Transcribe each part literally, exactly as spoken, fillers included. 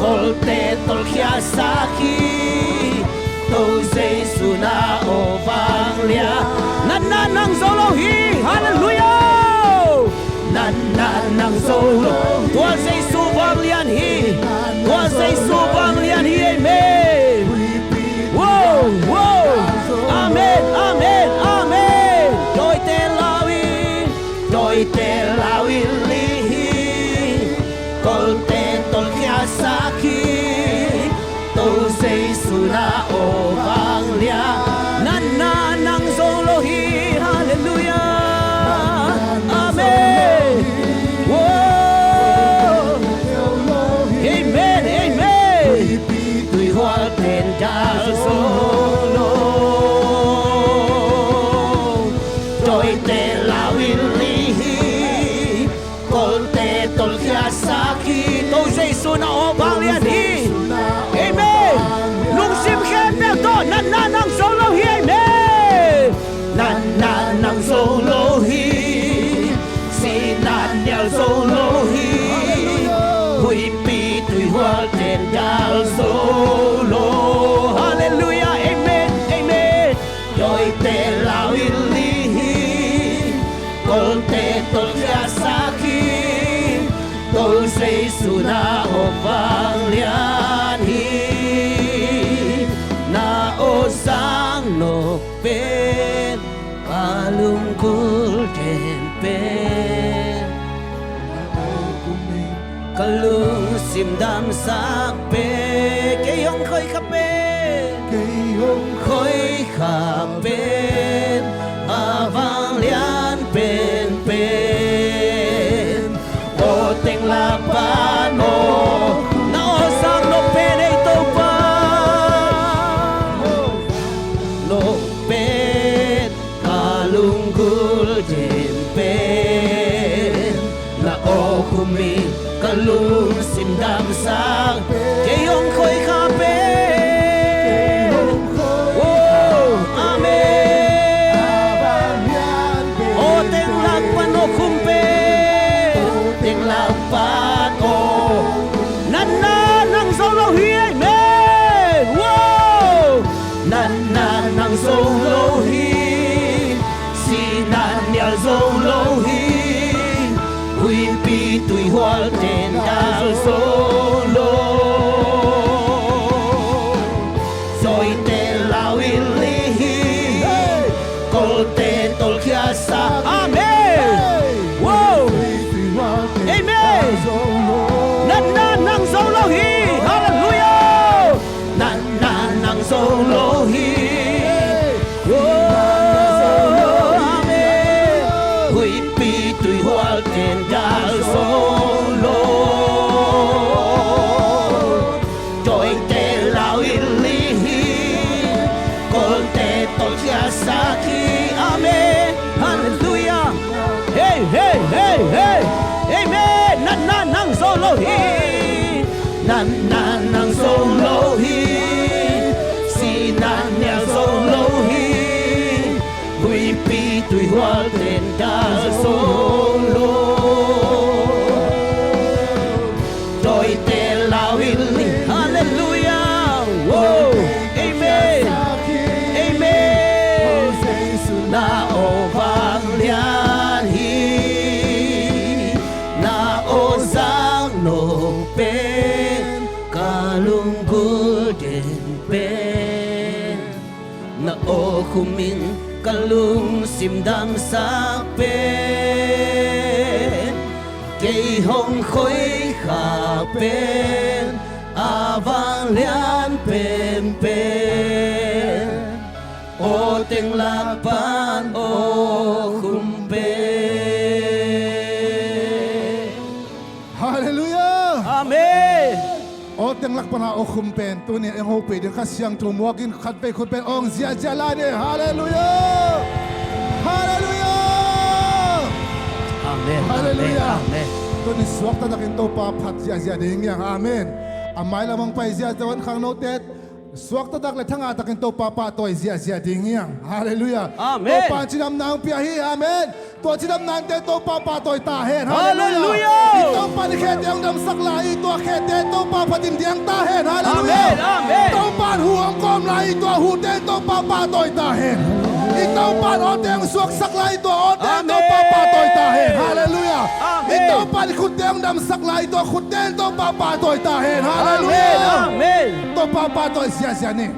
Kolte tolkhiasak hi, To Jesu na aw vanglian. Natna nang zo lo hi. Halleluiah. Natna nang zo lo. Tua Jesu vanglian hi. Tua Jesu vanglian hi. Amen. Wow, wow. Amen, amen, amen. Dawite lau in, dawite lau in lih hi. Kolte tolkhiasak hi, To Jesu na aw vanglian. Natna nang zo lo hi. Halleluiah. Amen. Wow. Amen, amen. Huipi tuihual ten dal zo lo. Dawite lau in lih hi. Kolte tolkhiasak hi. To Jesu na aw vanglian hi. Amen. Lungsim khempeuh tawh natna nang zo lo hi. Amen. Natna nang zo lo hi. Sihna nial zo lo hi. Huipi tuihual ten dal zo lo. Halleluiah. Amen. Amen. Dawite lau in lih hi. Kolte tolkhiasak hi. To Jesu na aw vanglian hi. Na aw zang nawk pen ka lunggulh den pen. Ka lungsim damsak pen, kei hong khoikha pen, kei hong khoikha pen, a vanglian penpen. Aw teng lak pan aw, na aw zang nawk pen ei Topa. Nawk pen ka lunggulh den pen, na aw khum in ka lungsim damsak pen, kei hong khoikha pen. Oh, amen. Aw teng lak pan aw khum pen, aw teng lak pan aw. Natna nang zo lo hi, amen. Wow. Natna nang zo lo hi. Sihna nial zo lo hi. Huipi tuihual ten dal zo lo. Dawite lau in lih hi. Kolte tolkhiasak. Amen. Wow. Amen. Natna nang zo lo hi. Halleluiah. Natna nang zo lo hi. Oh, amen. Huipi tuihual ten dal zo lo. Dawite lau in lih hi. Kolte tolkhiasak hi. Amen. Halleluiah. Hey, hey, hey, hey. Amen. Natna nang zo lo hi. Natna nang zo lo hi. Sihna nial zo lo hi. Huipi tuihual ten dal zo lo. Dawite lau in lih. Halleluiah. Wow. Amen. Amen. Na aw vanglian hi. Na aw zang nawk pen ka lunggulh den pen. Na aw khum in ka lungsim damsak pen, kei hong khoikha pen, a vanglian penpen. Aw teng lak pan aw khum pen. Halleluiah. Amen. Aw teng lak pan a aw khum pen tuni eng hopih ding Kha Siangtho muak in khatvei khut pen awng ziahziah lai ni. Halleluiah. Halleluiah. Amen. Halleluiah. Amen. Tuni suakta takin Topa phat ziahziah ding hiang. Amen. A mailam hong pai ziahziah van khangnote Suakta tak le thangah takin Topa pahtawi ziahziah ding hi hang. Halleluiah. Amen. Topa cidamna hong pia hi. Amen. Tua cidamna in te Topa pahtawi ta hen. Halleluiah. Halleluiah. I Topa in khete hong damsak lai i tua khete Topa phatin diang ta hen. Halleluiah. Amen. Amen. Topa in hu hong kawm lai i tua hute in Topa pahtawi ta hen. I Topa in awte hong suaksak lai i tua awte in Topa pahtawi ta hen. Halleluiah. Amen. I Topa in khutte hong damsak lai i tua khutte in Topa pahtawi ta hen. Halleluiah. Amen. Amen. Topa pahtawi ziahziah ni.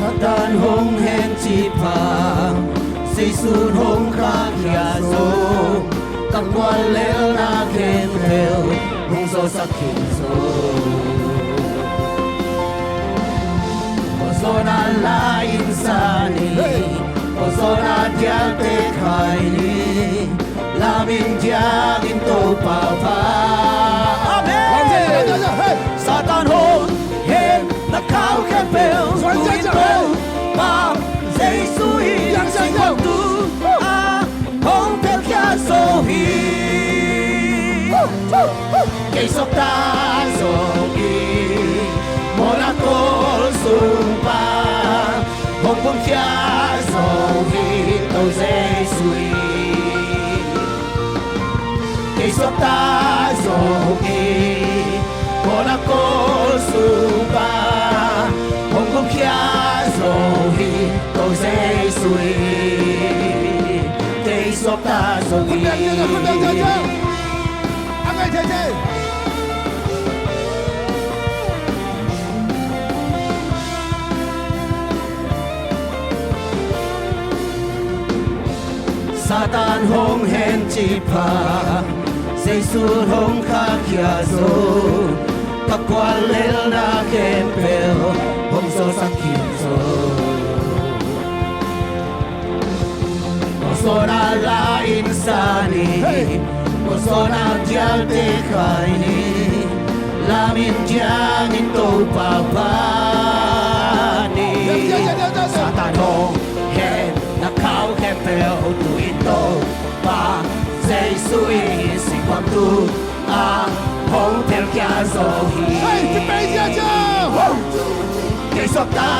Satan hong hen cih pha, Zeisu in hong khahkhia zo, ka guallelhna khempeuh hong zawhsak khin zo. Aw zawhna la in sa ni, aw zawhna dialte khai ni, lamin diangin Topa pha. Amen. Satan hong hen na khau khempeuh, tu in Topa Zeisu in singkuang tu a hong phelkhia zo hi. Kei suakta zo hi, mawhna kawl sung pan hong gumkhia zo hi, Topa Zeisu in. Kei suakta zo hi, mawhna kawl sung pan hong gumkhia zo hi, Topa Zeisu in. Kei suakta zo hi. Satan hong hen cih pha, Zeisu in hong khahkhia zo, ka guallelhna khempeuh hong zawhsak khin zo. Aw zawhna la in sa ni, aw zawhna dialte khai ni, lamin diangin Topa pha ni. Satan hong hen na khau khempeuh, tu in Topa Zeisu in singkuang tu a hong phelkhia zo hi. Kei suakta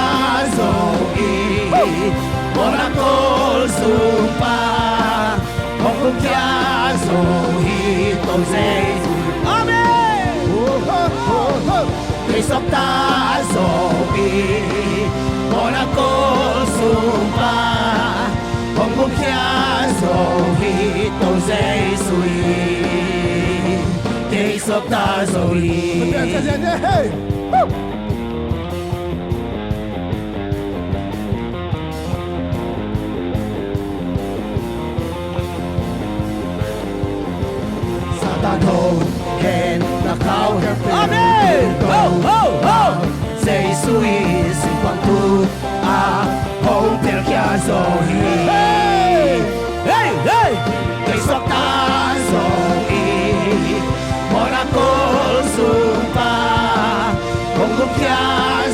zo hi, mawhna kawl sung pan hong gumkhia zo hi, Topa Zeisu. Amen. Kei suakta zo hi, mawhna kawl sung pan hong gumkhia zo hi, Topa Zeisu in. Kei suakta zo hi. Satan hong hen na khau khempeuh. Amen. Ho, ho, ho. Zeisu in singkuang tu a hong phelkhia zo hi. Hey, hey. Kei suakta zo hi, mawhna kawl sung pan hong gumkhia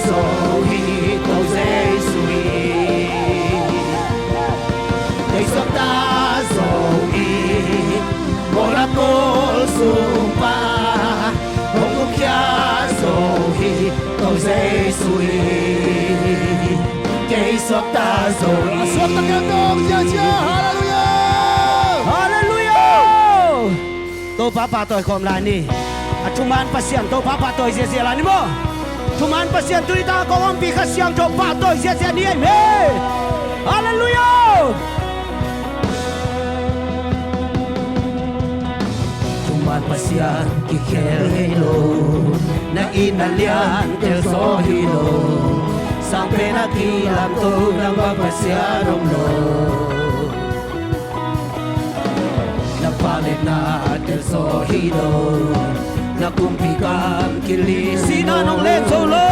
zo hi, Topa Zeisu in. Kei suakta zo hi, mawhna kawl sung pan hong gumkhia zo hi, Topa Zeisu in. Kei suakta zo hi. Suakta kei hong ziahziah. Halleluiah. Halleluiah. Topa pahtawi khawm lai ni. A thuman Pasian Topa pahtawi ziahziah lai ni maw. Thuman Pasian tuni tak a kong ompih Kha Siangtho pahtawi ziahziah ni ei me. Halleluiah. Thuman Pasian kikhel ngei lo, na itna lian tel zaw hi lo. Sang pen a kilamto nang bang Pasian om lo. Na vangliatna tel zaw hi lo. Na kumpi gam kili sihna nong len zo lo.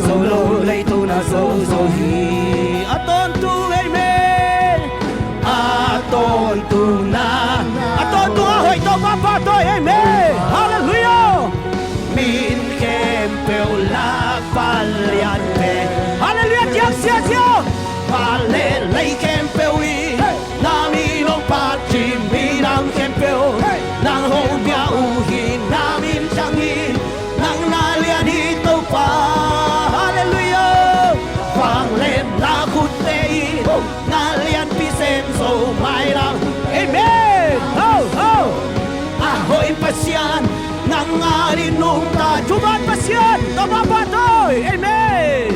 Zo lo, leitung na zo zo hi. A tawntung ei me. A tawntung na, a tawntung a hoih Topa pahtawi ei me. Halleluiah. Min khempeuh lak pan Van le lei khempeuh in na min hong phat hi, minam khempeuh nang hong bia uh hi. Na min thang hi, nang na lian hi Topa. Halleluiah. Vangliatna khutte in na lianpi sem zo mailam. Amen. Ho, ho. A hoih Pasian nang adingin nungta. Thuman Pasian, Topa pahtawi. Amen.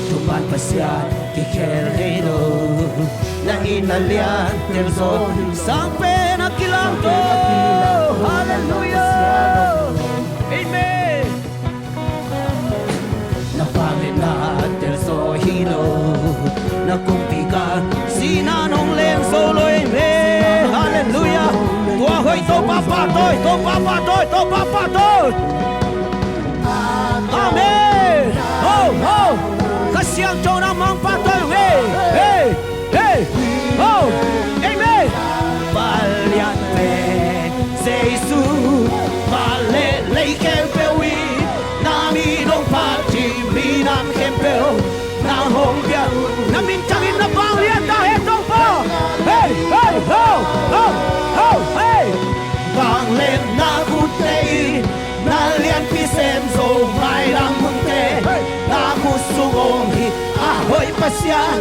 Thuman Pasian kikhel ngei lo. Nang in na lian tel zo, sangpen a kilamto. Halleluiah. Amen. Na vangliatna tel zo hi lo. Na kumpi gam sihna nong leng zo lo. Amen. Halleluiah. Tua hoih Topa pahtawi, Topa pahtawi, Topa pahtawi. Amen. Ho, ho. Kha Siangtho nangmah pahtawi ung ei. Hey, hey. Ho. Amen. Vanglian pen Jesu, van le lei khempeuh in na min hong phat hi, minam khempeuh nang hong bia uh. Na min thang in na vanglian ta hen Topa. Hey, hey, ho, ho, ho, hey. Vangliatna khutte in na lianpi sem zo mailam munte. Na khut sung om hi a hoih Pasian,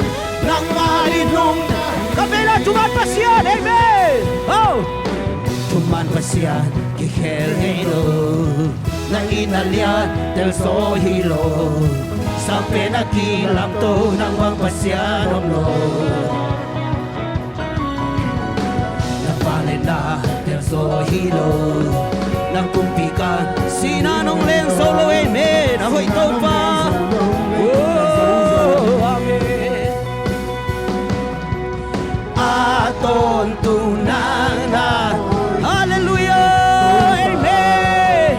nang adingin nungta. Ka vela thuman Pasian, amen. Oh. Thuman Pasian kikhel ngei lo. Nang in na lian tel zo hi lo. Sangpen a kilamto, nang bang Pasian om lo. Na vangliatna tel zo hi lo. Na kumpi gam sihna nong leng zo lo. Amen. A hoih Topa. Oh, amen. A tawntung nang na. Halleluiah. Amen.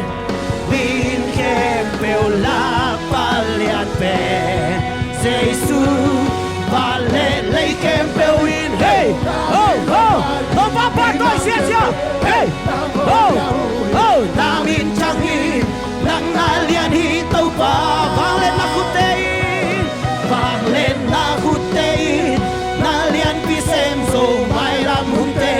Min khempeuh lak vanglian pen Jesu, van le lei khempeuh in. Hey, ho, ho. Topa pahtawi siasia. Hey, ho, ho. Na min thang hi, nang na lian hi Topa. Vangliatna khutte in, vangliatna khutte in na lianpi sem zo mailam munte.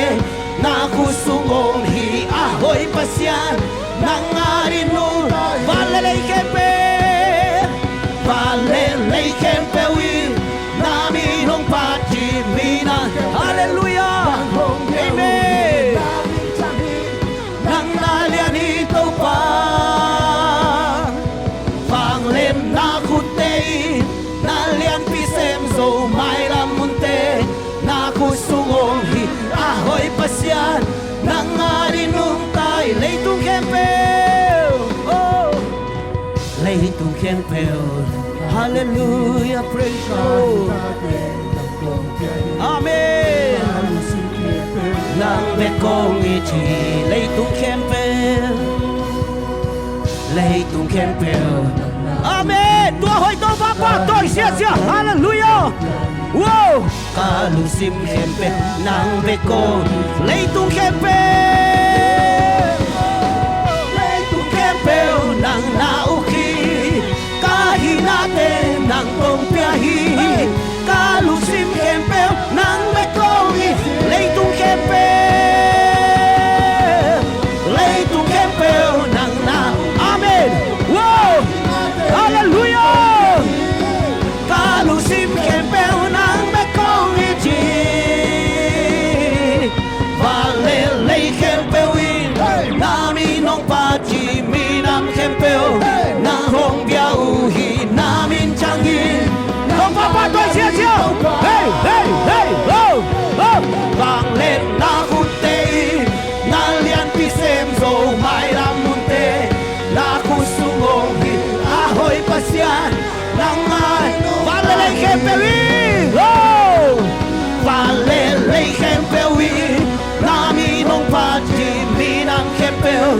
Na khut sung om hi a hoih Pasian, nang adingin nungta. Van le lei khempeuh, van le lei khempeuh in na min hong phat hi, minam. Halleluiah. Amen. Nang na lian hi Topa. Vangliatna khutte in na lianpi sem zo mailam munte. Na khut sung om hi a hoih Pasian, nang adingin nungta hi. Leitung khempeuh, oh, leitung khempeuh. Halleluiah, praise God. Amen. Nang bek kong it hi. Leitung khempeuh, leitung khempeuh. Amen. Tua hoih Topa pahtawi siasia. Halleluiah. Wow. Ka lungsim khempeuh nang bek kong. Leitung khempeuh, leitung khempeuh nang na uk hi. Ka hinate nang kong pia hi. Ka lungsim khempeuh nang bek kong hi. Leitung khempeuh, leitung khempeuh nang na. Amen. Wow. Halleluiah. Ka lungsim khempeuh nang bek kong it hi. Van le lei khempeuh in na min hong phat hi. Minam khempeuh nang hong bia uh hi. Na min thang hi. Topa pahtawi siasia. Hey, hey, hey, oh, oh. Vangliatna khutte in na lianpi sem zo mailam munte. Na khut sung om hi a hoih Pasian, nang a. Van le lei khempeuh in, oh, van le lei khempeuh in na min hong phat hi. Minam khempeuh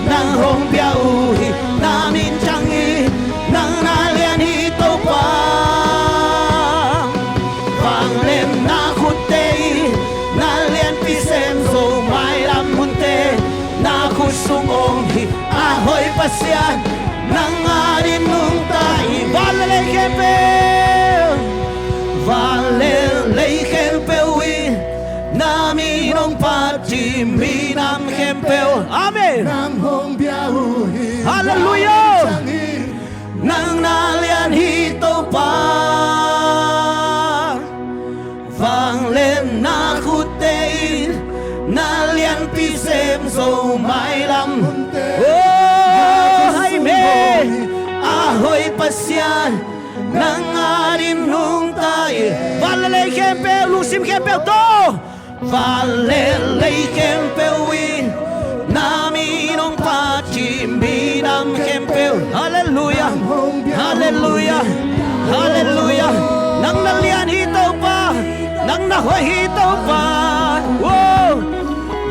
nang hong bia uh hi. Na min thang hi, nang na lian hi Topa. Vangliatna khutte in na lianpi sem zo mailam munte. Na khut sung om hi a hoih Pasian, nang adingin nungta hi. Van le lei khempeuh, van Halleluia. Nang na lian hi Topa. Vangliatna khutte in na lianpi sem zo mailam. Oh, amen. A hoih Pasian, nang adingin nungta in. Van le lei khempeuh, lungsim khempeuh tawh. Van le lei khempeuh in na min hong phat hi, minam khempeuh. Halleluia. Halleluia. Halleluia. Nang na lian hi Topa. Nang na hoih hi Topa. Wow.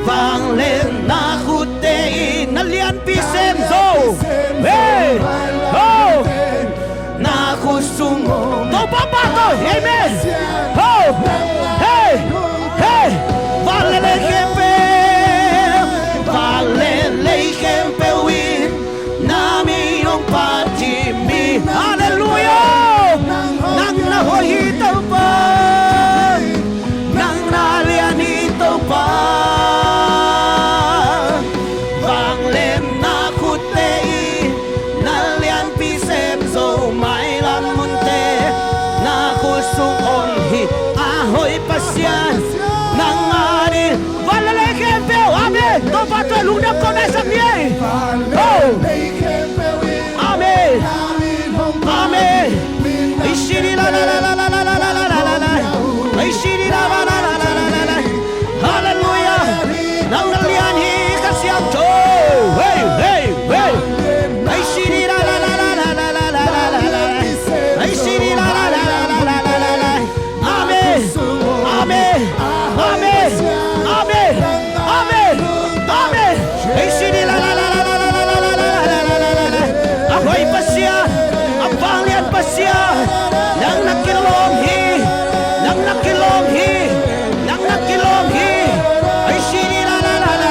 Vangliatna khutte in na lianpi sem zo. Hey. Oh. Na khut sung Topa pahtawi. Amen. Ho. Hey. Hey. Van le lei khempeuh, van le lei khempeuh in na min hong phat hi, mi. Halleluia. Nang na hoih hi Topa. Nang na lian hi Topa. Vangliatna khutte in na lianpi sem zo mailam munte. Na khut sung om hi a hoih Pasian, nang adingin. Van le lei khempeuh, amen. Topa tawh lungdam ko na sam ni ei. Oh. Amen. Amen. Ishiri la la la la la la la la la la la. Ishiri la la la la la la la la. Halleluia. Nang na lian hi ka siangtho. Hey, hey, hey. Ishiri la la la la la la la la la la. Ishiri la la la la la la la la la. Amen. Amen. Amen. Amen. Amen. Amen. Ei, sini la la la la la. A hoih Pasian, a vanglian Pasian, nang na kilawm hi, nang na kilawm hi, nang na kilawm hi. Ei, sini la la la la.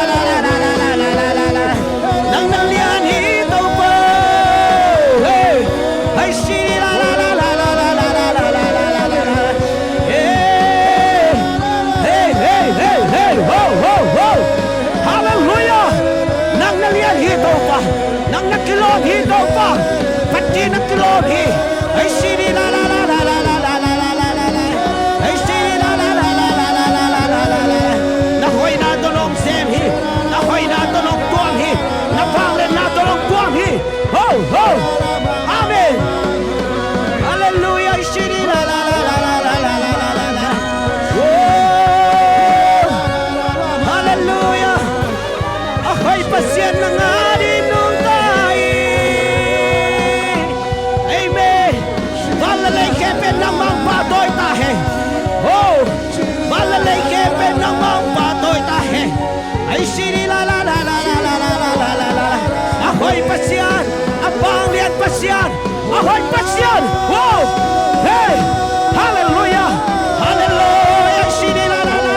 Nang na lian hi Topa. Hey. Hey, sini la la la la la la la la la la la. Hey. Hey, hey, hey, hey. Ho, ho, ho. Halleluia. Nang na lian hi Topa. Nang na kilawm hi Topa. Phat ding na kilawm hi. Hey, sini la la la la la la la la. Ei, sini la la la la la la. Na hoihna tawh nong sem hi. Na hoihna tawh nong tuam hi. Na vangliatna tawh nong tuam hi. Ho, ho. Amen. Halleluia. Ei, sini la la la la la la la. Oh. Halleluia. A hoih Pasian nang adingin nungta hi. Amen. Van le lei khempeuh nangmah hong pahtawi ta hen. Oh, van le lei khempeuh nangmah hong pahtawi ta hen. Ei, sini la la la la. A hoih Pasian, a vanglian Pasian, a hoih Pasian. Wow. Hey. Halleluia. Halleluia. Ei, sini la la la.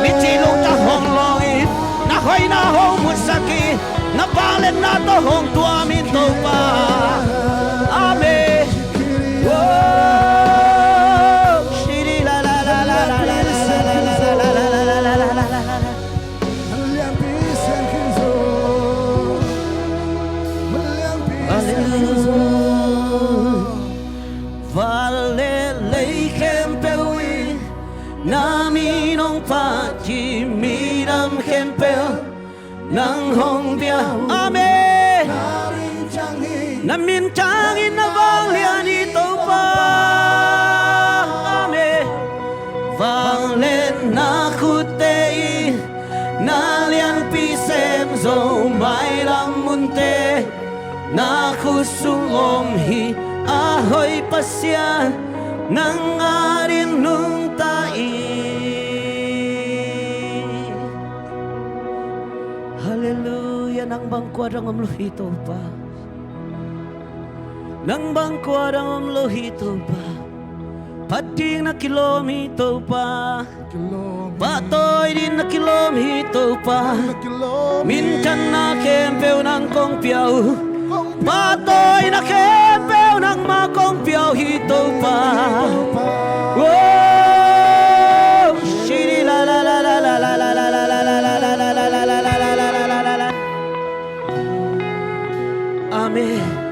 Mithi lungtang hong lawng in, na hoihna hong musak in, na vangliatna tawh hong tuam in Topa. Amen. Whoa. Shiri la la la la la la. Hallelujah. Van le lei khempeuh in na min hong phat hi, minam khempeuh nang hong bia. Amen. Na min thang in na vanglian hi Topa. Amen. Vangliatna khutte in na lianpi sem zo mailam munte. Na khut sung om hi a hoih Pasian, nang adingin nungta hi. Halleluia. Nang bang kua dang om lo hi Topa. Nang bang kua dang om lo hi Topa. Phat ding na kilawm hi Topa. Pahtawi ding na kilawm hi Topa. Minthanna khempeuh nang kong pia uh. Pahtawina khempeuh nangmah kong pia uh hi Topa. Oh, shiri la la la. Amen.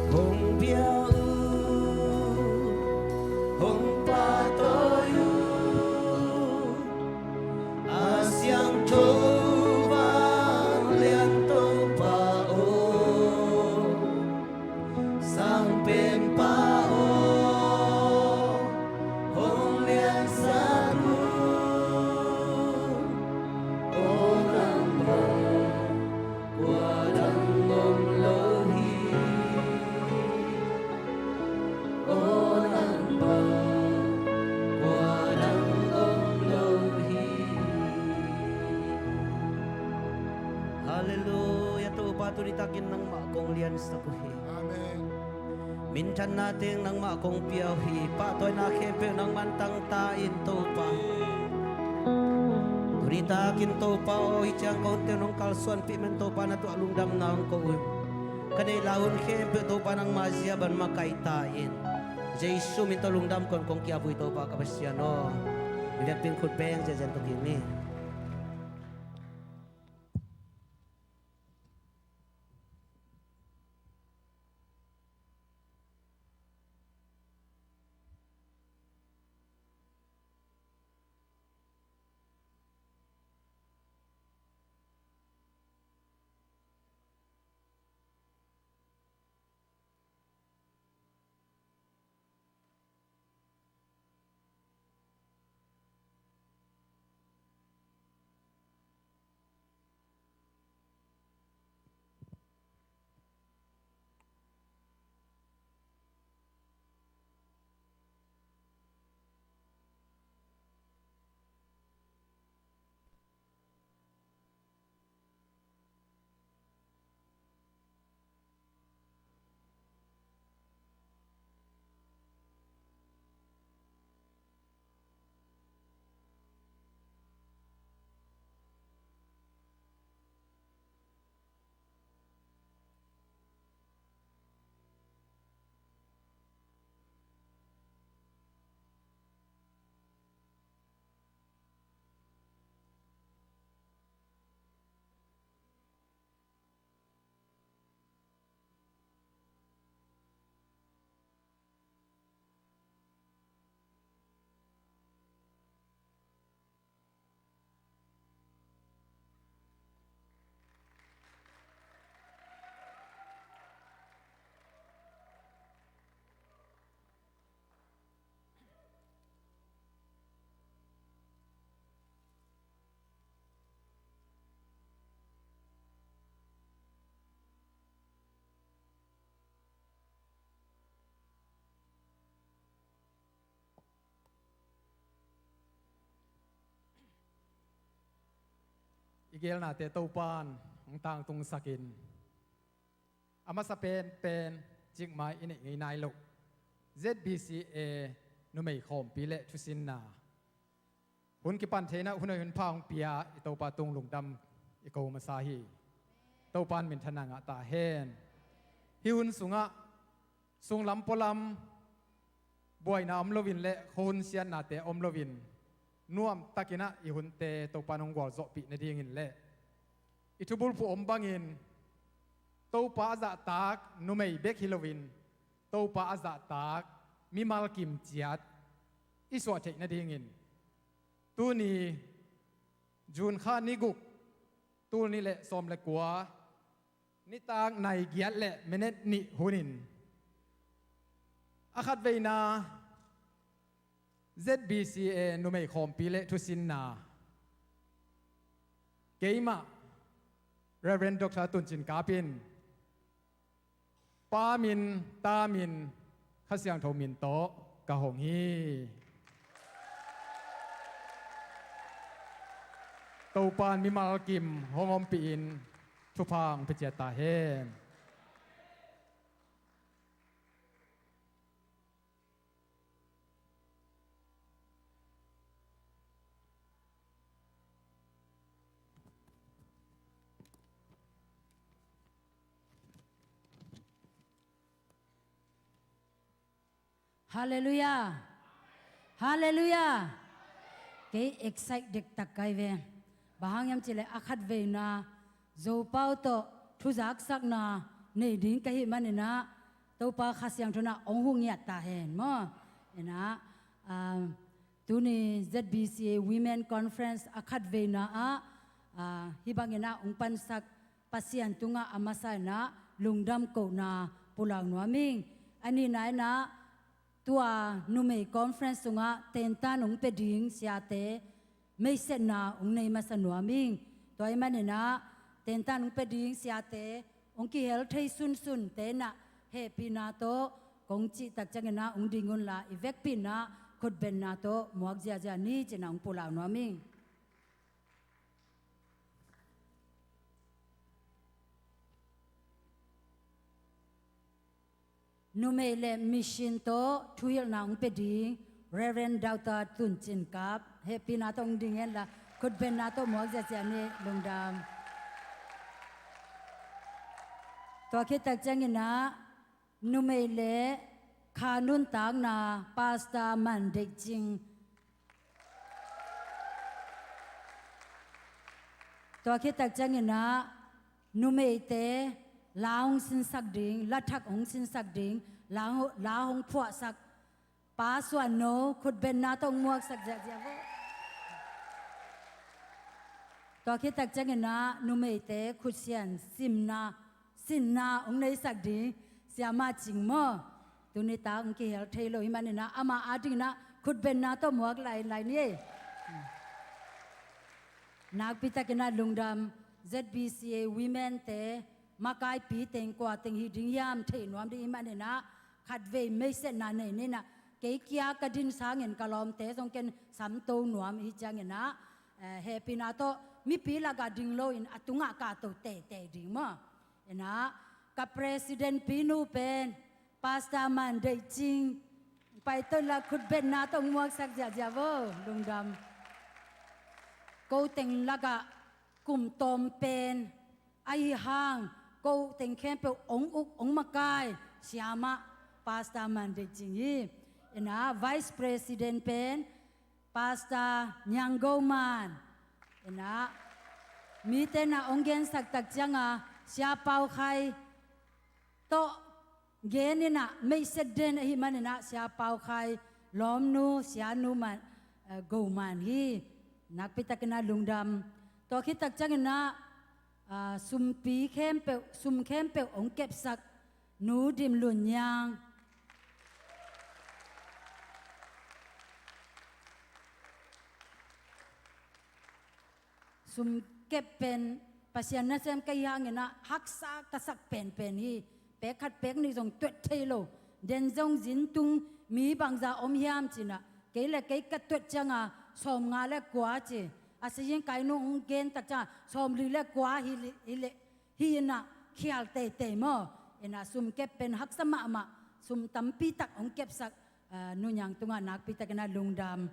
Hong pia uh, hong pahtawi uh, a siangtho vanglian Topa aw, Sangpenpa aw, hong liansak uh, aw nangmah kua dang om lo hi. Aw nangmah kua dang om lo hi. Halleluiah. Topa, tuni takin nangmah kong liansak uh hi. Amen. Minthanna teng nangmah kong pia uh hi. Pahtawina khempeuh nangman tangta in Topa. Tuni takin Topa aw, hih ciang ka hunte nong kalsuanpih man Topa, na tuah lungdamna hong ko uh. Ka neih la hun khempeuh Topa nangma zia bang makaih ta in. Jesu min tawh lungdam kong kong kiap uh hi Topa ka Pasian aw. Mi biakpi'n khut beng ziahziah in tawh kik ni. Gelnate Topan hong tangtungsakin, a masa penpen cikmai i neih ngei nai loh Z B C A numei khawmpi le thusinna hun kipan theihna hun a hun pha hong pia i Topa tung lungdam i ko masa hi. Topan minthanna ngah ta hen. Hih hun sungah sunglam pualam buaina om loin le khuahun siatnate om loin nuamtakinah i hunte Topan hong gualzawhpih nadingin le i thubulphuh om bangin Topa a zahtak numei bek hi loin Topa a zahtak mimal kim ciat i suah theih nadingin tuni June kha ni guk, tul nih le sawm le kua, nitak nai giat le minute nih hunin a khatveina Z B C A numei khawmpi le thusinna keimah Reverend Doctor Tun Cin Kap in Pa min, Ta min, Kha Siangtho min tawh ka hong hi. Topan mimal kim hong ompih in thupha hong pia ciat ta hen. Halleluiah. Halleluiah. Kei excite dektak kai ve. Bang hang hiam cihleh a khatveina Zopau tawh thuzaksakna nei ding ka hih maninah Topa Kha Siangtho inah hong hu ngiat ta hen maw. Inah, ah, tuni Z B C A Women Conference a khatveina ah, ah, hih banginah hong pansak Pasian tungah a masa inah lungdam kohna pulak nuam ing. A nihna inah tua numei conference sungah tentan hong pia ding siate meisetna hong nei masa nuam ing. Tua ahih maninah tentan hong pia ding siate hong kihel thei sunsunte inah hehpihna tawh kong cihtak cianginah hong ding unla i vekpi inah khutbenna tawh muak ziahziah ni cinah hong pulak nuam ing. Numei le mission tawh thuhilhna hong pia ding Reverend Doctor Tun Cin Kap hehpihna tawh hong ding henla khutbenna tawh muak ziahziah ni. Lungdam. Tua khittak cianginah numei le kha nuntakna Pastor Man Deih Cing. Tua khittak cianginah numeite la hong sinsak ding, la thak hong sinsak ding, la, la hong phuahsak Pa Suan No khutbenna tawh hong muaksak ziahziah vo. Tua khittak cianginah numeite khutsian simna sinna hong neisak ding Siama Cing maw. Tunitak hong kihel thei lo hih maninah ama adinginah khutbenna tawh muak lailai ni. Nakpitakinah lungdam. Z B C A Women-te makaipi teng kua teng hi ding hiam thei nuam ding hih maninah khatvei meisetna nei ninah kei kia ka din sangin ka lawmte zong ken samto nuam hi cianginah, eh, hehpihna tawh mipi lakah ding loin a tungah kahto teitei ding maw. Inah ka president pinu pen Pastor Man Deih Cing paito inla khutbenna tawh hong muaksak ziahziah vo. Lungdam. Ko teng lakah kum tawm pen ahi hang ko teng khempeuh hong uk hong makai Siama Pastor Man Deih Cing hi. Inah vice president pen Pastor Niang Go Man. Inah mite inah hong gensak tak cianga Sia Pau Khai tawh gen inah meiset den ahih maninah Sia Pau Khai lawmnu Sianu Man, eh, Go Man hi. Nakpitakinah lungdam. Tua khittak cianginah, ah, sumpi khempeuh, sum khempeuh hong kepsak Nu Dim Lun Niang. Sum kep pen Pasian nasem ka hih hanginah haksa ka sak penpen hi. Pek khat pek nih zong tuat thei lo. Den zong zin tung mi bangza om hiam cinah kei le kei ka tuat cianga sawmnga le kua ci. A saying kai nung hong gen tak ciang sawmli le kua hi, hi le hi inah khial teitei maw. Inah sum kep pen haksa mahmah, sum tampi tak hong kepsak, ah, Nu Niang tungah nakpi takinah lungdam.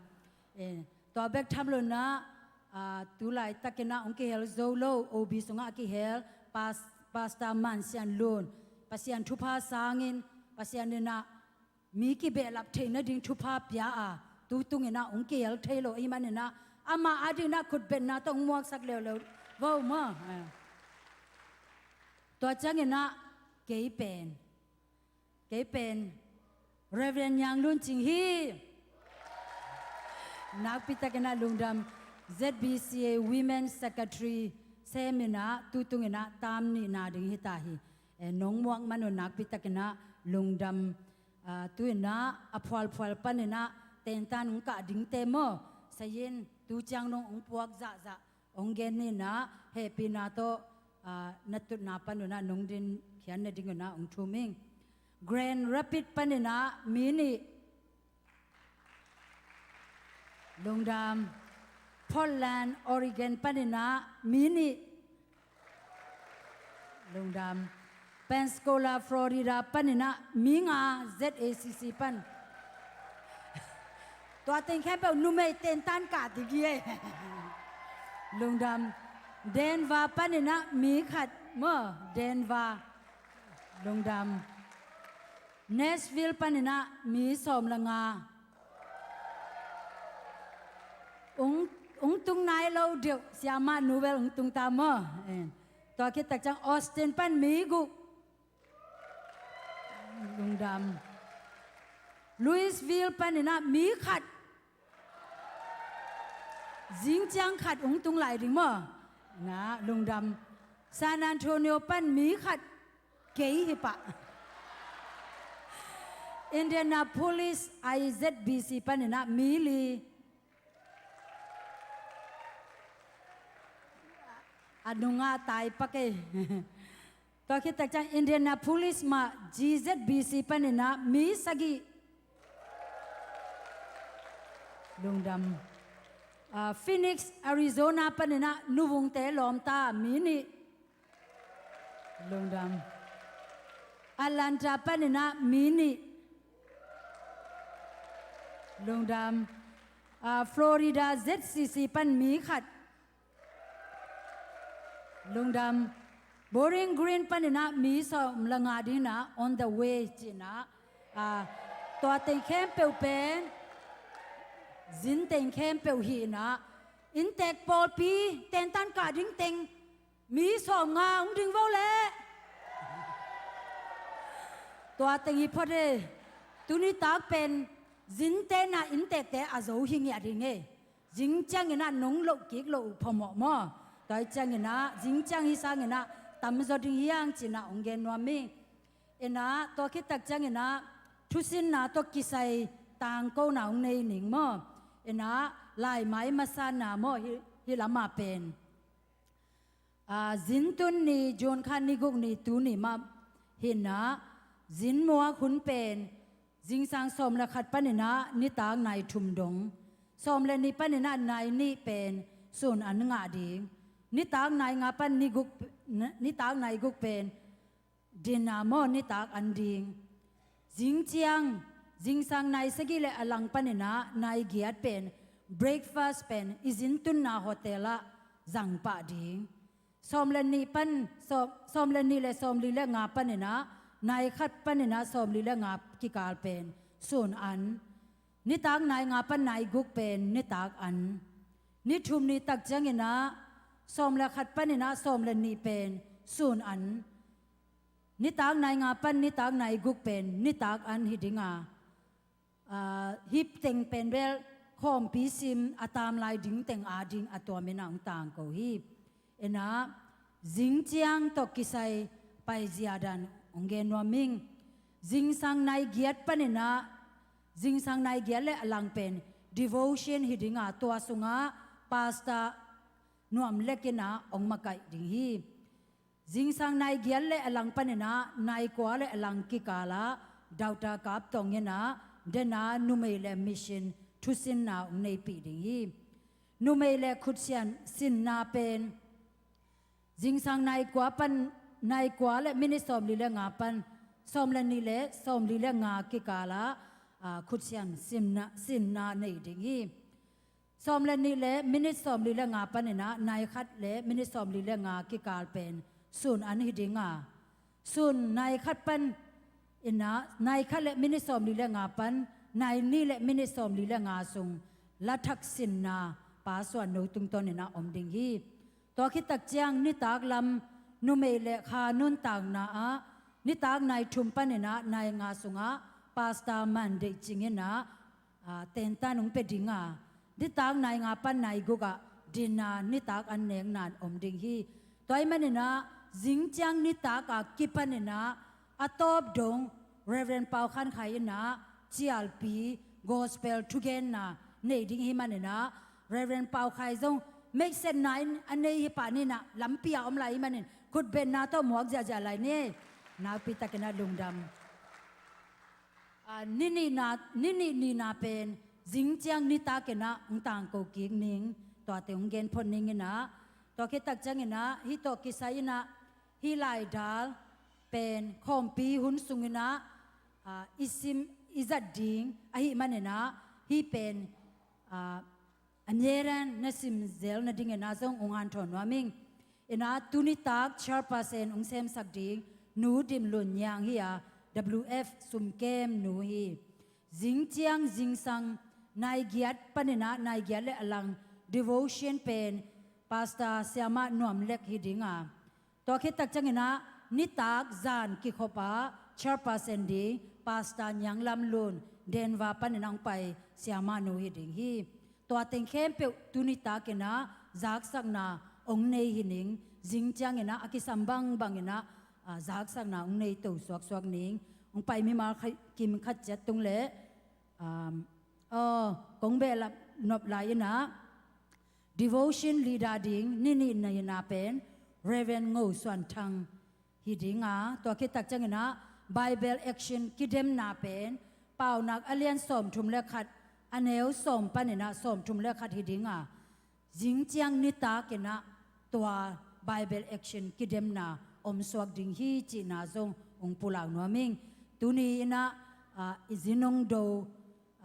Eh, tua bek tham lo inah, ah, tu laitakinah hong kihel zo lo, O B sungah a kihel, pas-, Pastor Man Sian Lun, Pasian thupha sangin, Pasian inah mi kibehlap theih nading thupha pia a, tu tunginah hong kihel thei lo ahih maninah, amah adinginah khutbetna tawh hong muaksak leuleu vo maw. Eh. Tua cianginah kei pen, kei pen Reverend Niang Lun Cing hi. Nakpi takinah lungdam. Z B C A Women Secretary seminah tu tunginah tam nihna ding hita hi. Eh, nong muak man un nakpi takinah lungdam. Ah, tu inah a phualphual paninah tentan hong kah dingte maw, sayin tu ciang nong hong puak zahzah hong gen ninah hehpihna tawh, ah, na tutna pan unah nong din khian nading unah hong thum ing. Grand Rapid paninah mi nih. Lungdam. Portland, Oregon paninah mi nih. Lungdam. Pensacola, Florida paninah mi nga, Z A C C pan. Tua teng khempeuh numei tentan kah ding hi ei. Lungdam. Denver paninah mi khat maw, Denver. Lungdam. Nashville paninah mi sawm le nga. Ung, ung tung nai lo deuh, siamah nu bel ung tung ta maw. Eh. Tua khit tak ciang Austin pan mi guk. Lungdam. Louisville paninah mi khat. Zing ciang khat ung tung lai ding maw. Na, lungdam. San Antonio pan mi khat. Kei hi pah. Indianapolis I Z B C paninah mi li. A nungah tai pak ei. Tua khit tak ciang Indianapolis mah G Z B C paninah mi sagih. Lungdam. Ah, Phoenix, Arizona paninah nuvungte lawmta mi nih. Lungdam. Atlanta paninah mi nih. Lungdam. Ah, Florida Z C C pan mi khat. Lungdam. Bowling Green paninah mi sawm le nga dinginah on the way cinah. Ah, tua teng khempeuh pen zin teng khempeuh hinah inntek pawlpi tentan kah ding teng mi sawm nga hong ding vo leh. Tua teng hi phot e. Tunitak pen zin tenah inntekte a zo hi ngiat ding e. Zing cianginah nong loh kik loh uh phamawh maw. Tua hi cianginah zing ciang hi sanginah tamzaw ding hi hang cinah hong gen nuam hi. Inah tua khit tak cianginah thusinna tawh kisai tangkona hong nei ning maw. Inah laimai masana maw hi, hi lamah pen. Ah, zintun ni June kha ni guk ni tuni mah hinah zin muak hun pen zingsang sawm le khat paninah nitak nai thum dong. Sawm le nih paninah nai nih pen sun an ngah ding. Nitak nai nga pan ni guk, nitak nai guk pen dinner maw nitak an ding. Zing ciang, zingsang nai sagih le a lang paninah nai giat pen breakfast pen i zintunna hotel ah zang pah ding. Sawm le nih pan, sawm, sawm le nih le sawmli le nga paninah nai khat paninah sawmli le nga kikal pen sun an. Nitak nai nga pan nai guk pen nitak an. Ni thum ni tak cianginah sawm le khat paninah sawm le nih pen sun an. Nitak nai nga pan nitak nai guk pen nitak an hi dinga. Ah, hih teng pen bel khawmpi sim a tam lai ding teng ading a tuamin ah hong tangko hi. Inah zing ciang tawh kisai paizia dan hong gen nuam ing. Zingsang nai giat paninah zingsang nai giat le a lang pen devotion hi dinga tua sungah pastor nuam lekinah hong makaih ding hi. Zingsang nai giat le a lang paninah nai kua le a lang kikalah Doctor Kap Tong inah dena numei le mission thusinna hong neipih ding hi. numei le khutsian sinna pen zingsang nai kua pan, nai kua le minit sawmli le nga pan sawm le nih le sawmli le nga kikal ah, aa, khutsian sinna, sinna nei ding hi. Sawm le nih le minit sawmli le nga panin ah nai khat le minit sawmli le nga kikal pen sun an hi ding a, sun nai khat panin ah, nai khat le minit sawmli le nga pan nai nih le minit sawmli le nga sung lathak sinna Pa Suan No tungtawnin ah om ding hi. Tua khit tak ciang nitak lam numei le kha nuntakna ah nitak nai thum panin ah nai nga sungah Pastor Man Deih Cing in ah, aa, tentan hong pia ding a, nitak nai nga pan nai guk ah dinner, nitak an nekna om ding hi. Tua ahih manin ah zing ciang nitak a kipanin ah a tawp dong Reverend Pau Khan Khai in ah cialpi gospel thugenna nei ding hi manin ah Reverend Pau Khai zong meihsetna in a nei hi pah ni in ah, lampi ah om lai hi manin khutbetna tawh muak ziahziah lai ni. Nakpi takin ah lungdam. Aa, ni nihna, ni nih nihna pen zing ciang nitakin ah hong tangko kik ning, tuate hong gen phot ning in ah, tua khit tak ciangin ah hih tawh kisai in ah hih laidal pen khawmpi hun sungin ah, aa, i sim i zat ding ahih manin ah hih pen, aa, a nyeran na simzel nadingin ah zong hong hanthawn nuam ing. In ah tuni tak chairperson hong semsak ding Nu Dim Lun Nyiang hi a, W F sumkem nu hi. Zing ciang zingsang nai giat panin ah nai giat le a lang devotion pen Pastor Siamah Nuam Lek hi ding a, tua khit tak ciangin ah nitak zan kikhop ah chairperson ding Pastor Nyiang Lam Lun Denver panin ah hong pai Siamah nu hi ding hi. Tua teng khempeuh tuni takin ah zaksakna hong nei hi ning, zing ciangin ah a kisam bangbangin ah, aa, zaksakna hong nei to suaksuak ning. Hong pai mimal kha-, kim khat ciat tung le, um, aw, kong behlap nop lai in ah devotion leader ding ni nih nihna pen Reverend Ngo Suan Thang hi ding a, tua khit tak ciangin ah Bible action kidemna pen Paunak a lian sawmthum le khat, a neu sawm panin ah sawmthum le khat hi ding a, zing ciang nitakin ah tua Bible action kidemna om suak ding hi cihna zong hong pulak nuam ing. Tuni in ah, aa, i zin hong do,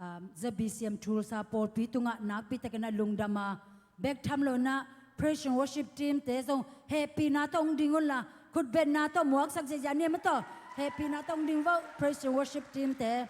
um, Z B C M Tulsa pawlpi tungah nakpi takin ah lungdam a, bek tham lo in ah praise and worship team te zong hehpihna tawh hong ding unla, khutbetna tawh muaksak ziahziah ni maw, tawh hehpihna tawh hong ding vo, praise and worship team te.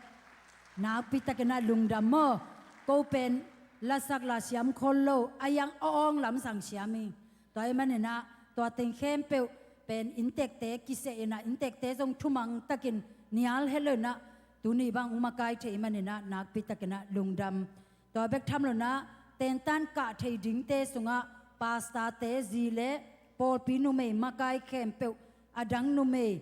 Nakpi takin ah lungdam maw. Ko pen lasak la siam khol lo, a yang a awng lamsang siam hi. Tua ahih manin ah tua teng khempeuh pen inntekte kiseh in ah, inntekte zong thumang takin nial het lo in ah, tuni bang hong makai thei manin ah nakpi takin ah lungdam. Tua bek tham lo in ah tentan kah thei dingte sungah pastorte zi le pawlpi numei makai khempeuh, a dang numei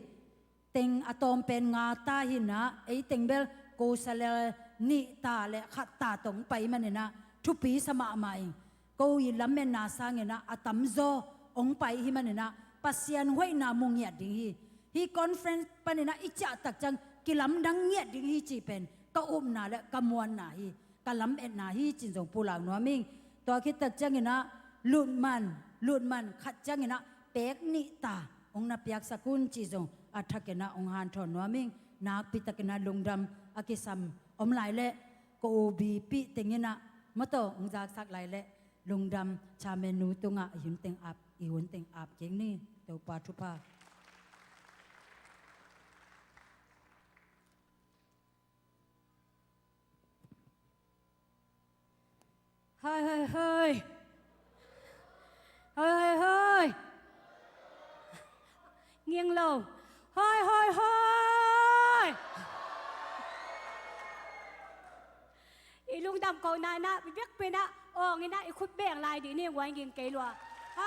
teng a tawm pen nga ta hi in ah, ei teng bel ko sa lel nih ta le khat ta tawh hong pai manin ah thupi sa mahmah ing. Ko i lametna sangin ah a tamzaw hong pai hi manin ah Pasian hoihna mu ngiat ding hi. Hih conference panin ah i ciah tak ciang kilamdang ngiat ding hi cih pen ka upna le ka muanna hi, ka lametna hi cih zong pulak nuam ing. Tua khit tak ciangin ah lutman, lutman khat ciangin ah pek nih ta hong na piaksak un cih zong a thakin ah hong hanthawn nuam ing. Nakpi takin ah lungdam. A kisam om lai leh ko O B P tengin ah maw, tawh hong zaksak lai leh lungdam. Chairman nu tungah i hun teng ap, i hun teng ap keng ni. Topa thupha. Hoi, hoi, hoi. Hoi, hoi, hoi. Ngiang lo. Hoi, hoi, hoi. I lungdam kohna in ah, i biakpiakna awng in ah, i khut beng lai dih ni, guai ging kei lua. Ah,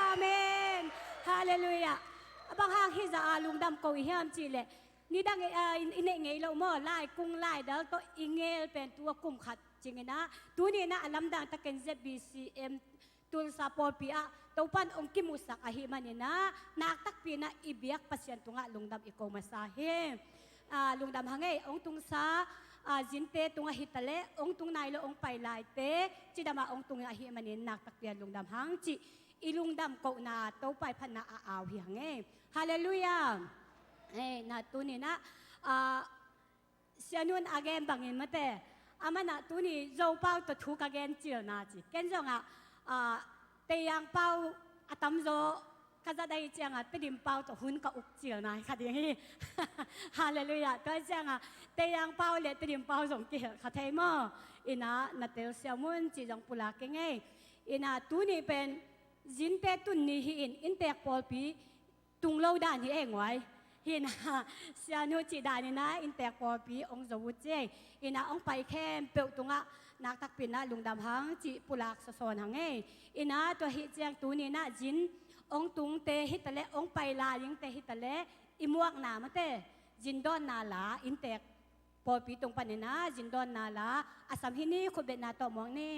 amen. Halleluiah. A bang hang hih zah a lungdam ko i hiam cih leh, nidang, ah, i, i neih ngei lo maw, laikung laidal tawh i ngel pen tu a kum khat cingin ah, tuni in ah a lamdang takin Z B C M Tulsa pawlpi ah Topan hong kimuhsak ahih manin ah, nak takpi in ah i biak Pasian tungah lungdam i ko masa hi. Ah, lungdam hang ei, hong tungsa, a, zinte tungah hi taleh, hong tung nai lo hong pai laite cidamah hong tung ahih manin nak takpi a lungdam hang cih i lungdam kohna Topa i phatna a au hi hang e. Halleluiah. E, na tuninah, a, Sianun a gen bangin mate, amanah tuni Zopau tawh thu ka gen cilna ci. Ken zongah, a, Teiyang pau a tamzaw ka zat ahih ciangah Tedim pau tawh hun ka uk cilna hi kha ding hi. Halleluiah. Tua ciangah Teiyang pau le Tedim pau zong kihel kha thei maw? Inah na telsiam un cih zong pulak kei ngei. Inah tuni pen zinte tun ni hi-in inntek pawlpi tung lo dan hi ei nguai. Hinah Sianu cih daninah inntek pawlpi hong zo uh ci ei. Inah hong pai khempeuh tungah nak takpi inah lungdam hang cih pulak sawsawn hang ei. Inah tua hih ciang tuninah zin hong tungte hi taleh, hong pai lai dingte hi taleh, i muakna mate, zin dawnna la inntek pawlpi tung paninah zin dawnna la a sam hi ni. Khutbetna tawh muak ni.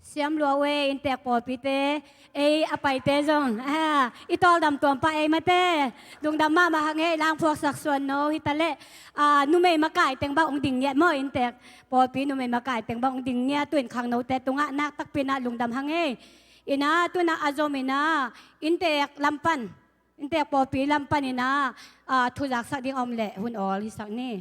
Siam lua uh e, inntek pawlpite, ei a paite zong, ah, i tawldam tuam pah ei mate. Lungdam mahmah hang ei, lang phuaksak suan no hi ta leh, ah, numei makai teng bang hong ding ngiat maw, inntek pawlpi numei makai teng bang hong ding ngiat, tu-in khangnote tungah nak takpi in ah lungdam hang ei. In ah tu-in ah a zom in ah inntek lam pan, inntek pawlpi lam pan in ah, ah, thu zaksak ding a om leh hun awl hisak ni.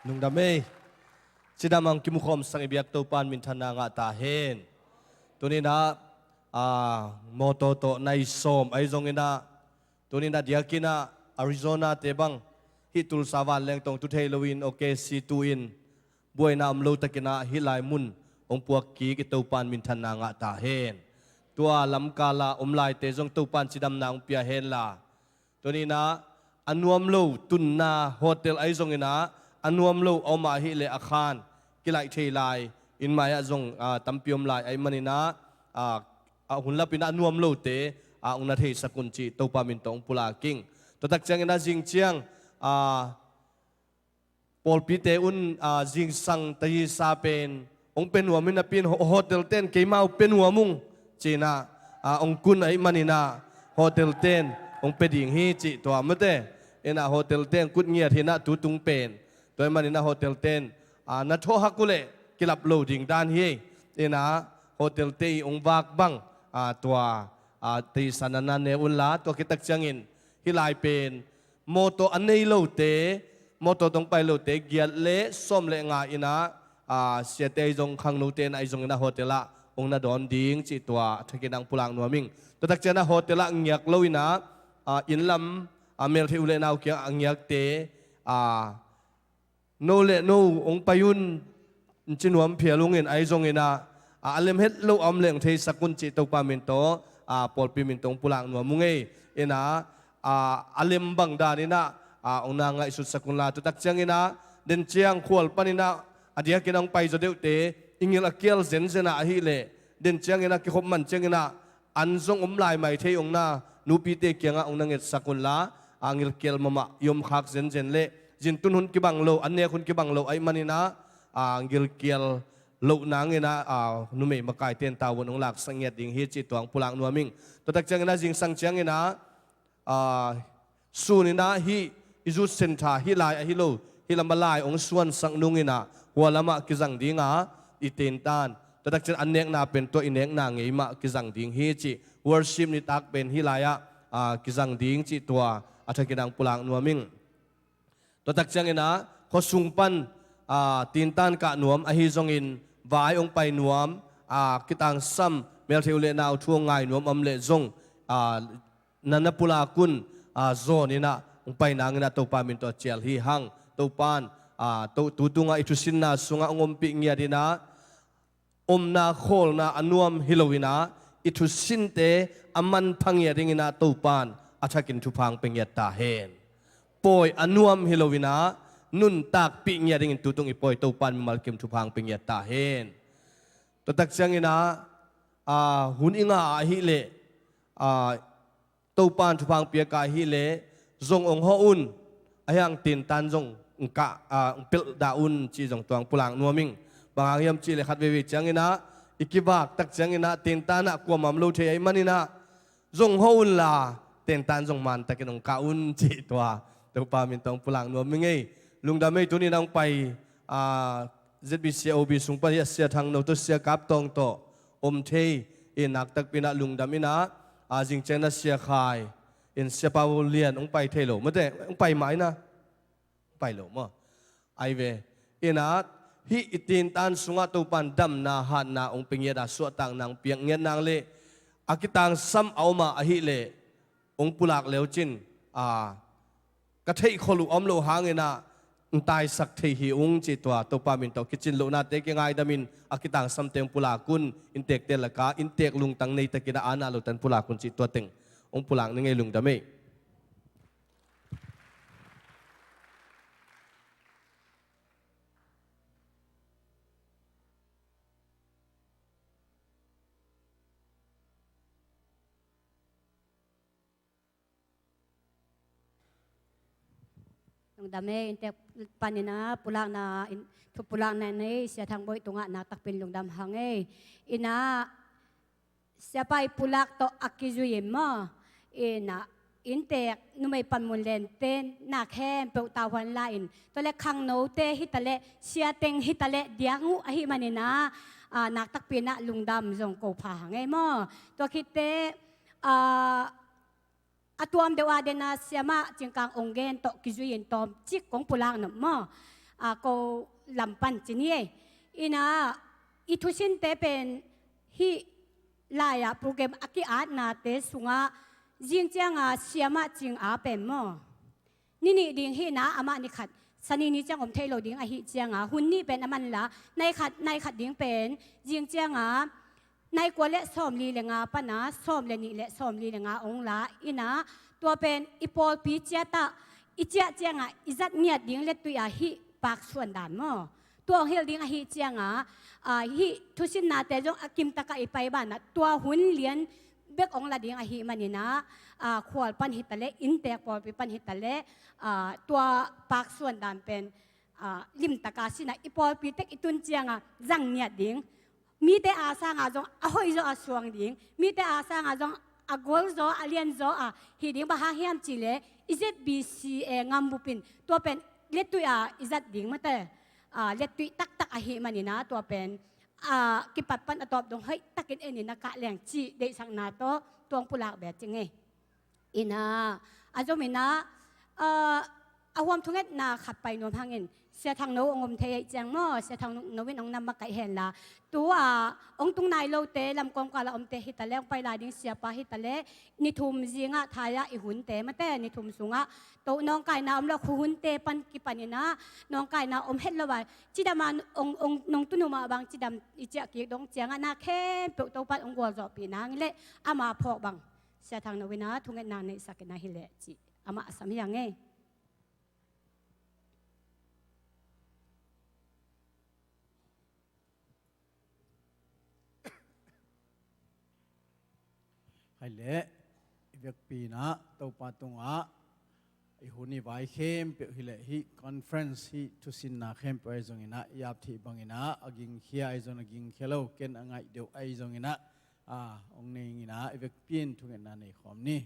Lungdam ei. Cidam hong kimukhawm sang i biak Topa in minthanna ngah ta hen. Tuni in ah, ah, mawtaw tawh nai sawm ahi zongin ah, tuni in ah diakin ah Arizona-te bang hih Tulsa vanleng tawh tu thei loin, O K C tu-in buaina om lo takin ah hih lai mun hong puak kik i Topa in minthanna ngah ta hen. Tua lamkal ah om laite zong Topa in cidamna hong pia hen la, tuni in ah a nuam lo tunna hotel ahi zongin ah, a nuam lo a om ahih leh a khan kilaih thei lai, inn mai ah zong, ah, tampi om lai ahih manin ah, ah, a hun lap in ah a nuam lote, ah, hong na theisak un cih Topa min tawh hong pulak ing. Tua tak ciangin ah zing ciang, ah, pawlpite un, ah, zingsang taisa pen hong pia nuam in, napi in ho-, hotel ten keimah uh pia nuam ung ci-in ah, ah, hong kun ahih manin ah hotel ten hong pia ding hi cih tua mate. In ah hotel ten kut ngiat hi in ah tu tung pen. Tua ahih manin ah hotel ten, ah, na thawhak uh leh kilap lo ding dan hi. In ah hotel te i hong vak bang, ah, tua, ah, taisa na na ne un la, tua khit tak ciangin hih lai pen mawtaw a nei lote, mawtaw tawh hong pai lote giat le sawm le nga in ah, ah, siate ahi zong khangnote in ahi zongin ah hotel ah hong na dawn ding cih tua a thakin ah hong pulak nuam ing. Tua tak ciangin ah hotel ah ngiak lo in ah, ah, inn lam, ah, meltheih u le nau kiangah a ngiakte, ah, no le no hong pai un, ci nuam phial ung in, ahi zongin ah, a, a lem het lo a om leh hong theisak un cih Topa min tawh, a, pawlpi min tawh hong pulak nuam ung ei. In ah, a, a lem bang dan in ah, a, hong na ngaihsutsak un la, tua tak ciangin ah, den ciang khual panin ah a diakin ah hong pai zaw deuhte, i ngilh a kial zenzen ah ahih leh, den ciangin ah kikhop man ciangin ah, an zong om lai mai thei hong na, nupite kiangah hong na ngetsak un la, a, ngilhkial mahmah i om khak zenzen leh, zintun hun kibang lo, an nek hun kibang lo ahih manin ah, a, ngilhkial loh nangin ah, a, numei makaite in tavuan hong laksak ngiat ding hi cih tua hong pulak nuam ing. Tua tak ciangin ah zingsang ciangin ah, a, sun in ah hih i zut centre hih lai ahi lo, hih lam ah lai hong suansak nungin ah, hua lamah kizang ding a, i tintan. Tua tak ciang an nekna pen tua i nekna ngei mah kizang ding hi cih, worship nitak pen hih lai ah, a, kizang ding cih tua a thakin ah hong pulak nuam ing. Tua tak ciangin ah khuasung pan, a, tintan kah nuam ahi zongin vai hong pai nuam, a, kitangsam meltheih u le nau thu hong ngai nuam a om leh zong, a, na na pulak un, a, zawn in ah hong pai nangin ah Topa min tawh a cial hi hang. Topa in, a, tu, tu tungah i thusinna sungah hong ompih ngiat in ah, omna khawlna a nuam hi lo in ah, i thusinte a manpha ngiat dingin ah Topa in a thakin thupha hong pia ngiat ta hen. Pawi a nuam hi lo in ah, nuntakpih ngiat dingin tu tung i pawi Topa in mimal kim thupha hong pia ngiat ta hen. Tua tak ciangin ah, a, hun i ngah ahih leh, a, Topa in thupha hong piak ahih leh zong hong hawh un, ahi hang tintan zong hong kah, a, hong pelh dah un cih zong tua hong pulak nuam ing. Bang hang hiam cih leh khat veivei ciangin ah, i kivak tak ciangin ah tintan ah kuamah om lo thei ahih manin ah, zong hawh un la, tintan zong mantakin hong kah un cih tua Topa min tawh hong pulak nuam ing ei. Lungdam ei, tuni in ah hong pai, a, Z B C O B sung pan hih a Sia Thang No tawh Sia Kap Tawng tawh om thei in, nak takpi in ah lungdam in ah, a, zing ciang in ah Sia Khai in Sia Pau Lian hong pai thei lo mate, hong pai mah in ah, hong pai lo maw? Ai ve. In ah hih i tintan sungah Topa in damna hatna hong pia ngiat a, suahtakna hong piak ngiat nang leh, a kitangsam a om a ahih leh hong pulak le uh cin, a, ka theih khol uh a om loh hangin ah hong taisak thei hi ung cih tua Topa min tawh kicin lohnate kingaidam in, a kitangsamte hong pulak un, inntekte lakah inntek lungtang nei takin ah, a na lo tan pulak un cih tua teng hong pulak ning ei. Lungdam ei. Lungdam ei, inntek panin ah pulakna, thu pulakna nei Sia Thang Bawi tungah naktakpi in lungdam hang ei. Ina, Siapa i pulak tawh a kizui in maw, ina, inntek numei panmun lente na khempeuh tavuan la-in, tua le khangnote hitaleh, sia teng hitaleh diak uh ahih manin ah, naktakpi in ah lungdam zong ko pha hang ei maw. Tua khitteh, a tuam deuh a den a Siamah Cingkang ong gen tawh kizui in tawmcik kong pulak nop maw. Ko lam pan ci ni ei. Ina, i thusinte pen hih lai-ah program a ki-atnate sungah zing cianga Siamah Cing a pen maw, ni nih ding hihna, amah ni khat, Sani ni ciang om thei lo ding ahih cianga hun nih pen a manla, nai khat, nai khat ding pen zing cianga nai kua le sawmli le nga pana sawm le nih le sawmli le nga ong la. Ina, tua pen i pawlpi ciatah i ciah cianga i zat ngiat ding lettuih a hih paksuan dan maw, tua ong hilh ding ahih cianga, hih thusinnate zong a kimtakah i pai banah tua hun lian bek ong la ding ahih manin ah, khual pan hitaleh, inntek pawlpi pan hitaleh, tua paksuan dan pen limtaka sinah i pawlpi tek i tun cianga zang ngiat ding, mite a sanga zong a hoihzaw a suang ding, mite a sanga zong a golzaw a lianzaw a hih ding. Bang hang hiam cihleh i Z B C A ngambup in tua pen lettuih a i zat ding mate, lettuih taktak ahih manin ah tua pen kipat pan a tawp dong hoihtakin en in a kah leng cih deihsakna tawh tua ong pulak bia cing ei. Ina, a zom ina, a huam thungetna khat pai nuam hangin Sia Thang No ong om thei ahih ciang maw, Sia Thang No in ong na makaih henla, tua ong tung nai lote, lam kawngkala omte hitaleh, ong pai lai ding siapa hitaleh, ni thum zingah thai-ah i hunte mate, ni thum sungah to nawngkaina om lo khuhunte pan kipanin ah nawngkaina om het lo a, cidam a ong, ong nong tun uh mah bang cidam i ciah kik dong ciangah na khempeuh Topan ong gualzawhpih nang leh ama phawk bang Sia Thang No in ah thungetna neihsak in ah hileh cih amah a sam hi hang ei. Hai leh, i vekpi in ah Topa tungah i hun i vai khempeuh hileh, hih conference, hih thusinna khempeuh ahi zongin ah, i apthih bangin ah a gingkhia ahi zongin a gingkhia lo, ken a ngaih deuh ahi zongin ah, ong nei ing in ah i vekpi in thungetna nei khawm ni.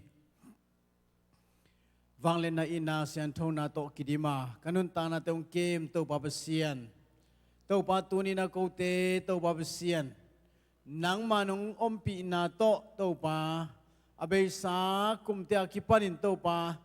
Vangliatna, itna, sianthona tawh kidim a ka nuntaknate hong kem Topa Pasian, Topa tuni-in ah kote Topa Pasian, nangma nong ompihna tawh Topa, a beisa kumte a kipanin Topa,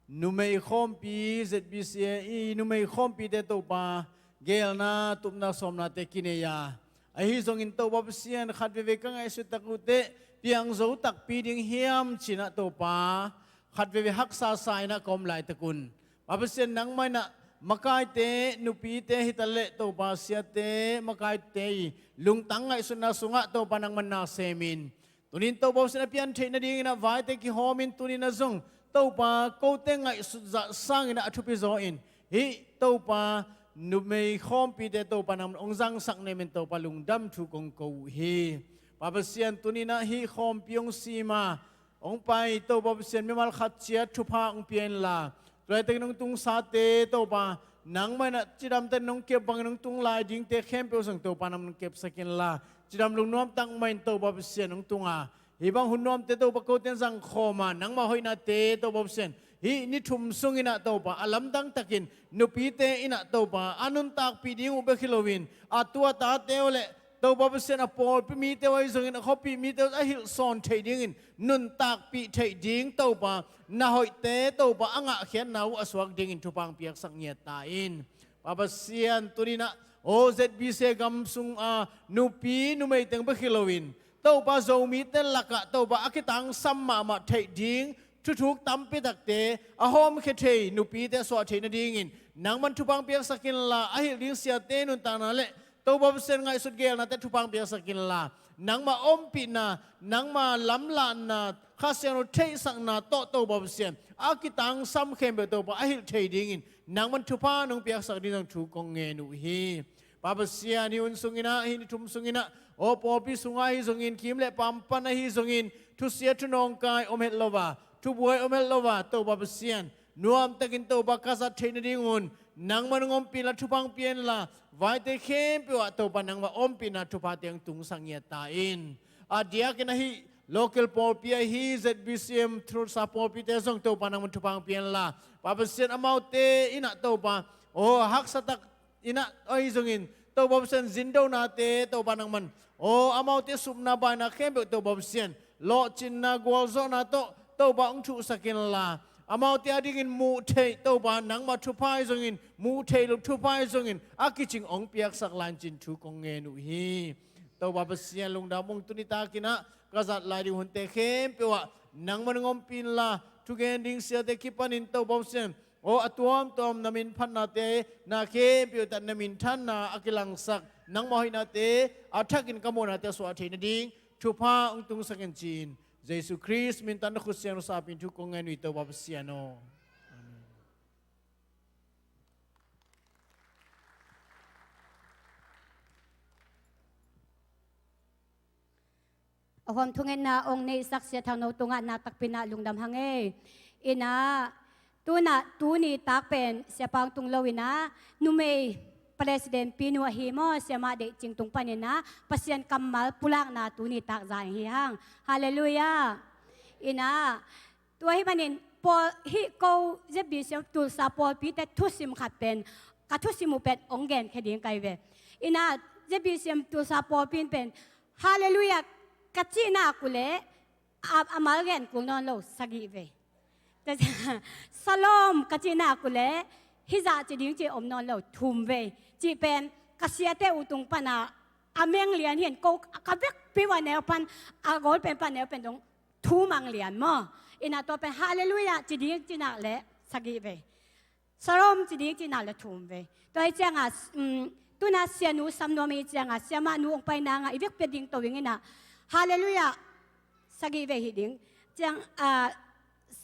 numei khawmpi, Z B C A i numei khawmpite Topa, geelna, tupna, sawmnate kinei a, ahi zongin Topa Pasian, khat veivei ka ngaihsut tak uh teh piangzo takpi ding hiam ci-in ah Topa, khat veivei haksa sa in ah ka om laitak un, Pa Pasian, nangmah in ah makaite, nupite hitaleh Topa, siate, makaite i lungtang ngaihsutna sungah Topa nangmah in na semin, tuni-in Topa Pasian a pian theih nadingin ah vaite kihawmin tuni-in ah zong Topa kote ngaihsut zah sangin ah a thupi zaw in, hih Topa numei khawmpite Topa nangmah in ong zangsak na hih manin Topa lungdam thu kong ko uh hi. Pa Pasian, tuni-in ah hih khawmpi ong sim a ong pai Topa Pasian, mimal khat ciat thupha ong pia inla, tu laitakin ong tungsate Topa, nangmah in ah cidamtakin ong kep bangin ong tung lai dingte khempeuh zong Topa nangmah in kepsak inla, cidam lungnuam tak mah in Topa Pasian ong tung a, hih bang hun nuamte Topa kote in zangkhawm a, nangmah hoihnate Topa Pasian, hih ni thum sungin ah Topa a lamdang takin nupite in ah Topa a nuntakpih ding uh bek hi loin, a tu a tate uh leh Topa Pasian, a pawlpi mite uh ahi zongin, a khuapi mite uh a hilhsawn theih dingin nuntakpih theih ding Topa, na hoihte Topa a ngahkhiatna uh a suak dingin thupha ong piaksak ngiat ta in. Pa Pasian, tuni-in ah aw Z B C A gam sung a nupi numei teng bek hi loin, Topa, Zomite lakah Topa a kitangsam mahmah theih ding thuthuk tampi takte a hawmkhia thei nupite a suah theih nadingin nangmah in thupha ong piaksak inla, a hilh ding siate nuntakna leh Topa Pasian ngaihsut geelnate thupha ong piaksak inla, nangmah ompihna, nangmah lamlahna, Kha Siangtho theihsakna tawh Topa Pasian, a kitangsam khempeuh Topa a hilh thei dingin nangmah in thupha nong piaksak ding zong thu kong ngen uh hi. Pa Pasian, hih hun sungin ah, hih ni thum sungin ah, aw pawlpi sungah ahi zongin, kiim le paam pan ahi zongin, thusia thunawngkai om het lo a, thubuai om het lo a, Topa Pasian, nuamtakin Topa ka zat theih nadingun nangman hong ompih inla, thupha hong pia inla, vaite khempeuh ah Topa nangma ompihna thuphate hong tungsak ngiat ta in. A diakin ahi local pawlpi ahi Z B C M Tulsa pawlpite zong Topa nangman thupha hong pia inla, Pa Pasian, amaute in ah Topa, aw, haksa tak in ah ahi zongin Topa Pasian, zindonate Topa nangman, aw, amaute supna baina khempeuh Topa Pasian, lawhcinna gualzawhna tawh Topa hong thuhsak inla, amaute adingin muh theih Topa nangma thupha ahi zongin, muh theih loh thupha ahi zongin a kicing hong piaksak lai in ci-in thu kong ngen uh hi. Topa Pasian, lungdam ung. Tuni takin ah ka zat lai ding hunte khempeuh ah nangman hong ompih inla, thugen ding siate kipanin Topa Pasian, aw, a tuamtuam na min phatnate, na khempeuh tawh na minthanna a kilangsak nangma hoihnate a thakin ka muhnate a suah theih nading thupha hong tungsak in ci-in, Jesu Khrist min tawh na khut siangtho sangpi in thu kong ngen uh hi, Topa Pasian aw. Amen. A huam thungetna hong neihsak Sia Thang No tungah nakpi-in ah lungdam hang e. In ah, tu-in ah, tuni tak pen Sia Pa hong tung lo-in ah, numei president pinu ahi maw, siamah deih cing tung panin ah Pasian kammal pulakna tuni tak zan hi hang. Halleluiah. In ah, tua ahih manin, pawl, hih ko Z B C M Tulsa pawlpite thusim khat pen, ka thusim uh pen hong genkhia ding ka hi ve. In ah, Z B C M Tulsa pawlpi in pen, Halleluiah ka cih nak uh leh, a, a mal gen kul nawn lo, sagih vei. Shalom ka cih nak uh leh, hih zah ci ding cih om nawn lo, thum vei. Cih pen, ka siate uh tung pan ah, a meng lian hi in, ko ka vekpi uh a neu pan, a golpen pan, a neu pen dong, thu mang lian maw. In ah tua pen Halleluiah ci ding cih nak leh sagih vei. Shalom ci ding cih nak leh thum vei. Tua hi ciang ah, um, tu-in ah Sianu Sam Nuam hi ciang ah, siamah nu hong pai nang ah i vekpi a ding to ing in ah, Halleluiah sagih vei hi ding. Ciang, ah,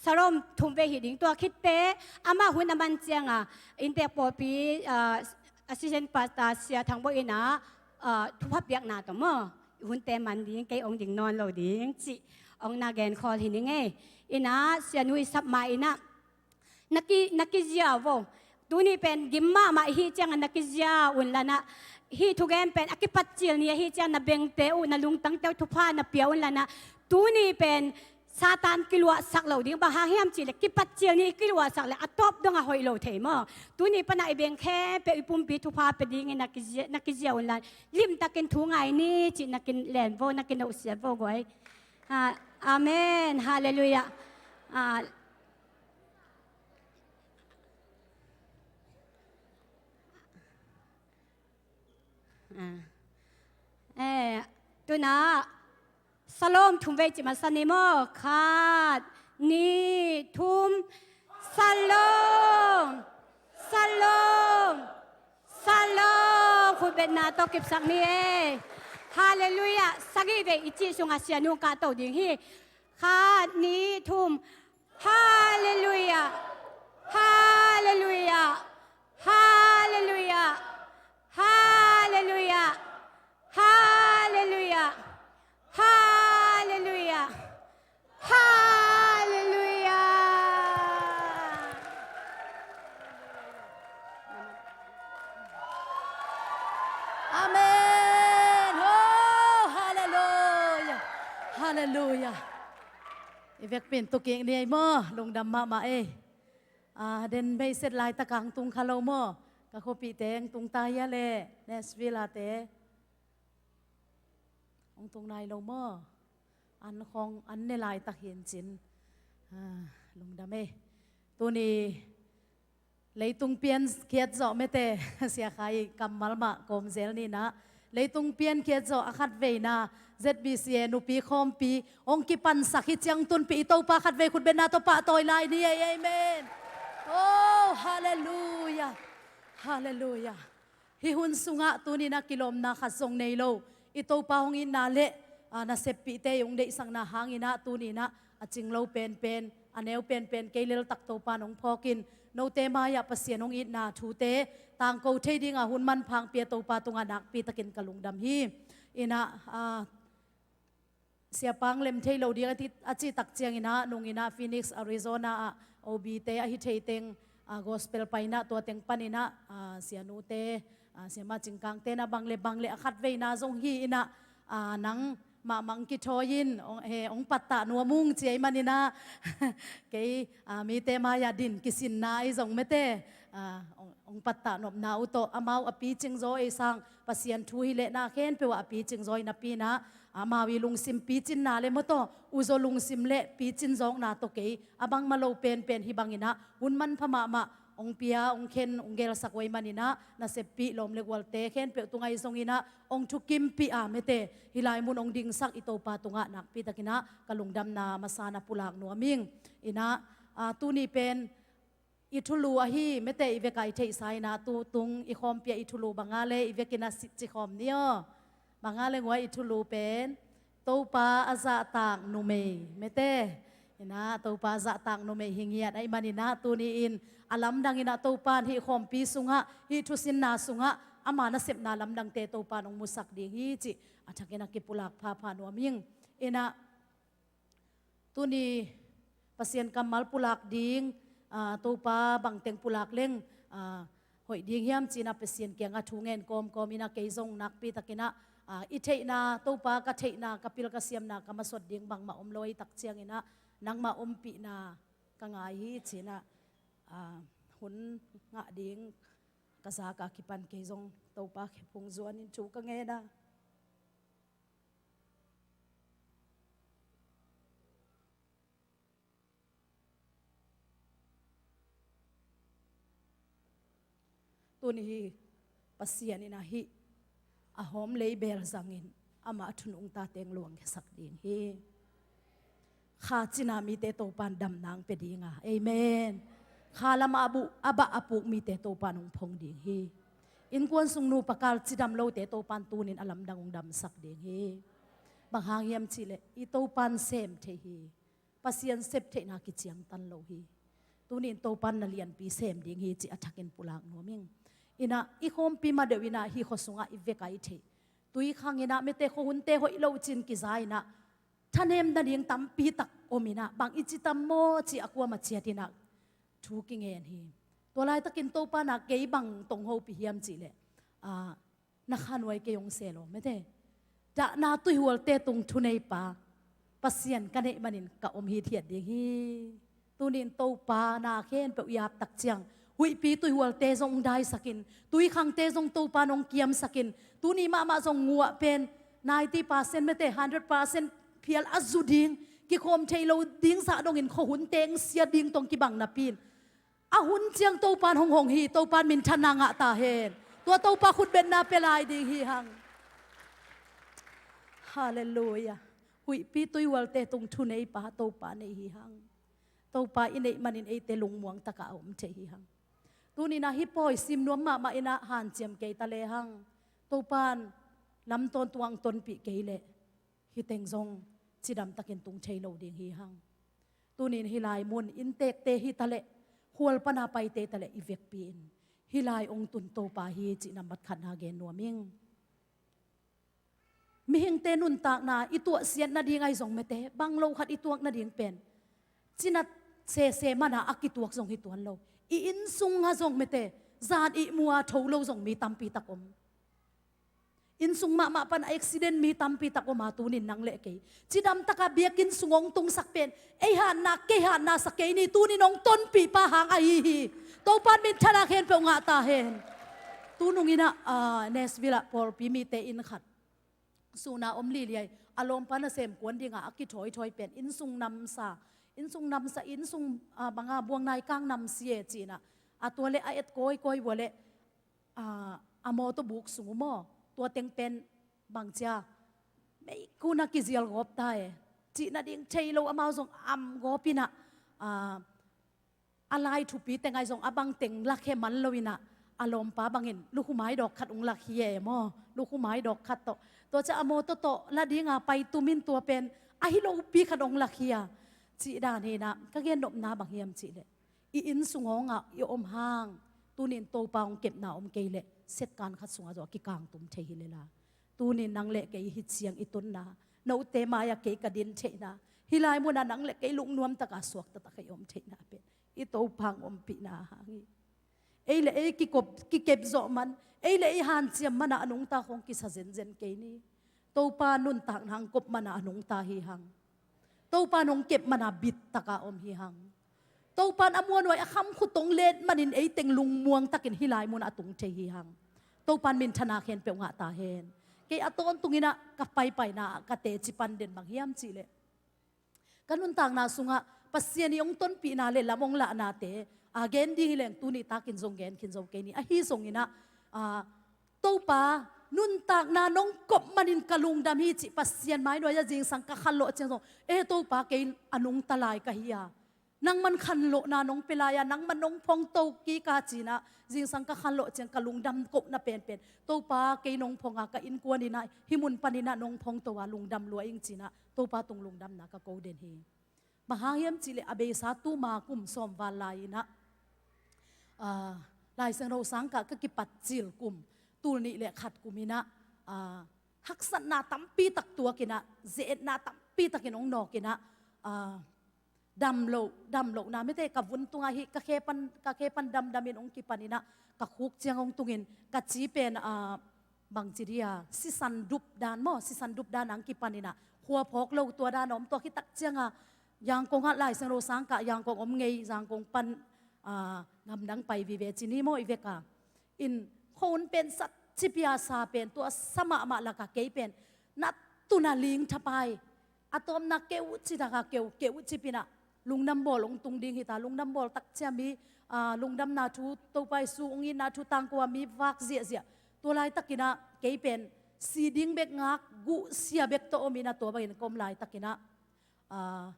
Shalom thum vei hi ding. Tua khit teh, amah hun a man ciang ah, inntek pawlpi, ah, assistant pastor Sia Thang Bawi in ah, ah, thupha piakna tawh maw, hunte man ding, kei hong ding nawn lo ding cih hong na genkhawl hi ning e. In ah, Sianu i sap ma in ah, na ki, na kizia vo. Tuni pen gim mahmah i hih ciang ah na kizia un la in ah, hih thugen pen a kipatcil ni ahi ciang, na bengte uh, na lungtangte uh thupha na pia un la in ah, tuni pen Satan kiluahsak lo ding. Bang hang hiam cih leh, kipatcil ni kiluahsak leh a tawp dong a hoih lo thei maw. Tuni pan ah i beng khempeuh i pumpi thupha pia dingin na kizia, na kizia un la in, limtakin thu ngai ni cih na kilen vo, na kinohsiat vo guai. Ah, amen. Halleluiah. Ah, ah. Eh, tu-in ah Shalom thum vei ci masa ni maw. Khat, nih, thum. Shalom. Shalom. Shalom. Khutbetna tawh kipsak ni e. Halleluiah. Sagih vei i cih sungah Sianu hong kahto ding hi. Khat, nih, thum. Halleluiah. Halleluiah. Halleluiah. Halleluiah. Halleluiah. Halleluiah. Halleluiah. Amen. Oh, halleluiah. Halleluiah. I vekpi in tu kik ni ei maw, lungdam mahmah ei. Ah, den beiset laitak ah hong tung kha lo maw. Ka khuapihte hong tung ta hia leh, Nashville ah te. Hong tung nai lo maw. An khawng, an ne laitak hi in cin. Ah, lungdam ei. Tuni leitung pian khiat zawh mete, Sia Khai kammal mah kawm zel ni in ah. Leitung pian khiat zawh a khatveina, Z B C A nupi khawmpi hong kipansak hi ciang tunpih i Topa khatvei khutbetna tawh pahtawi lai ni ei, amen. Oh, halleluiah. Halleluiah. Hih hun sungah tuni in ah kilawmna khat zong nei lo, i Topa hong itna leh, ah, naseppihte hong deihsakna hangin ah tuni in ah a cing lo penpen, a neu penpen kei leltak Topa in hong phawkin, note mai-ah Pasian hong itna thute tangko thei dingah hun manpha hong pia Topa tungah nakpitakin ka lungdam hi. In ah, ah, Siapa hong lem thei lo ding a ci, a cih tak ciangin ah, nungin ah Phoenix, Arizona ah O B te ahi thei teng, ah, gospel paina tua teng panin ah, ah, sianute, ah, siama Cingkangte na bang le bang le a khatveina zong hi in ah, ah, nang mahmah hong kithawi in, hong, he, hong pattah nuam ung ci ahih manin ah, kei, ah, mite mai-ah din kisinna ahi zong mete, ah, hong, hong pattah nopna uh tawh, amau a picing zaw ei sang, Pasian thu hi leh na khempeuh ah a picing zaw hi napi in ah, amau i lungsim picinna le maw tawh, uzaw lungsim le picin zawkna tawh kei, a bangmah lo penpen hi bangin ah, hun manpha mahmah hong pia, hong khen, hong gelsak uh ahih manin ah, naseppih lawm le gualte khempeuh tungah ahi zongin ah, hong thukimpih a mete, hih lai mun hong dingsak i Topa tungah nakpi takin ah, ka lungdamna masa na pulak nuam ing. In ah, ah, tuni pen, i thulu ahi mete i vek a i theihsa in ah, tu tung i khawmpi ah i thulu bang a le i vekin ah sit ci khawm ni aw. Bang a le nguai i thulu pen, Topa a zahtak numei mete. In ah, Topa a zahtak numei hi ngiat ahih manin ah, tuni in a lamdang in ah Topa in hih khawmpi sungah, hih thusinna sungah, ama nasepna lamdangte Topa in hong musak ding hi cih a thakin ah kipulak phapha nuam ing. In ah, tuni Pasian kammal pulak ding, ah, Topa bangteng pulak leng, ah, hoih ding hiam ci-in ah Pasian kiangah thu ngen kawmkawm in ah, kei zong nakpi takin ah, ah, i theihna, Topa ka theihna, ka pil ka siamna, ka masot ding bangmah om lo ahih tak ciangin ah, nangmah ompihna ka ngai hi ci-in ah, ah, hun ngah ding ka zak a kipan kei zong Topa khephung zuanin thu ka ngen a. Tuni hi Pasian in ah hih a hawm lei beel zangin amah a thu nungta teng luangkhiasak ding hi. Kha cina mite Topa in damna hong pia ding a. Amen. Kha lamah a buh, a bah a puk mite Topa in hong phong ding hi. Innkuan sung nupa kal cidam lote Topa in tunin a lamdang hong damsak ding hi. Bang hang hiam cih leh i Topa in sem thei hi. Pasian sep theihna kiciangtan lo hi. Tuni in Topa in na lianpi sem ding hi cih a thakin pulak nuam ing. In ah, i khawmpi ma deuh in ah hih khua sungah i vek a i theih, tui khang in ah mete, khuahunte hoih lo ci-in kiza in ah, thanem nading tampi tak om in ah, bang i ci tam maw cih a kuamah ciat in ah thu kingen hi. Tua laitakin Topa in ah kei bang tong hopih hiam cih leh, ah, na khanuai kei hong sel aw mete. Dahna tuihualte tung thuneipa Pasian ka neih manin ka om hithiat ding hi. Tuni in Topa na khempeuh i ap tak ciang, huihpi tuihualte zong hong daisak in, tui khangte zong Topa in hong kiamsak in, tuni mahmah zong nguah pen ninety percent mete, hundred percent phial a zu ding, kikhawm thei lo ding zah dongin khuahunte hong sia ding tawh hong kibang napi in, a hun ciang Topa in hong hong hi, Topa in minthanna ngah ta hen. Tua Topa khutbetna pia lai ding hi hang. Halleluiah. Huihpi tuihualte tung thuneipa Topa nei hi hang. Topa i neih manin eite lungmuang takah a om thei hi hang. Tuni in ah hih pawi sim nuam mahmah in ah hanciam kei ta lehang, Topa in lam tawntung hong tonpih kei leh, hih teng zong cidam takin tung thei lo ding hi hang. Tuni in hih lai mun inntekte hi ta leh, khual pan a paite hi ta leh i vekpi in, hih lai hong tun Topa hi cih nambat khatna gen nuam ing. Mihingte nuntakna i tuahsiat nading ahi zong mete, bang lo khat i tuak nading pen, cinat sese man a a kituak zong hi tuan lo. I inn sungah zong mete, zan ihmu a tho lo zong mi tampi tak om. Inn sung mahmah pan a accident mi tampi tak om a, tuni in nang le kei cidam taka biakinn sung hong tungsak pen, ei hatna, kei hatna sa kei ni, tuni in hong tonpihpa hang ahi hi. Topa in minthanna khempeuh ngah ta hen. Tunung in ah, ah, Nashville ah pawlpi mite inn khat, sun a om liliai, a lawmpa nasem kuan ding a a kithawithawi pen, inn sung namsa, inn sung namsa, inn sung, ah, bang a buang naikang namsia ci-in ah, a tua leh a et kawikawi ua leh, ah, a mawtaw buk sung uh maw, tua teng pen bangcia, meikhu in a kizial gawp ta e, cih nading thei lo, amau zong am gawp in ah, ah, a lai thupi teng ahi zong a bang teng lakhia man lo in ah, a lawmpa bangin lukhu maidawk khat hong lakhia e maw, lukhu maidawk khat tawh. Tua ciang a mawtaw tawh la ding a pai tum in, tua pen ahi lopi khat hong lakhia. Cih dan hi in ah, ka gen nopna bang hiam cih leh, i inn sung hong ah i om hang, tuni in Topa hong kepna om kei leh, setkan khat sungah zong a kikangtum thei hi lel a. Tuni in nang le kei hih ciang i tunna, note mai-ah kei ka din theihna, hih lai munah nang le kei lungnuam taka suakta taka i om theihna pen i Topa hong ompihna hang hi. Ei le ei kikop, kikep zawh man, ei le ei hanciam mana a nungta khawng kisa zenzen kei ni. Topa nuntakna hong kop mana a nungta hi hang. Topa nong kep mana bit taka om hi hang. Topan a muanhuai a khamkhu tong let manin eiteng lungmuang takin hih lai munah a tung thei hi hang. Topan minthana khen peuh ngah ta hen. Kei a tawntunginah ka paipaina ka teci pan den bang hiam cihleh, ka nuntakna sungah Pasian i hong tonpihna le lam hong lahnate a gen ding hi leng tuni takin zong gen khin zo kei ni. Ahi zonginah, a, Topa, nuntakna nong kop manin ka lungdam hi cih Pasian mainuai-ah zingsang ka khanlawh ciang zong, e Topa, kei a nungta lai ka hi a, nangman khanlawhna nong pia lai a, nangman nong phongto kik a cinah zingsang ka khanlawh ciang ka lungdam kohna penpen, Topa, kei nong phonga ka innkuaninah hih mun paninah nong phongto a lungdam lua ing cinah Topa tung lungdamna ka ko den hi. Bang hang hiam cihleh a beisa tuma kum sawm val lai-inah, a, Laisiangtho sangkah ka kipat cil kum, tul nih le khat kuminah, a, haksatna tampi tak tuakinah, ze-etna tampi takin hong nawkinah, a, damloh, damlohna mite ka vun tungah hih ka khepan, ka khepan damdamin hong kipaninah, ka khuk ciang hong tungin ka ci pen, a, bangci dia, sisan dup dan maw, sisan dup dan ang kipaninah khua phawk lo tua dan a om tua khitak cianga, Yangon ah Laisiangtho sangkah Yangon om ngei, Yangon pan, a, gamdang pai vive ci ni maw i veka. In khon pen sat cipia sa pen tua sa mahmah laka kei pen na tuna ling thapai. A tawpna keu citaka keu, keu cipinah lungdam bawl hong tung ding hita, lungdam bawl takcia mi, a, lungdamna thu, Topa Jesu hong itna thu tangkoa mi vak ziahziah. Tua laitakinah kei pen si ding bek ngak, guhsia bek tawh ominah tua bangin ka om laitakinah, a,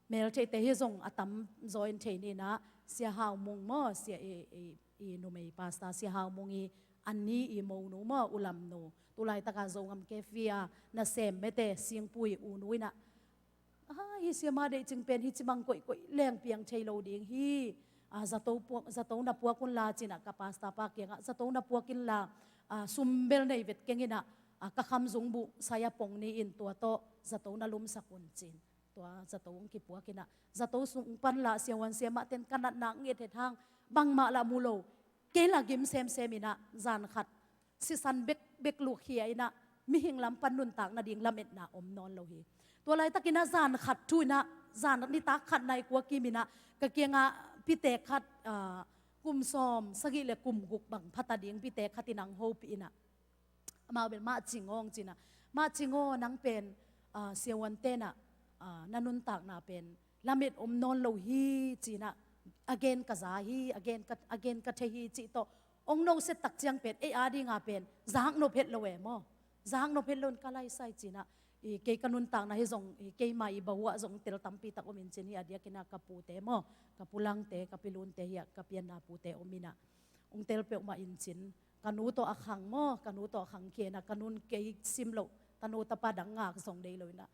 meltheihte hi zong a tamzaw in thei ninah, Sia Hau Mung maw, sia i, i, i numei pastor Sia Hau Mung i anni i monu maw, ulamnu, tulaitaka Zogam Cafe a nasem mete singpui unu inah, a, hi siama deih cing pen hi cimang koihkoih leng piang thei lo ding hi. A, zato puak, zato na puak unla cinah ka pastor pa kiangah zato na puak inla, a, sumbel nei vet kenginah, a, ka khamzung buh saya pong ni in tua tawh zato na lumsak un cin. Tua zato hong kipuakinah zato sung panlah siahuan siamah ten ka natna nget het hang bangmah lah mu lo. Kei lah gim semseminah zan khat sisan bek, bek lukhia inah mihing lam pan nuntak nading lametna om nawn lo hi. Tua laitakinah zan khat thu inah zan nitak khat nai kua kiminah ka kiangah pite khat, a, kum sawm sagih le kum guk bang phata ding pite khat inah hong hopih inah, amau bel mah cing aw hong cinah, mah cing aw nang pen, a, siahuan tenah, a, na nuntakna pen lamet om nawn lo hi cinah a gen ka za hi, a gen ka, a gen ka thei hi cih tawh hong noset tak ciang pen ei adinga pen zak nop het lo e maw. Zak nop het lo in ka laisai cinah, i, kei ka nuntakna hi zong, i, keima i bahuah zong tel tampi tak omin cin hi a diakinah ka pute maw, ka pulangte, ka pilunte hi a ka pianna pute ominah hong tel peuhmah in cin. Ka nu tawh a khang maw, ka nu tawh a khang khianah ka nun kei sim loh tanu tapa dang ngak zong dei lo inah,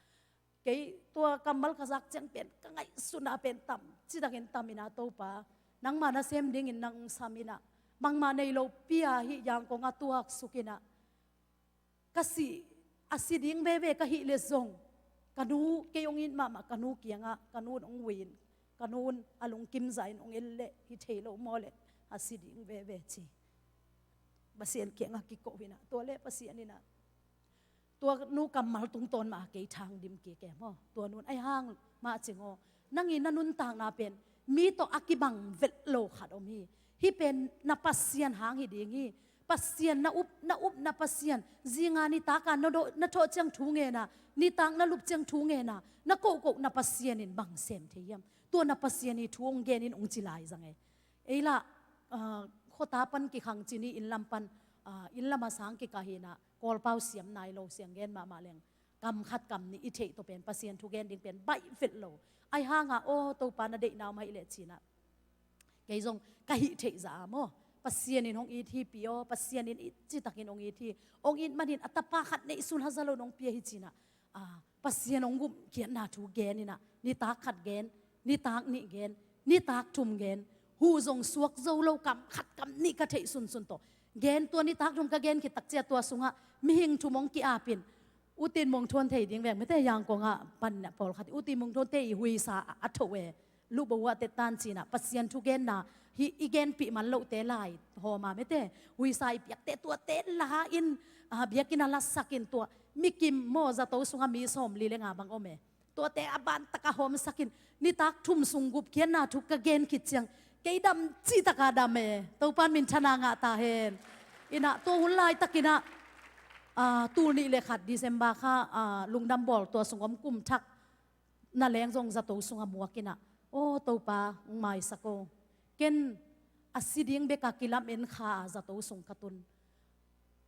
kei tua kammal ka zak ciang pen ka ngaihsutna pen tam citakin taminah Topa, nangma nasem dingin nang saminah bangmah nei lo pia hih Yangon a tuak sukinah, ka si, a si ding veve ka hih le zong ka nu, kei hong it mahmah ka nu kiangah ka nun hong ui in, ka nun a lungkim zahin hong en leh hi thei lo maw leh a si ding veve ci. Pasian kiangah kiko hinah tua le Pasian inah tua nu kammal tungtawn mah a kei thang dim kik e maw. Tua nun ai hang mah cing aw, nang i na nuntakna pen mi tawh a kibang velh lo khat om hi. Hih pen na Pasian hang hi ding hi. Pasian na up, na up na Pasian, zinga nitaka na, na thawh ciang thu ngena, nitak na lup ciang thu ngena na kohkoh na Pasian in bang sem thei hiam? Tua na Pasian i thu hong genin hong ci lai zang e. Ei lah, a, khuata pan kikhang cin i inn lam pan, a, inn lam a sang kikah hinah Kawlpau siam nai lo siang gen mahmah leng kam khat kam nih i theih tawh pen Pasian thu gen ding pen baih velh lo. Ai hanga aw Topa na deihna om ahih leh cinah kei zong ka hih theih za a maw, Pasian in hong it hi pi aw, Pasian in it citakin hong it hi. Hong it manin a tapa khat neihsun haza lo nong pia hi cinah, a, Pasian hong gumkhiatna thu gen inah nitak khat gen, nitak nih gen, nitak thum gen, hu zong suak zo lo kam khat kam nih ka theih sunsun tawh gen. Tua nitak thum ka gen khit takcia tua sungah mihing thum hong ki-apin U Tin Mung Thuan thei ding veng mete, Yangon ah pan pawlkhat U Tin Mung Thuan thei huisa a tho e. Lubo a tetan cinah Pasian thugenna hi i genpih man lohte lai hawma mete, huisa i piakte tuate la in, ah, biakinn a lasakin tua mikim maw zato sungah mi sawmli le nga bang om e. Tuate a ban taka hawmsakin nitak thum sung gupkhiatna thu ka gen khit ciang kei dam cih taka dam e. Topan minthana ngah ta hen. Inah tua hun laitakinah, ah, tul nih le khat December kha, ah, lungdam bawl tua sung om kum thak na leng zong zato sungah muakinah, aw Topa hong maisak aw. Ken a si ding beka kilamen kha a zato sung ka tun.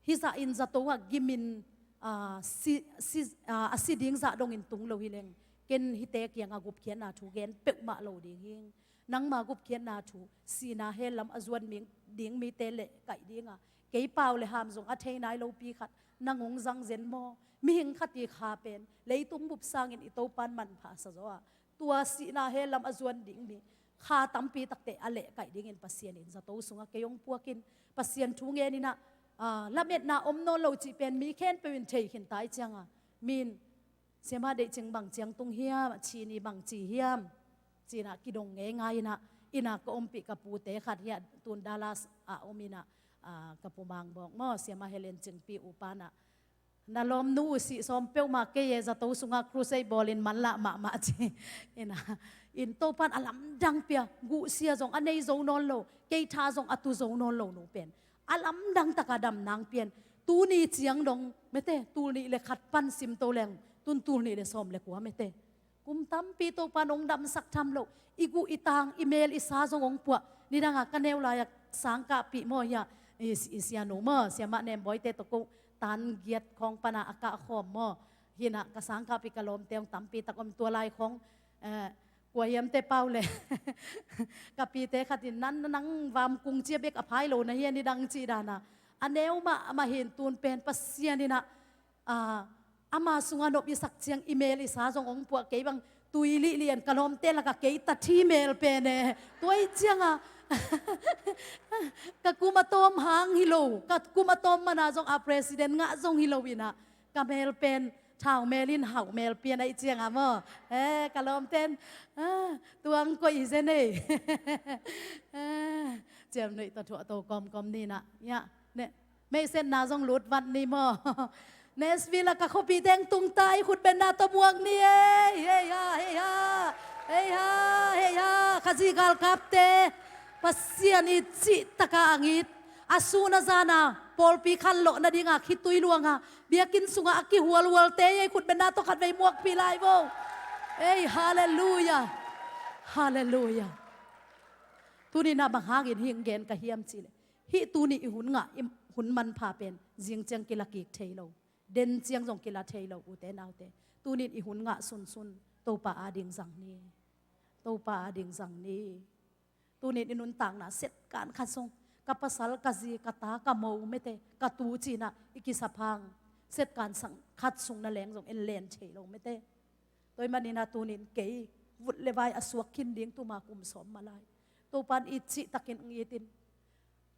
Hizah in zato ah gimin, ah, si, si, ah, a si ding zah dongin tung lo hileng ken hite kiangah gupkhiatna thu gen peuhmah lo ding hing. Nangma gupkhiatna thu sihna hell lam a zuan ding mite leh kaih dinga kei pau le ham zong a thei nai lopi khat nang hong zang zen maw? Mihing khat i kha pen leitung bup sangin i Topan manpha sa zaw ah tua sihna hell lam a zuan ding mi kha tampi takte a lehkaih dingin Pasian in zato sungah kei hong puakin Pasian thu ngeninah, ah, lametna om nawn lo cih pen mi khempeuh in thei khin ta i cianga min siama deihcing bang ciang tung hiam, a chini bang ci hiam cinah kidong ngeingai inah, inah ka ompih ka pute khat hiah tun Dallas a om inah, ah, ka pu Mang Bawng maw, siama Helen Cingpi upanah na lawmnu uh sih sawm peuhmah kei e, zato sungah crusade bawlin manlah mahmah ci. Inah in Topan a lamdang pia, guhsia zong a nei zo nawn lo, kei tha zong a tu zo nawn lo nu pen a lamdang taka dam nang pian. Tuni ciang dong mete, tul nih le khat pan simto leng tun tul nih le sawm le kua mete. Kum tampi Topan hong damsak tham lo, i guh i tang i mel i sa zong hong puah. Nidanga ka neu laia sangkahpih maw hiah i, i sianu maw, siamah Nembawite tawh ko tan giat khawng pana a kahkhawm maw. Hinah ka sangkahpih ka lawmte hong tampi tak om tua lai khawng, eh, kua hiamte pau le ka pite khatin nan nang vam kung cia bek a phai lo na hia nidang cih dana a neu mahmah hin tun pen Pasian inah, ah, ama sungah nop i sak ciang i mel i sa zong hong puah kei bang tui lihlih an ka lawmte lakah kei ta thi mel pen e. Tua i cianga ka kum a tawm hang hi lo, ka kum a tawm mana zong a president ngah zong hi lo inah ka mel pen thau mel in hauh mel pian a i cianga maw. E, ka lawmten, ah, tuang koih hi zen ei. Ah, ciamnuih tawh thuah to kawmkawm ninah. Iah, ne, meihsetna zong lutvat ni maw. Nashville ah ka khuapi teng tungta i khutbenna tawh muak ni ei. Hei ha, hei ha, hei ha, hei ha. Khazi galkapte Pasian i cih taka a ngit a sun a zana pawlpi khanlawh nadinga khitui luanga biakinn sungah a kihualhualte ei khutbenna tawh khatvei muakpih lai vo. Ei, halleluia. Halleluia. Tuninah bang hangin hing gen ka hiam cihleh hih tuni i hun ngah i hun manpha pen zing ciang kila kik thei lo, den ciang zong kila thei lo ute naute. Tunin i hun ngah sunsun Topa ading zang ni. Topa ading zang ni. Tunin i nuntakna setkan khat sung ka pasal ka zi ka ta ka mo mete ka tu cinah i kisaphang setkan sang khat sung na leng zong en len thei lo mete. Tua i maninah tunin kei vut le vai a suak khin ding tuma kum sawm malai Topan i cihtakin ong itin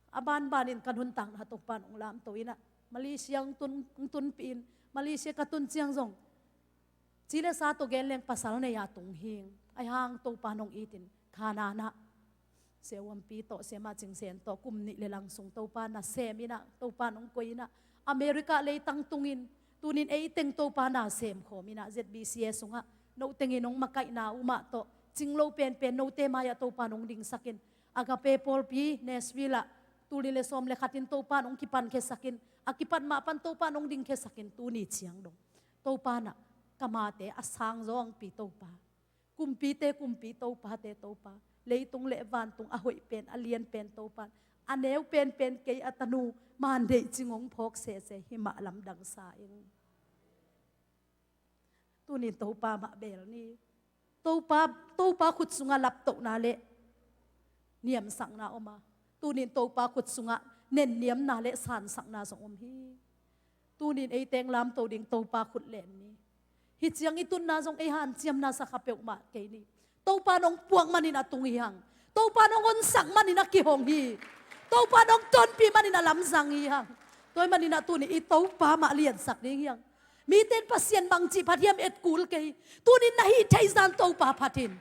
a banbanin ka nuntakna Topan ong lamto inah Malaysia ong tun, ong tunpih in Malaysia ka tun ciang zong ci le sa tawh gen leng pasal nei a tung hing. Aihang Topan ong itin Kanaan ah Siawampi tawh Siamah Cingsen tawh kum nih le lang sung Topa nasem inah Topa nong koih inah America leitang tungin tunin eiteng Topa nasem khawm inah Z B C A sungah note tengin nong makaihna umah tawh cinglo penpen note mai-ah Topa nong dingsakin Agape pawlpi Nashville ah tul nih le sawm le khatin Topa nong kipankhiasakin a kipan mah pan Topa nong dingkhiasakin tuni ciang dong Topa nah ka mate a sang zawngpi Topa, kumpite kumpi Topate Topa, leitung le vantung a hoih pen a lian pen Topa, a neu penpen kei a tanu mandeih cingong phawk sese himah lamdang sa ing. Tunin Topa mah beel ni. Topa, Topa khut sungah laptohna le niamsakna om a, tunin Topa khut sungah nenniamna le sansakna zong om hi. Tunin eiteng lamto ding Topa khut len ni. Hih ciang i tunna zong ei hanciamna sakha peuhmah kei ni. Topa nong puak manin a tung hi hang. Topa nong honsak manin a kihong hi. Topa nong tonpih manin a lamzang hi hang. Tua i maninah tuni i Topa mah liansak ding hi hang. Mite in Pasian bangci phat hiam et kul kei. Tunin na hih theih zah Topa phat in.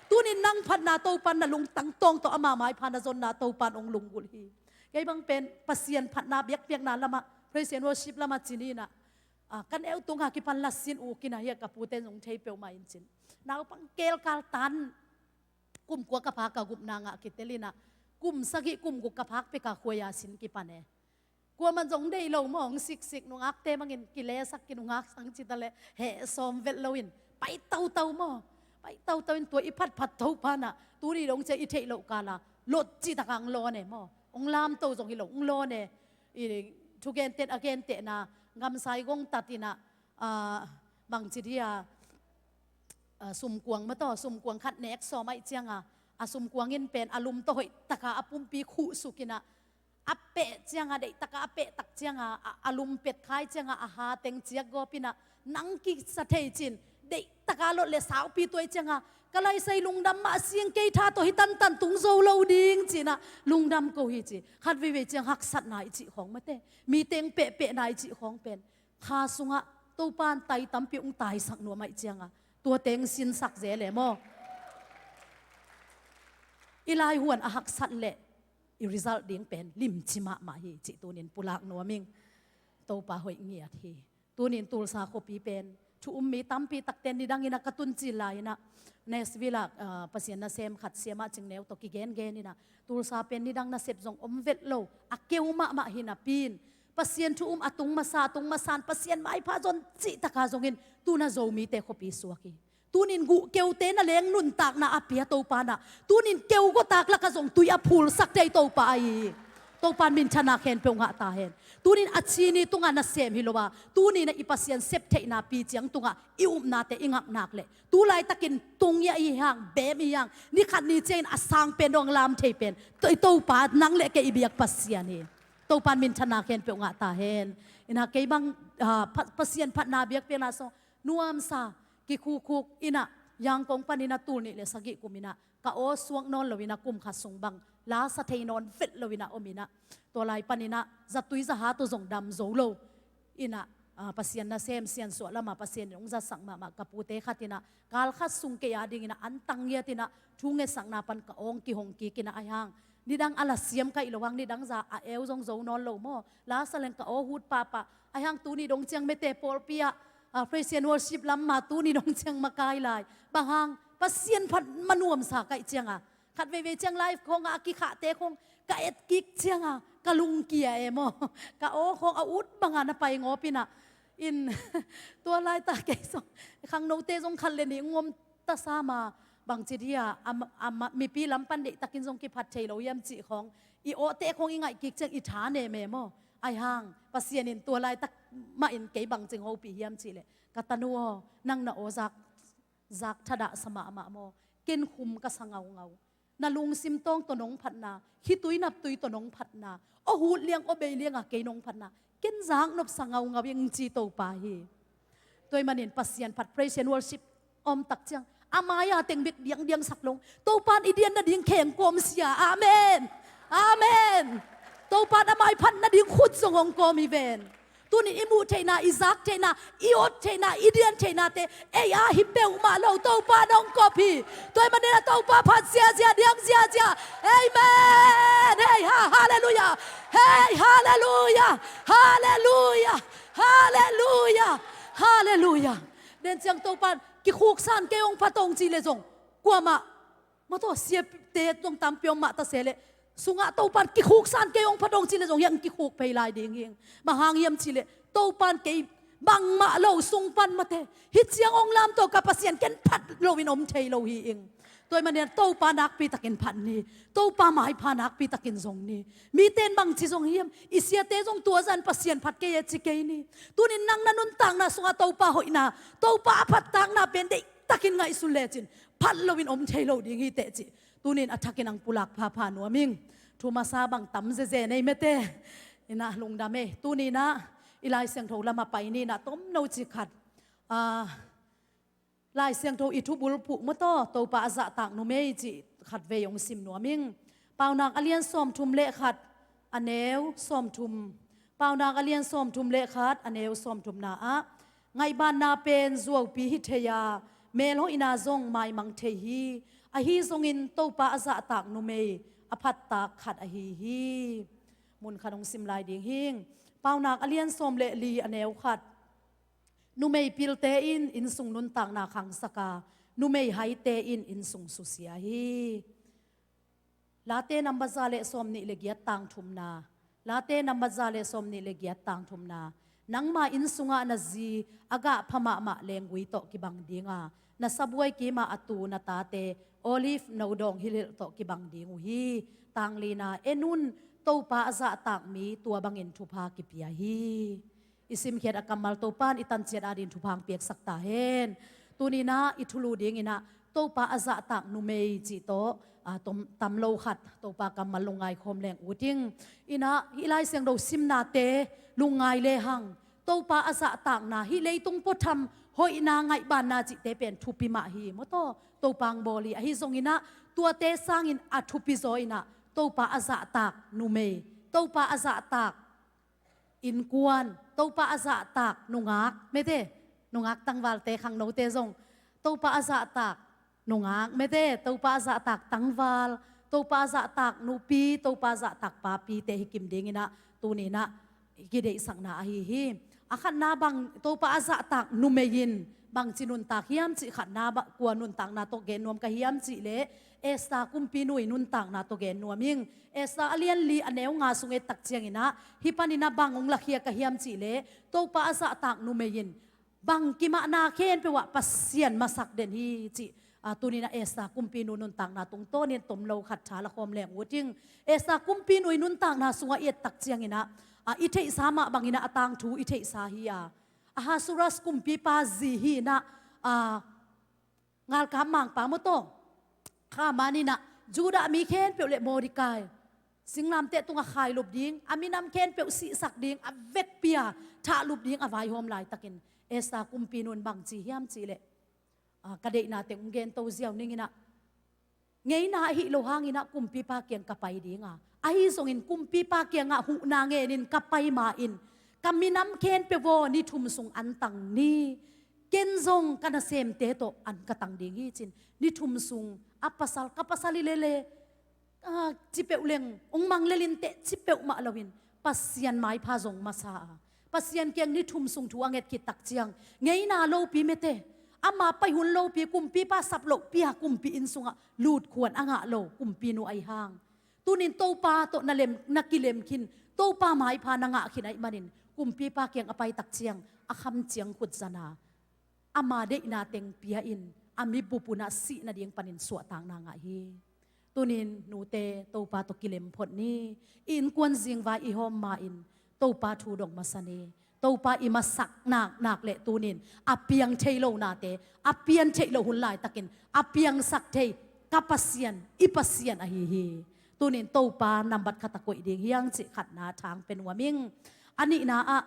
Tunin nang phatna Topa na lungtang tawng tawh ama maipha na zonna Topa in hong lunggulh hi. Kei bang pen Pasian phatna biakpiakna lamah, praise and worship lamah ci ni in ah, ah, ka neu tungah kipan lasin u kina hi a, ka pute in zong thei peuhmah in cin. Naupang kelkal tan kum kua ka phak a gupna ngah kitel in ah, kum sagih kum guk ka phak pek a khuai-a sin kipan e. Kuaman zong deih lo maw, hong siksik, nungakte bangin kilesak, kinungak sang cita leh heh sawm vet loin pai tautau maw. Pai tautau in tua i phatphat Topa in ah tuni dong ciang i theih loh kala lotcih taka hong lawn e maw. Hong lamto zong hi lo, hong lawn e. I thugenten a gentehna, gamsai gong tat in ah, ah, bangci dia, ah, sumkuang maw taw, sumkuang khat nek sawm ahih cianga, a sumkuang in pen a lum tawh hoih taka a pumpi khuhsuk in ah, a peh cianga, deih taka a peh tak cianga, a, a lum pet khai cianga, a ha teng ciak gawp in ah, nang kisa thei cin, deih taka lot le saupi tuai cianga, ka laisai lungdam mah sing kei, tha tawh hi tantan tung zo lo ding ci in ah, lungdam ko hi ci. Khat veivei ciang haksatna i cih khawng mate, mi teng pehpehna i cih khawng pen kha sungah Topa in tai tampi hong taisak nuam ahih cianga, tua teng sinsak zel e maw. I laihuan a haksat leh i result ding pen limci mahmah hi cih tunin pulak nuam ing. Topa hoih ngiat hi. Tunin Tulsa khuapi pen thu um mi tampi takte nidang in ah ka tun cil lai in ah, Nashville ah, ah, Pasian nasem khat Siamah Cingneu tawh kigengen in ah, Tulsa pen nidang nasep zong om vet lo, a keu mahmah hi napi in, Pasian thu um a tung masa, a tung masa in Pasian maipha zon cih taka zongin tu in ah Zomite khuapi suak hi. Tunin guh keute na leng nuntakna a pia Topa in ah, tunin keu gawtak lakah zong tui a phulsak thei Topa ahi hi. Topa in minthanna khempeuh ngah ta hen. Tunin a cini tungah nasem hi lo a, tunin ah i Pasian sep theihna pi ciang tungah i upnate i ngak nak leh, tu laitakin tung i a i hang, bem i hang, ni khat ni ciangin a sang pen dong lam thei pen, To-, i Topa nang le kei i biak Pasian hi. Topa in minthanna khempeuh ngah ta hen. In ah kei bang, ah, Pa-, Pasian phatna biakpiakna sung nuamsa, kikhukhuk in ah, Yangon panin ah tul nih le sagih kum in ah, ka aw suak nawn lo in ah kum khat sung bang la sa thei nawn vet lo in ah om in ah, tua lai panin ah zatui zaha tawh zong dam zo lo in ah, ah, Pasian nasem siansuah lamah Pasian in hong zatsak mahmah ka pute khat in ah, kal khat sung kei a dingin ah antang ngiat in ah thu ngetsakna pan ka aw hong kihong kik in ah, ahi hang nidang a la siam ka hih lo hang, nidang zah a eu zong zo nawn lo maw, la sa leng ka aw hut pahpah, ahi hang tuni dong ciang mete pawlpi ah, ah, praise and worship lam mah tuni dong ciang makai lai. Bang hang, Pasian phat mah nuamsa ka hih cianga, khat veivei ciang live khawngah a kikhahte khawng ka et kik cianga ka lungkia e maw. Ka aw khawng a ut banga na pai ngawp in ah, in tua laitak kei zong, khangnote zong khat le nih hong om ta sam a, bangci dia, a, a, mipi lam pan deihtakin zong kiphat thei lo hiam cih khawng, i awhte khawng i ngaih kik ciang i tha nem e maw. Ahi hang Pasian in tua laitak mah in kei bangci hong hopih hiam cih leh, ka tanu aw, nang na aw zak, zak thadah sa mahmah maw. Ken khum ka sa ngaungau. Na lungsim tawng tawh nong phatna, khitui naptui tawh nong phatna, aw hut liang aw bei lianga kei nong phatna, ken zak nopsa ngaungau ing ci Topa hi. Tua ahih manin Pasian phat praise and worship om tak ciang, a mai-a teng bek diangdiang sak lo. Topa in i dian nading kheng kawm sia. Amen. Amen. Topa in a maiphat nading khut zong hong kawm hi ven. Tunin i muh theihna, i zak theihna, i ot theihna, i dian theihnate ei a hi peuhmah lo, Topa in hong kop hi. Tua ahih manin a Topa phat ziazia, diang ziazia. Amen. Hei ha, halleluiah. Hei, halleluiah. Halleluiah. Halleluiah. Halleluiah. Den ciang Topa in kikhuksan kei hong phat hong ci leh zong, kuamah, mawtaw siate zong tampi om mah ta se leh, sungah Topa in kikhuksan kei hong phat hong ci leh zong hiah hong kikhuk phei lai ding hi ing. Bang hang hiam cih leh, Topa in kei bangmah lo sung pan mate, hih ciang hong lamto ka Pasian ken phat loin om thei lo hi ing. Tua ahih manin Topa nakpi takin phat ni. Topa maipha nakpi takin zong ni. Mite in bangci zong hiam, i siate zong tua zah in Pasian phat kei e ci kei ni. Tunin nang na nuntakna sungah Topa hoihna, Topa a phattakna pen deih takin ngaihsun lecin phat loin om thei lo ding hi teh cih tunin a thakin ang pulak phapha nuam ing. Thu masa bang tam zeze nei mete. Inah lungdam e. Tuninah i Lai Siangtho lamah pai ninah tomno ci khat. Ah, Lai Siangtho i thubulphuh mawtaw Topa a zahtak numei cih khat vei hong sim nuam ing. Paunak a lian sawmthum le khat, a neu sawmthum Paunak a lian sawmthum le khat, a neu sawmthumna ah, ngaihbanna pen zuaupi hi thei a, melhoihna zong maimang thei hi. Ahi zongin Topa a zahtak numei a phattak khat ahi hi. Mun khat hong sim lai ding hing. Paunak a lian sawm le li, a neu khat. Numei pilte in innsung nuntakna khangsak a, numei haite in innsung susia hi. Late nambat za le sawmnih le giat, tang thumna. Late nambat za le sawmnih le giat, tang thumna. Nangma inn sungah na zi a gah pha mahmah lenggui tawh kibang ding a, na sabuai kimah a tu na tate olive no dawng hilhilh tawh kibang ding uh hi. Tang lina, en un, Topa a zahtak mi tua bangin thupha kipia hi. I simkhiat a kammal Topa in i tanciat adingin thupha hong piaksak ta hen. Tuni-in ah i thulu dingin ah Topa a zahtak numei cih tawh, a, tom, tam lo khat Topa kammal lungngai khawm leng ut ing. In ah hih Lai Siangtho simnate lungngai lehang, Topa a zahtakna, hih leitung puatham hoihna, ngaihbanna cihte pen thupi mah hi maw taw. Topa hong bawl hi. Ahi zongin ah tuate sangin a thupi zaw in ah Topa a zahtak numei, Topa a zahtak innkuan, Topa a zahtak nungak, mete, nungak tangvalte, khangnote zong, Topa a zahtak nungak, mete, Topa a zahtak tangval, Topa a zahtak nupi, Topa a zahtak papite hi kim dingin ah tuni-in ah i kideihsakna ahi hi. A khatna bang, Topa a zahtak numei in bangci nuntak hiam cih khatna ba, kua nuntakna tawh gen nuam ka hiam cih leh, Esther kumpinu i nuntakna tawh gen nuam ing. Esther a lian li, a neu nga sung et tak ciangin ah, hih panin ah bang hong lakhia ka hiam cih leh, Topa a zahtak numei in bang kimahna khempeuh ah Pasian masak den hi cih, a, tuni-in ah Esther kumpinu nuntakna tungtawnin tom lo khat tha la khawm leng ut ing. Esther kumpinu i nuntakna sungah i et tak ciangin ah, a, i theihsa mah bangin ah a tangthu i theihsa hi a, Ahasuerus kumpipa zi hi-in ah, a, ngalkap mangpa maw taw, Haman in ah Judah mi khempeuh le Mordecai singlamteh tungah khailup ding, a minam khempeuh sihsak ding, a vekpi-a thahlup ding a vaihawm laitakin, Esther kumpinu in bang ci hiam cih leh, a, ka deihna teng hong gento ziau ning in ah, ngeina ahih loh hangin ah kumpipa kiang ka pai ding a, ahi zongin kumpipa kiangah huhna ngenin ka pai ma-in, ka minam khempeuh aw, ni thum sung an tang ni. Ken zong ka nasemte tawh an ka tang ding hi, ci-in ni thum sung a pasal, ka pasal hi lele, a, ci peuh leng, hong mang lel inteh ci peuhmah loin Pasian maipha zong masa a, Pasian kiang ni thum sung thu a nget khit tak ciang, ngeina lopi, mete, ama pai hun lopi, kumpipa sap lohpi-a kumpi inn sungah lutkhuan a ngah lo kumpinu ahi hang, tuni-in Topa tawh na lem, na kilem khin, Topa maipha na ngah khin ahih manin kumpipa kiang a pai tak ciang a kham ciang khut zan a, ama deihna teng pia-in a mibup un ah sih nading panin suahtakna ngah hi. Tuni-in nute, Topa tawh kilem phot ni. I innkuan zingvai i hawm ma-in Topa thu dong masa ni. Topa i masak naknak le tuni-in a piang thei lo nate, a pian theih loh hun laitakin a piangsak thei ka Pasian, i Pasian ahi hi. Tuni-in Topa nambat khat a koih ding hi hang cih khatna thang pe nuam ing. A nihna ah,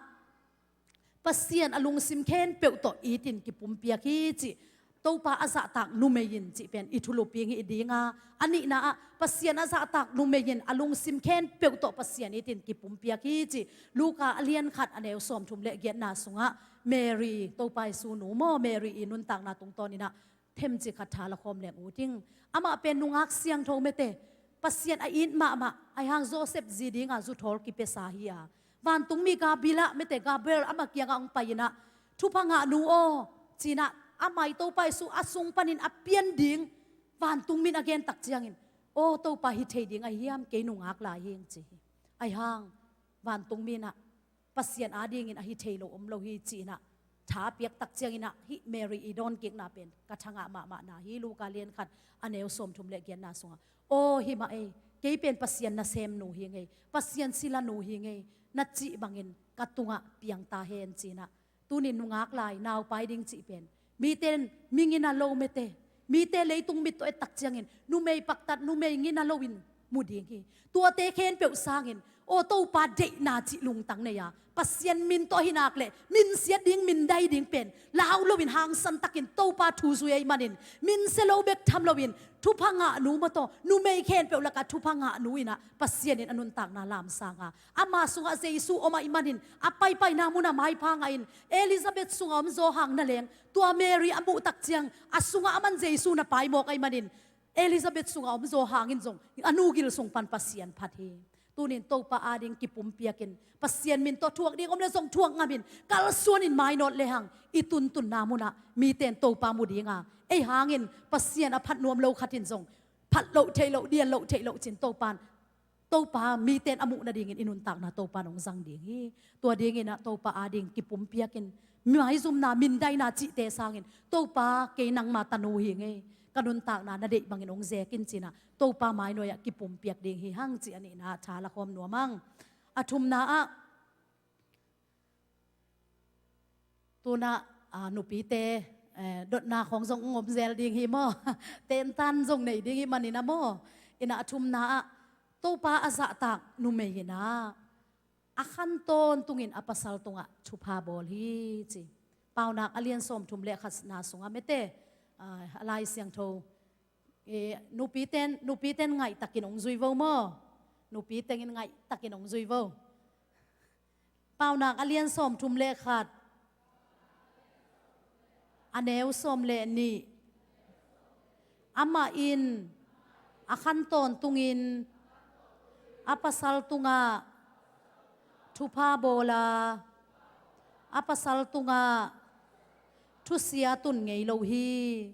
Pasian a lungsim khempeuh tawh itin kipumpiak hi cih, Topa a zahtak numei in cih pen i thulu ping hi ding a, a nihna ah Pasian a zahtak numei in a lungsim khempeuh tawh Pasian itin kipumpiak hi cih, Luka a lian khat, a neu sawmthum le giatna sungah Mary, Topa Jesu nu maw, Mary i nuntakna tungtawnin ah themcik khat tha la khawm leng ut ing. Amah pen nungak siangtho, mete, Pasian a it mahmah, ahi hang Joseph zi dinga zuthawl kipiasa hi a, vantungmi Gabriel ah, mete, Gabriel amah kiangah hong pai-in ah, thupha ngah nu aw, ci-in ah, amah i Topa Jesu a sung panin a pian ding vantungmi in a gen tak ciangin, aw Topa, hi thei ding ahi hiam, kei nungak lai hi ing, ci hi. Ahi hang vantungmi in ah, Pasian adingin ahi thei lo om lo hi, ci-in ah tha a piak tak ciangin ah, hih Mary i dawnkikna pen ka thangah mahmahna hi. Luka lian khat, a neu sawmthum le giatna sungah, aw hi mah ei, kei pen Pasian nasemnu hi ing ei, Pasian silanu hi ing ei, na cih bangin ka tungah piang ta hen, ci-in ah, tuni-in nungak lai, naupai ding cih pen, mite in mi ngina lo, mete, mite leitung mit tawh et tak ciangin numei paktat, numei ngina loin mu ding hi. Tuate khempeuh sangin, aw Topa deihna cih lungtang nei a, Pasian min tawh ahi nak leh min siat ding, min dai ding pen lau loin hangsan takin Topa thu zui ahih manin, min sia lo bek tham loin thupha ngahnu maw tawh, numei khempeuh lakah thupha ngahnu in ah Pasian in a nuntakna lamsang a, ama sungah Jesu om ahih manin a paipaina munah maipha ngahin, Elizabeth sungah om zaw hang naleng, tua Mary a muh tak ciang a sungah aman Jesu na pai mawk ahih manin, Elizabeth sungah om zaw hangin zong a nu gil sung pan Pasian phat hi. Tunin Topa ading kipumpiakin, Pasian min tawh thuak ding om le zong thuak ngamin, kalsuanin mainawt lehang i tuntunna munah mite in Topa mu ding a, ei hangin Pasian a phat nuam lo khat in zong phat loh theih loh, dian loh theih loh cin Topa in, Topa mite in a muh nadingin i nuntakna Topa in hong zang ding hi. Tua dingin ah Topa ading kipumpiakin, maizumna, mindaina cihte sangin, Topa kei nangma tanu hi ing ei, ka nuntakna na deih bangin hong zekin cin ah Topa mainawia kipumpiak ding hi hang cih a nihna ah tha lakhawm nuam hang. A thumna ah, tunah, ah, nupite, eh, dotna khawng zong hong om zel ding hi maw? Tentan zong nei ding hi manin ah maw? In ah a thumna ah, Topa a zahtak numei in ah a khan tawntungin a pasal tungah thupha bawl hi ci. Paunak a lian sawmthum le khatna sungah mete, ah, a Lai Siangtho, eh, nupiten, nupiten ngaihtakin hong zui vo maw? Nupiten ngaihtakin hong zui vo. Paunak a lian sawmthum le khat, a neu sawm le nih. Amah in a khan tawntungin a pasal tungah thupha bawl a, a pasal tungah thusia tun ngei lo hi.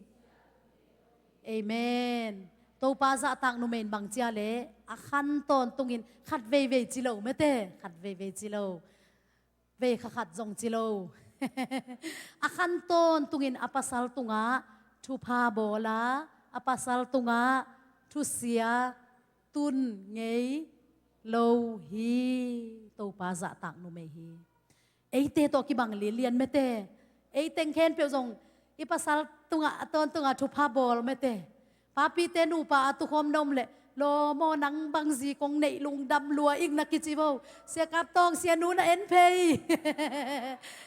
Amen. Topa zahtak numei in bang ci a leh, a khan tawntungin, khat veivei ci lo mete, khat veivei ci lo, vei kha khat zong ci lo. A khan tawntungin a pasal tungah thupha bawl a, a pasal tungah thusia tun ngei lo hi. Topa zahtak numei hi. Eite tawh kibang lilian mete. Ei teng khempeuh zong i pasal tungah, a tawntungah thupha bawl mete. Papite nupa a tukhawm na om leh, lawm aw, nang bang zi kong neih lungdam lua ing na kici vo. Sia Kap Tawng, sianu na en phei.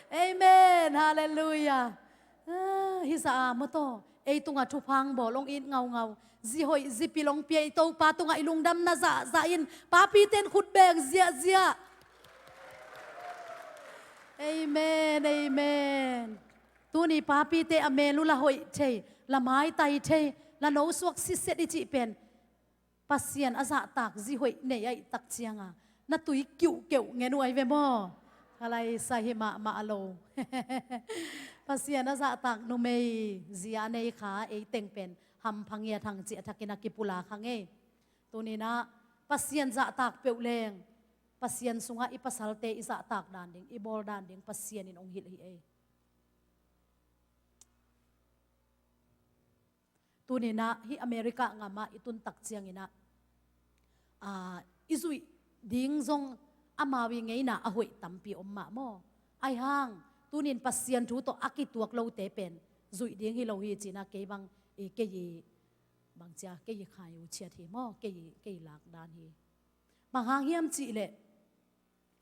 Amen. Halleluiah. Ah, hi zah a maw tawh, ei tungah thupha hong bawl, hong it ngaungau, zi hoih zi pil hong pia i Topa tungah i lungdamna zahzah in, papite in khut beng ziahziah. Amen, amen. Tuni papite a mel uh la hoih thei, la maitai thei, la nosuak sitset i cih pen Pasian a zahtak zi hoih nei ahih tak cianga na tui kiuhkeuh ngen uh ahi ve maw? Ka laisa hi mahmah lo. Pasian a zahtak numei zi a nei kha ei teng pen hampha ngiat hang cih a thakin a kipulak hang ei. Tuninah Pasian zahtak peuh leng, Pasian sungah i pasalte i zahtak dan ding, i bawl dan ding Pasian in hong hilh hi ei. Tuninah hih America gamah i tuntak cianginah, ah, i zuih ding zong amau i ngeina a hoih tampi om mah maw? Aihang, tunin Pasian thu tawh a kituak lote pen zuih ding hi lo hi cinah kei bang, eh, kei i bangcia, kei i khai uh ciat hi maw? Kei i, kei i lak dan hi. Bang hang hiam cihleh,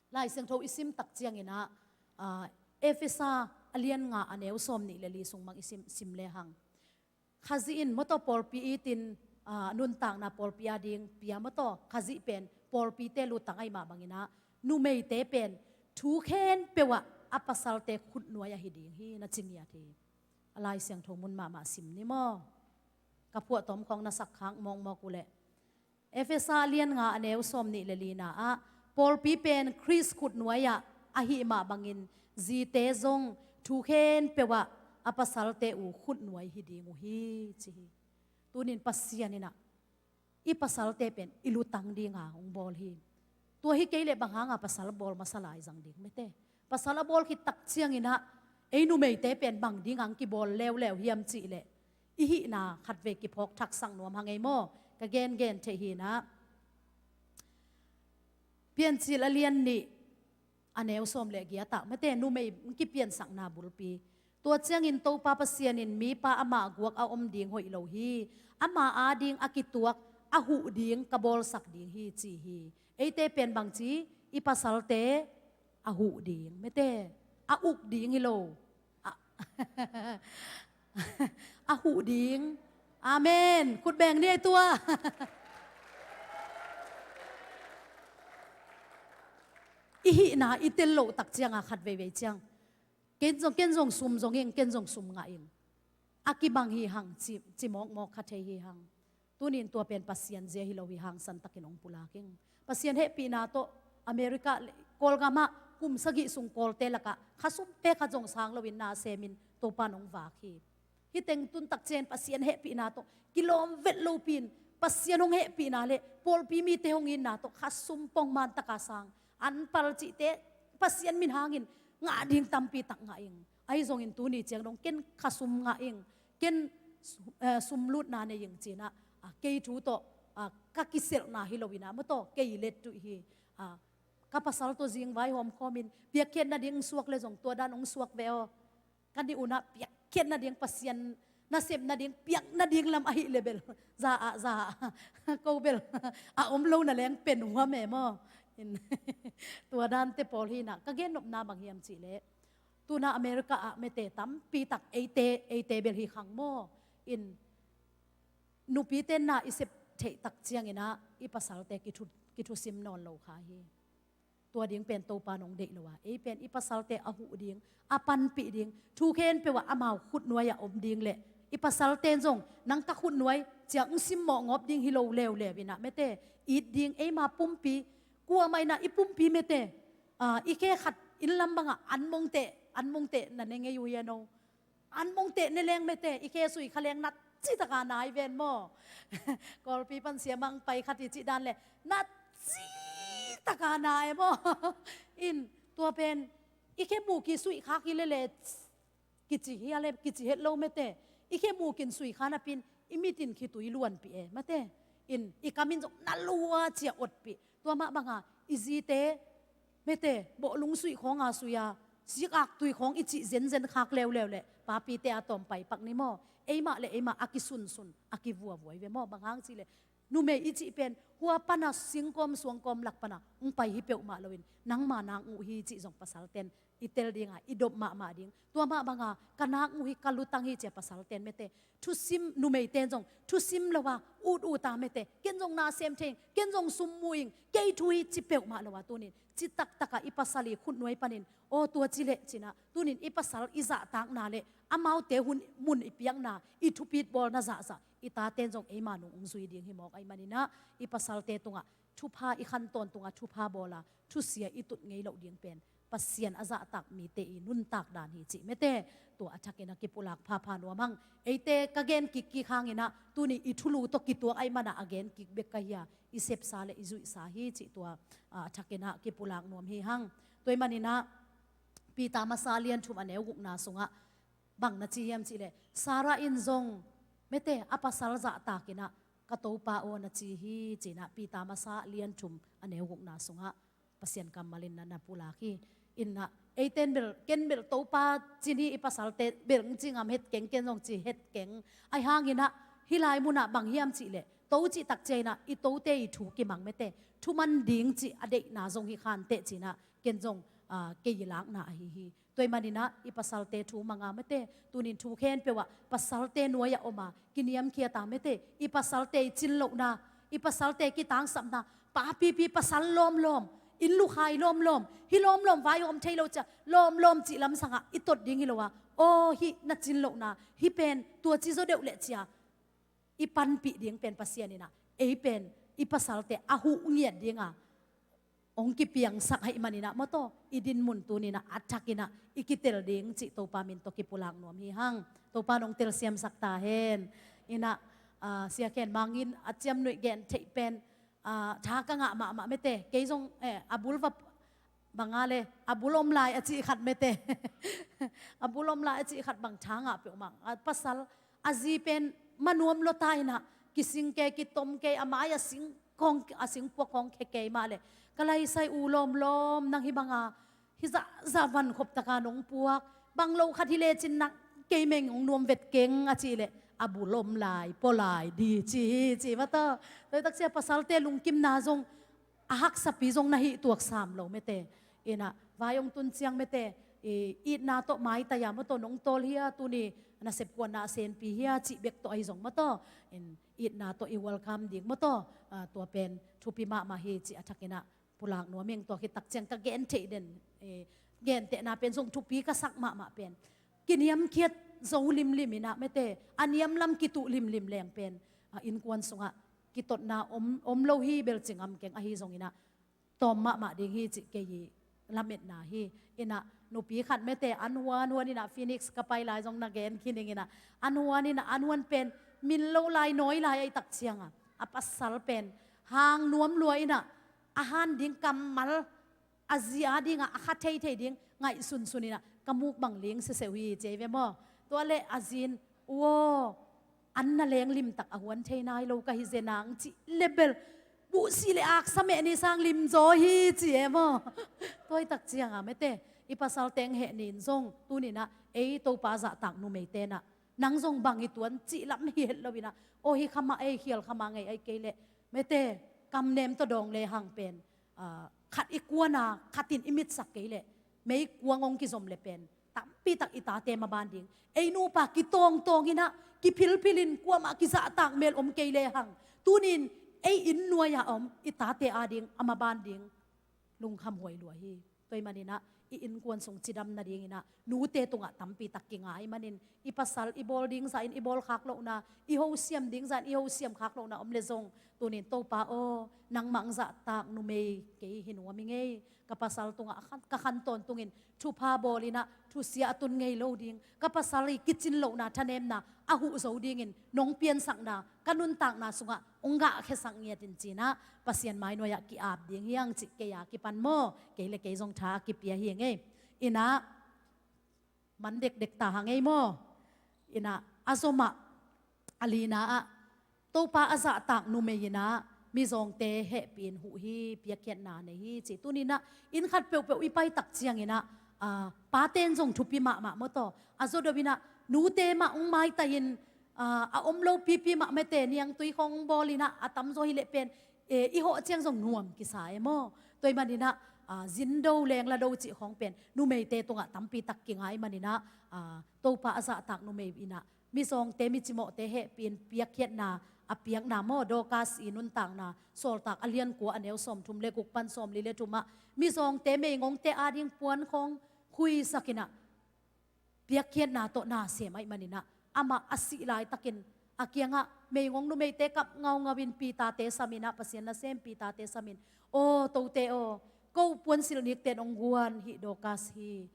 Lai Siangtho i sim tak cianginah, ah, Efesa a lian nga a neu sawm nih le li sung bang i sim, sim lehang. Khazih in maw tawh pawlpi itin, ah, nuntakna pawlpi a ding pia maw tawh, Khazih pen pawlpite lutang ahi mah banginah, numeite pen thu khempeuh ah a pasalte khutnuai ahi ding hi na ci ngiat hi. A Lai Siangtho mun mahmah sim ni maw? Ka phuahtawm khawng na sakkhak mawkmawk uhleh. Efesa lian nga a neu sawm nih le lina ah, pawlpi pen Khrist khutnuai ah ahih mah bangin, zite zong thu khempeuh ah a pasalte uh khutnuai hi ding uh hi, ci hi. Tunin Pasian inah i pasalte pen i lutang dinga hong bawl hi. Tua hi kei leh bang hanga pasal bawl masa lai zang ding mete? Pasal a bawl khit tak cianginah ei numeite pen bang dinga hong kibawl leuleu hiam cihleh, i hihna khatvei kiphawk thaksak nuam hang ei maw? Ka gengen theih hinah. Piancil a lian nih a neu sawm le giatah mete, numei kipiansakna bulpi. Tua ciangin Topa Pasian in mipa amah guak a om ding hoih lo hi. Ama ading a kituak a huh ding ka bawlsak ding hi ci hi. Eite pen bangci, i pasalte a huh ding, mete, a uk ding hi lo. A, a huh ding. Amen. Khut beng ni ei tua. I hihna i tel loh tak cianga khat veivei ciang, ken zong, ken zong sum zong ing, ken zong sum ngah ing, a kibang hi hang, ci, ci mawkmawk kha thei hi hang. Tunin tua pen Pasian zia hi lo hi hang, santakin hong pulak ing. Pasian hehpihna tawh America le Kawlgamah kum sagih sung Kawlte lakah khasum pek khat zong sang loin na semin Topa nong vak hi. Hih teng tun tak ciang Pasian hehpihna tawh kilawm vet lopin, Pasian hong hehpihna le pawlpi mite hong itna tawh khasum pongman taka sang, an pal cihte Pasian min hangin ngah ding tampi tak ngah ing. Ahi zongin tuni ciang dong ken khasum ngah ing, ken, eh, sumlutna nei ing cinah, ah, kei thu tawh, ah, ka kiselhna hi loinah maw tawh, kei lettuih hi. Ah, ka pasal tawh zing vaihawm khawmin piakkhiat nading hong suak le zong tua dan hong suak ve aw. Ka nih unah piakkhiat nading, Pasian nasep nading, piak nading lam ahih le bel, za ah, za ah, ko bel a om lo na leng pen huam e maw. In, tua dante pawl hinah ka gennopna bang hiam cihleh, tuna America ah mete tampi tak eite, eite bel hi khang maw. In, nupite na i sep theih tak cianginah i pasalte kithu, kithusim nawn lo kha hi. Tua ding pen Topa nong deih lo a, ei pen i pasalte a huh ding, a panpih ding, thu khempeuh ah amau khutnuai ah om ding le i pasalte zong nang ka khutnuai ciang hong simmawh ngawp ding hi lo leuleu inah mete, it ding, eima pumpi, kuamah inah i pumpi mete, ah, i khe khat inn lam bangah an mongteh, an mongteh na ne ngei uh hian o. An mongteh ne leng mete, i khe sui kha leng nat citaka nai ven maw. Kawlpi pan siamang pai khat i cih dan le nat citaka nai maw. In, tua pen i khe muki sui khak hi lele kici hia le kici het lo mete. I khe mukin sui kha napin i mitin khitui luanpih e mete. In, i kamin zong na lua cia otpih. Tua mah banga i zite mete, bawhlung suih khawnga suia, sikak tui khawng i cih zenzen khak leuleu le papite a tawm paipak ni maw. Eimah le eimah a kisunsun, a kivuavuai ve maw. Bang hang cihleh numei i cih pen hua pana singkawm suangkawm lak pana hong pai hi peuhmah loin nangma nang uh hi cih zong pasalten i tel dinga i dop mahmah ding. Tua mah banga ka nak uh hi, ka lutang hi cia pasalten mete, thusim, numeiten zong thusim lo a, ut uta mete, ken zong na sem thei ing, ken zong sum mu ing, kei thu hi ci peuhmah lo a tunin citak taka i pasal i khutnuai panin, aw tua cileh cinah tunin i pasal i zahtakna le amaute hun mun i piakna, i thupit bawlna zahzah i taten zong eima nung hong zui ding hi mawk ahih maninah i pasalte tungah thupha i khan tawntungah thupha bawla thusia i tut ngei loh ding pen Pasian a zahtak mite i nuntak dan hi cih mete. Tua a thakin a kipulak phapha nuam hang. Eite ka gen kikkik hanginah tuni i thulu tawh kituak ahih manah a gen kik bek ka hia, i sepsa le i zuihsa hi cih tua, ah, a thakinah kipulak nuam hi hang. Tua ahih maninah Peter masa lian thum a neu gukna sungah bang na ci hiam cihleh, Sarah in zong mete a pasal zahtakinah ka Topa aw na ci hi cinah Peter masa lian thum a neu gukna sungah Pasian kammalin na na pulak hi. Innah eiten bel, ken bel Topa cin hi, i pasalte bel ng ci ngam het keng, ken zong ci het keng. Ahi hanginah hih lai munah bang hiam cihleh to cih tak ciainah i tote i thu kimang mete, thuman ding cih a deihna zong hi khanteh cinah ken zong, ah, kei i lakna ahi hi. Tua ahih maninah i pasalte thu manga mete, tunin thu khempeuh ah pasalte nuai-ah om a kiniamkhiata mete, i pasalte i cin lohna, i pasalte kitangsapna, papipi pasal lawmlawm, inn lukhai lawmlawm, hih lawmlawm vai om thei lo cia lawmlawm cih lamsangah i tot ding hi lo a, aw hih na cin lohna, hih pen tua ci zaw deuh leh cia i panpih ding pen Pasian inah ei pen i pasalte a huh ngiat dinga hong kipiangsak ahih maninah maw taw, i dinmun tuninah a thakinah i kitel ding cih Topa min tawh kipulak nuam hi hang. Topa nong telsiamsak ta hen. Innah, ah, Sia Khen Mangin a ciamnuih gen theih pen, ah, tha ka ngah mahmah mete. Kei zong, eh, a bul va banga le a bul om lai a cih khat mete. A bul om lai a cih khat bang tha ngah peuhmah. A pasal a zi pen manuam lua ta inah kising kei, kitom kei, a mai a sing khawng, a singpuak khawng khe kei mah le ka laisai u lawmlawm nang hi banga hih zahzah vankhop taka nong puak, bang lo khat hi lecin nak kei meng hong nuam vet keng a cihleh a bul om lai, pua lai di ci hi ci mataw. Tua hi tak ciang pasalte lungkimna zong a haksapi zong na hih tuak sam lo mete. Ina vai hong tun ciang mete, itna tawh maitai a mataw, nong tawl hia, tuni nasep kuana a senpi hia cih bek tawh ahi zong mataw, itna tawh i welcome ding mataw. Tua pen thupi mahmah hi ci a thak ina pulak nuam ing. Tua khit tak ciang ka gen theih den, gentehna pen zong thupi ka sak mahmah pen kiniamkhiat zo limlim ina mete, a niamlam kituh limlim leng pen innkuan sungah kitotna om, om lo hi bel ci ngam keng, ahi zong ina tawm mahmah ding hi cih kei lametna hi. Ina nupi khat mete an huan huan ina Phoenix ka pai lai zong na gen khin ing ina, an huan ina an huan pen min lo lai nawi lai ahi tak cianga a pasal pen hang nuam lua ina a han ding kammal a zi a dingah a kha theithei ding ngaihsunsun ina ka muk bang ling seseu hi ci ei ve maw. Tua le a zin, uaw, an na leng limtak a huan thei nai lo ka hi zenang cih le bel buhsi le aksa mehni sang limzaw hi ci e maw. Tua hi tak cianga mete i pasal teng heh nin zong tuninah ei Topa zahtak numei tenah nang zong bang i tuan cih lam hi het lo inah, aw hi khamah ei, khial khamah ngei ei kei leh mete kamnem tawh dawng le hang pen khat i kuana khatin i mitsak kei leh meikuang hong kizom le pen tampitak i tate maban ding, ei nupa kitawngtawng inah kiphilphilin kuamah kizahtak mel om kei le hang tunin ei inn nuai-ah om i tate ading a maban ding lungkham huai lua hi. Tua hi maninah i innkuan sung cidam nadinginah nute tungah tampitak kinga ahi manin i pasal i bawl ding zahin i bawl khak lohna, i hosiam ding zahin i hosiam khak lohna om le zong tunin Topa aw, nangmah ang zahtak numei kei hi nuam i ngei. Ka pasal tungah ka khan tawntungin thupha bawlinah thusia a tun ngei lo ding, ka pasal i kicin lohna thanemna a huh zo dingin nong piansakna ka nuntakna sungah hong gahkhiasak ngiatin cinah Pasian mainuai-ah ki-ap ding hiang cih kei a kipan maw, kei le kei zong tha a kipia hi ngei. Inah man dekdek ta hang ei maw. Inah a zomah a lina-ah Topa a zahtak numei inah mizawngte hehpih in huh hi, piakkhiatna nei hi ci. Tuninah inn khat peuhpeuh i paitak cianginah paten zong thupi mahmah mawtaw a zawdawh inah nute mah hong maitahin a om lo pipi mah mete niangtui khawng bawl inah a tamzaw hileh pen i hawh ciang zong nuam kisa e maw. Tua hi maninah zindo lengla do cih khawng pen numeite tungah tampitak kinga ahi maninah Topa a zahtak numei inah mizawngte micimawhte hehpih in piakkhiatna a piakna maw, Dorcas i nuntakna Sawltak a liankua a neu sawmthum le guk pan sawmli le thumah mizawngte meingongte ading puan khawng khuisakinah piakkhiatna tawh na sem ahi maninah amah a sih laitakin a kiangah meingong numeite kap ngaungau in Peter-te saminah, Pasian nasem Peter-te samin, aw tote aw, ko puansilh nikten hong guan hih Dorcas hi.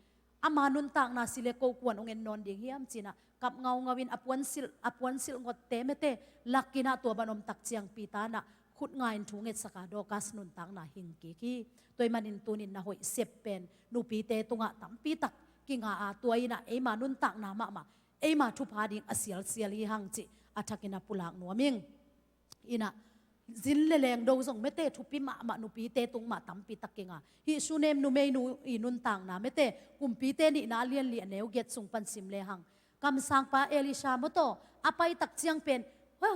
Ama nuntakna si le ko kuan hong en nawn ding hiam cinah kap ngaungau in a puansilh, a puansilh ngotte mete lakinah tua ban omtak ciang Peter nah khut nga in thu ngetsaka Dorcas nuntakna hing kik hi. Tua hi manin tunin na hoih sep pen nupite tungah tampitak kinga a tua inah eima nuntakna mahmah eima thupha ding a sialsial hi hang cih a thakin a pulak nuam ing. Inah zin le lengdo zong mete thupi mahmah nupite tung mah tampitak kinga. Hih Shunem numeinu i nuntakna mete Kumpite nihna a lianli a neu giat sung pan sim le hang kamsangpa Elisha mawtaw a paitak ciang pen,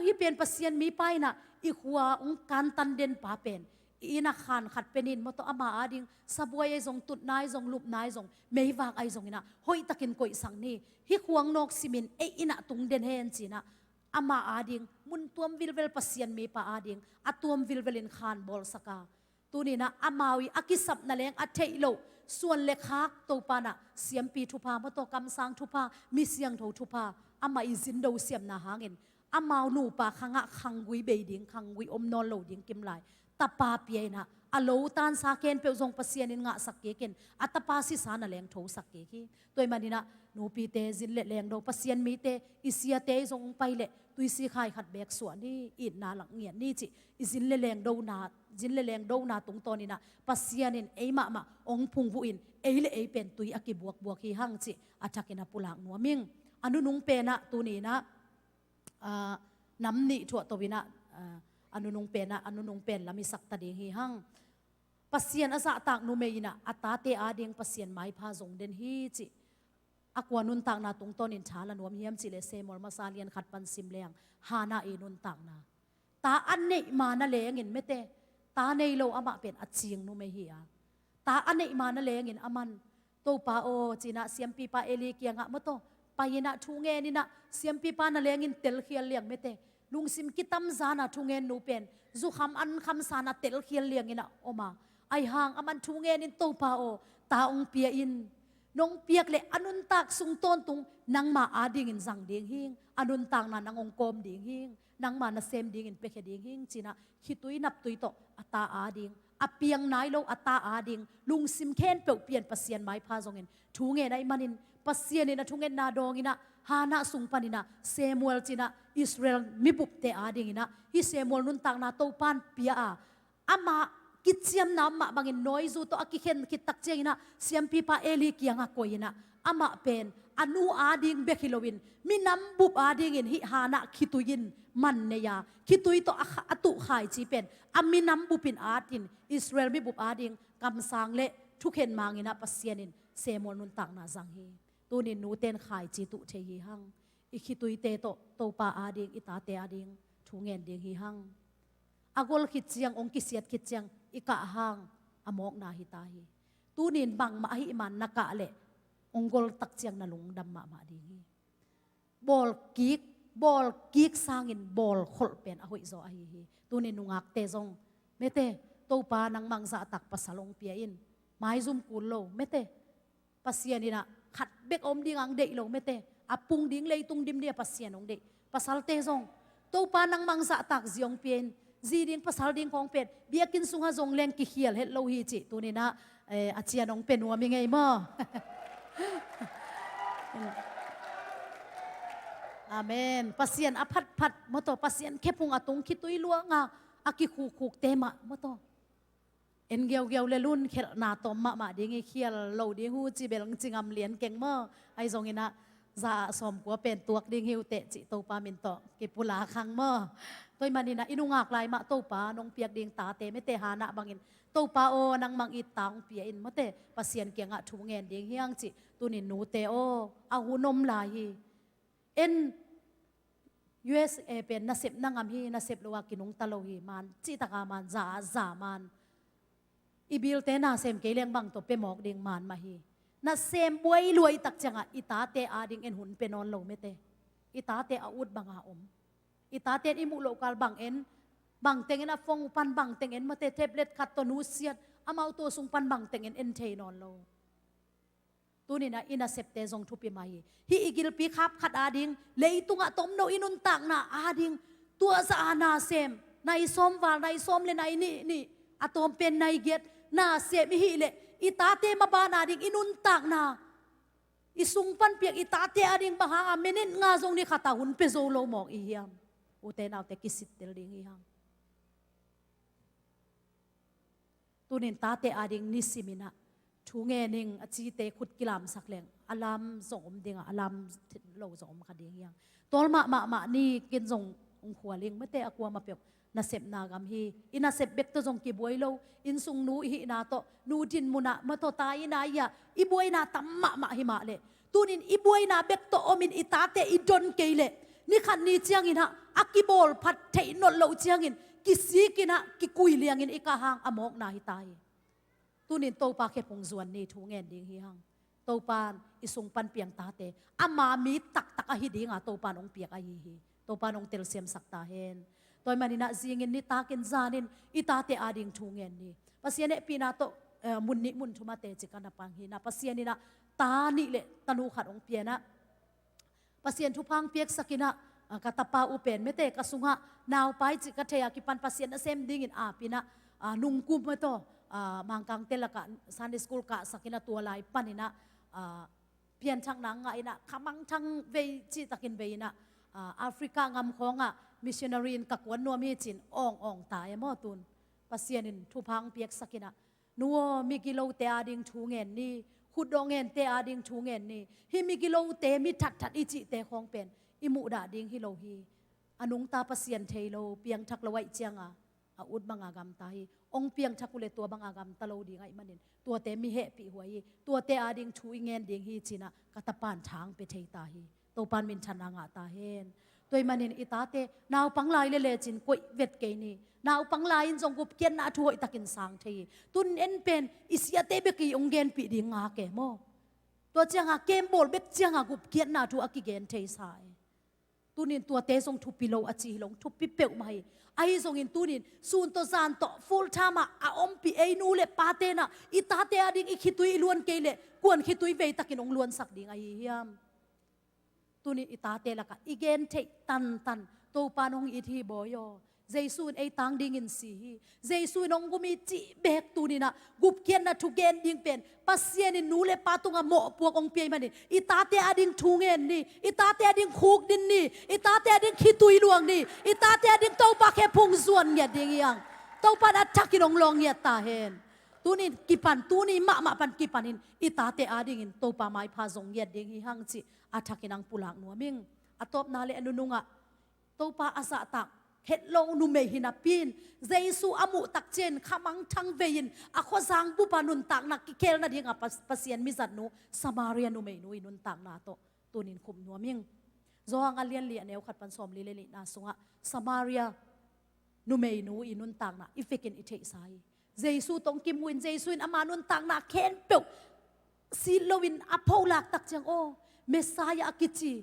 hih pen Pasian mipa inah i khua hong kantan denpa pen i innah khan khat penin mawtaw ama ading sabuai ahi zong, tutna ahi zong, lupna ahi zong, meivak ahi zonginah hoihtakin koihsak ni. Hih khuang nawk simin ei innah tung den hen cinah ama ading mun tuam vilvel, Pasian mipa ading a tuam vilvelin khan bawlsaka. Tuninah amau i a kisapna leng a theih loh suan le khak Topa nah siampi thupha mawtaw kamsang thupha, mi siangtho thupha, amah i zindo siamna hangin amau nupa khangah khanggui bei ding, khanggui om nawn lo ding kimlai tapa pia inah a lo tansa khempeuh zong Pasian in ngahsak kikin a tapa sisa na leng thosak kik hi. Tua hi maninah nupite zin le lengdo Pasian mite i siate i zong pai leh tuisi khai khat beek suah ni, itna lak ngiat ni cih i zin le lengdona, zin le lengdona tungtawninah Pasian in ei mahmah hong phungvuhin ei le ei pen tui a kibuakbuak hi hang cih a thakin a pulak nuam ing. A nunung penah tuninah nam nih thuahto inah a nunung penah a nunung pen lam i sakta ding hi hang. Pasian a zahtak numei inah a tate ading Pasian maipha zong den hi cih A kua nuntakna tungtawnin tha la nuam hiam cih leh Samuel masa lian khat pan sim leng Hannah i nuntakna. Ta a neih ma na lengin mete, ta nei lo amah pen a cing numei hi a. Ta a neih ma na lengin aman, Topa aw, cinah siampipa Eli kiangah mawtaw pai inah thu ngen inah siampipa na lengin telkhial liang mete. Lungsim kitamzana thu ngen nu pen zukham ankham sana telkhial liang inah om a. Aihang aman thu ngenin, Topa aw, ta ong pia in. Nong piak leh a nuntak sung tawntung nangma adingin zang ding hing, a nuntakna nang ong kawm ding hing, nangma nasem dingin piakhia ding hing, cinah khitui naptui tawh a ta ading, a piang nai lo a ta ading lungsim khempeuh pian Pasian maipha zongin thu ngen ahih manin, Pasian in a thungetna dawng inah Hannah sung pan inah Samuel cinah Israel mibupte ading inah hih Samuel nuntakna Topan pia a, amah kiciamna om mah bangin nawizu tawh a kikhen khit tak ciang inah siampipa Eli kiangah koih inah amah pen a nu ading bek hi loin minam bup adingin hih Hannah khitui in man nei a, khitui tawh a kha-, a tuh khaici pen a minam bupin atin Israel mibup ading kamsang le thukhen mang inah Pasian in Samuel nuntakna zang hi. Tunin nuten khaici tuh thei hi hang. I khituite tawh Topa ading, i tate ading thu ngen ding hi hang. A gol khit ciang, ong kisiat khit ciang i kah hang a mawkna hi ta hi. Tunin bangmah ahih man na kah leh ong gol tak ciang na lungdam mahmah ding hi. Bawl kik, bawl kik sangin bawl kholh pen a hoih zaw ahi hi. Tunin nungakte zong mete, Topa nangmah zahtak pasal ong pia in. Maizum kul lo mete. Pasian inah khat bek a om ding ang deih lo mete. A pung ding leitung dim ding a Pasian ong deih. Pasalte zong Topa nangmah zahtak zi ong pia in. Zi ding pasal ding khawng pen biakinn sungah zong leng kikhial het lo hi cih tuninah, eh, a cian ong pia nuam i ngei maw? Amen. Pasian a phatphat mawtaw, Pasian khephung a tung khitui luanga a kikhukhukte mah mawtaw. En giaugiau le lun khelhna tawm mahmah ding hi, khial lo ding hu ci bel ci ngam lian keng maw? Ahi zonginah za ah sawmkua pen tuak ding hi uh teh cih Topa min tawh kipulak hang maw? Tua ahih maninah i nungak lai mah Topa nong piak ding tate mete Hannah bangin Topa aw nangmah it ta ong pia in mawte, Pasian kiangah thu ngen ding hi hang cih tunin nute aw a hun om lai hi. En U S A pen nasepna ngam hi, nasep lo a kinungta lo hi, man cihtaka man, za a za man. I bilte nasem kei leng bang tawh pia mawk ding man mah hi. Nasem buai luai tak ciangah i tate ading en hun pia nawn lo mete. I tate a ut banga om. I tate in i muh loh kal bang en, bang teng en a phone pan bang teng en mate, tablet khat tawh nusiat, amau tua sung pan bang teng en en thei nawn lo. Tuninah i nasepte zong thupi mah hi. Hih i gilpi khap khat ading, leitungah tomno i nuntakna ading, tua za a nasem, nai sawm val, nai sawm le nai nih nih, a tawm pen nai giat nasem i hih leh i tate maban ading i nuntakna, i sung pan piak i tate ading bang hanga minute nga zong ni khat a hun pia zo lo mawk i hiam? Ute naute kisittel ding hi hang. Tunin tate ading nisiminah thu ngening a cite khut kilamsak leng a lam zong om dingah a lam lo zong om kha ding hiang. Tawlmah mahmah ni kin zong ung khualing mate a kuamah peuh nasepna gam hi. I nasep bek tawh zong kibuai lo, innsung nu i hihna tawh, nu dinmunah mataw ta i na i ah i buaina tam mahmah hi mah leh, tunin i buaina bek tawh omin i tate i don kei leh, ni khat ni cianginah a kibawlphat theih nolh loh ciangin kisikinah kikui liangin i kah hang a mawkna hi ta hi. Tunin Topa khephung zuan ni thu ngen ding hi hang. Topan i sung pan piang tate ama mi taktak ahi dinga Topan ong piak ahi hi. Topan ong telsiamsak ta hen. Tua ahih maninah zingin nitakin zanin i tate ading thu ngen ni. Pasian hehpihna tawh, eh, mun nih mun thumate ci ka na pang hi na, Pasian inah ta nih le tanu khat ong pianah Pasian thupha ong piaksak inah, ah, ka tapa uh pen mete ka sungah naupai cih ka thei a kipan Pasian nasem dingin apinah, ah, nungkum mataw, ah, Mangkangte lakah Sunday school kahsak inah tua lai paninah, ah, pianthakna ngah inah khamangthang vei cihtakin vei inah, ah, Africa ngam khawngah missionary in ka kuan nuam hi cin awng awng ta e maw tun. Pasian in thupha ong piaksak inah, nu aw, migilote ading thu ngen ni, khutdawh ngente ading thu ngen ni. Hih migilote mi thatthat i cihte khawng pen i muhdah ding hi lo hi. A nungta Pasian thei lo, piangthak lo ahih cianga a ut banga gamta hi. Hong piangthak uh le tua banga gamta lo ding ahih manin tuate mi hehpih huai hi. Tuate ading thu i ngen ding hi ci-in ah ka tapa'n thang pia thei ta hi. Topa'n minthanna ngah ta hen. Tua ahih manin i tate naupang lai le lecin koih vet kei ni. Naupang lai-in zong gupkhiatna thu hoihtakin sang thei hi. Tun en pen i siate bek i hong genpih ding ngak e maw? Tua cianga kem bawl bek cianga gupkhiatna thu a kigen thei sa e. Tunin tuate zong thupi lo a ci hi lo, thupi peuhmah hi. Ahi zongin tunin sun tawh zan tawh full time ah a ompih ei nu le pate in ah i tate ading i khitui i luan kei leh kua'n khitui veitakin hong luansak ding ahi hiam? Tunin i tate lakah i gen theih tantan Topa'n hong it hi bawi aw. Jesu in ei tang dingin si hi. Jesu in hong gum hi cih bek tunin ah gupkhiatna thu gen ding pen Pasian in nu le pa tungah mawhpuak hong pia ahih manin i tate ading thu ngen ni. I tate ading khukdin ni. I tate ading khitui luang ni. I tate ading Topa khephung zuan ngiat ding hi hang. Topa'n a thakin hong lawng ngiat ta hen. Tunin kipan, tuni mahmah pan kipanin i tate adingin Topa maipha zong ngiat ding hi hang cih a thakin hong pulak nuam ing. A tawpna le a nunungah Topa a zahtak het lo numei hi napi-in Jesu a muh tak ciangin khamangthang vei-in a khuazang bup a nuntakna kikhel nadinga Pas-, Pasian mizatnu Samaria numeinu i nuntakna tawh tunin khum nuam ing. Johan a lian li a neu khat pan sawmli le nihna sungah Samaria numeinu i nuntakna i vekin i theihsa hi. Jesu tawh hong kimu-in Jesu in ama nuntakna khempeuh sit loin a pholak tak ciang aw, Messiah a kici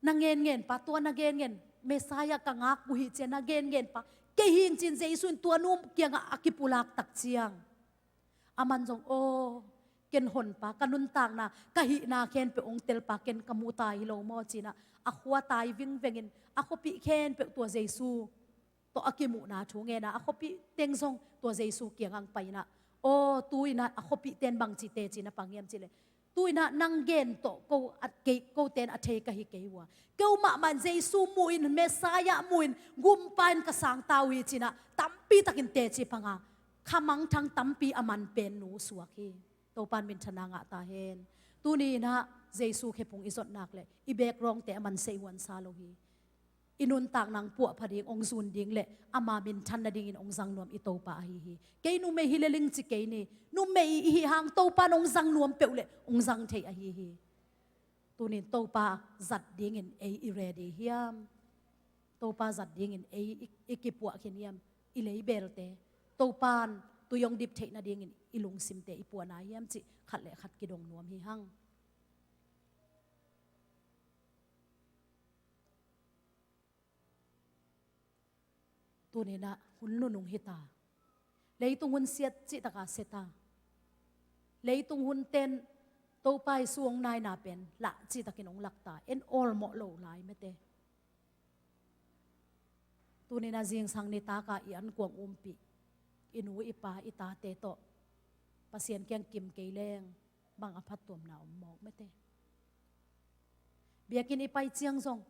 na ngenngen pa, tua na ngenngen Messiah ka ngak uh hi ci-a na ngenngen pa kei hi ing ci-in Jesu in tua nu kiangah a kipulak tak ciang aman zong aw, ken honpa, ka nuntakna, ka hihna khempeuh hong telpa ken ka mu ta hi lo maw ci-in ah a khua tai vingvengin a khuapih khempeuh tua Jesu tawh a kimuhna thu ngen a, a khuapih teng zong tua Jesu kiangah hong pai-in ah aw, tu-in ah a khuapihte in bangci teci na pang hiam cih leh tu-in ah nang gen tawh ko a kei, kote in a thei ka hi kei uh a, keu mahmah in Jesu mu-in Messiah mu-in gumpa in ka sang ta uh hi ci-in ah tampi takin teci pang a, khamangthang tampi a man pen nu suak hi. Topa'n minthanna ngah ta hen. Tuni-in ah Jesu khephung i zot nak leh i background-te a man sei huan sa lo hi. I nuntakna hong puahpha ding, hong zun ding le ama minthan nadingin hong zang nuam i Topa ahi hi. Kei numei hi lel ing ci kei ni. Numei i hih hang Topa'n hong zang nuam peuh le hong zang thei ahi hi. Tunin Topa zat dingin ei i ready hiam? Topa zat dingin ei i, i kipuah khin hiam? I leibelte Topa'n tui hong dip theih nadingin i lungsimte i puahna hiam cih khat le khat kidong nuam hi hang. Tuni-in ah hun nunung hi ta. Leitung hun siat cih taka sia ta. Leitung hunte in Topa Jesu hong naina pen lah cih takin hong lak ta. En awlmawh lo lai mate. Tuni-in ah zingsang nitak a i ankuang umpih i nu i pa i tate tawh Pasian kiang kim kei leng bang a phattuamna om mawk mate. Biakinn i pai ciang zong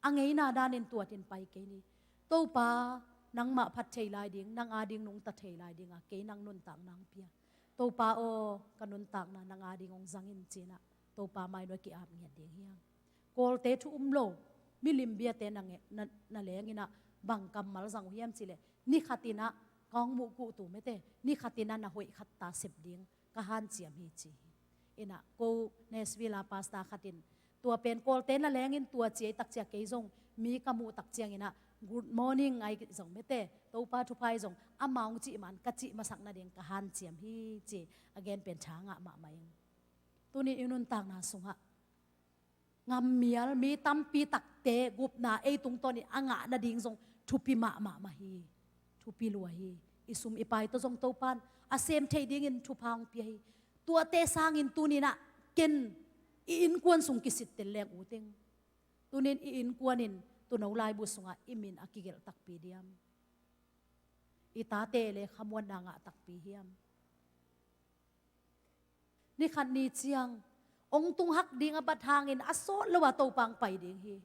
a ngeina danin tuatin pai kei ni. Topa, nangmah phat thei lai ding, nang ading nungta thei lai ding a kei nang nuntakna hong pia. Topa aw, ka nuntakna nang ading hong zang in ci-in ah Topa mai nuai ki-ap ngiat ding hi hang. Kawlte thu um lo, milim biate na nge-, na, na leng-in ah bang kammal zang uh hiam cih leh ni khat-in ah ka hong muh kuhtu mate, ni khat-in ah na hoih khat ta sep ding ka hanciam hi ci hi. In ah ko Nashville a pastor khat in tua pen Kawlte na leng-in tua ci ei tak ciang kei zong mi ka muh tak ciangin ah good morning ai zong mate, Topa thupha ai zong ama hong cih man ka cih masak nading ka hanciam hi ci a gen pen tha ngah mahmah ing. Tuni i nuntakna sungah ngammial mi tampi takte gupna ei tungtawnin a ngah nading zong thupi mahmah mah hi. Thupi lua hi. I sum i pai tawh zong Topa'n a sem thei dingin thupha hong pia hi. Tuate sangin tuni-in ah ken i innkuan sung kisittel leng ut ing. Tunin i innkuan in tuuno laibu sungah i min a kigelh takpi diam? I tate le khamuanna ngah takpi hiam? Ni khat ni ciang hong tung hak ding a bat hangin a sawt lo a Topa hong pai ding hi.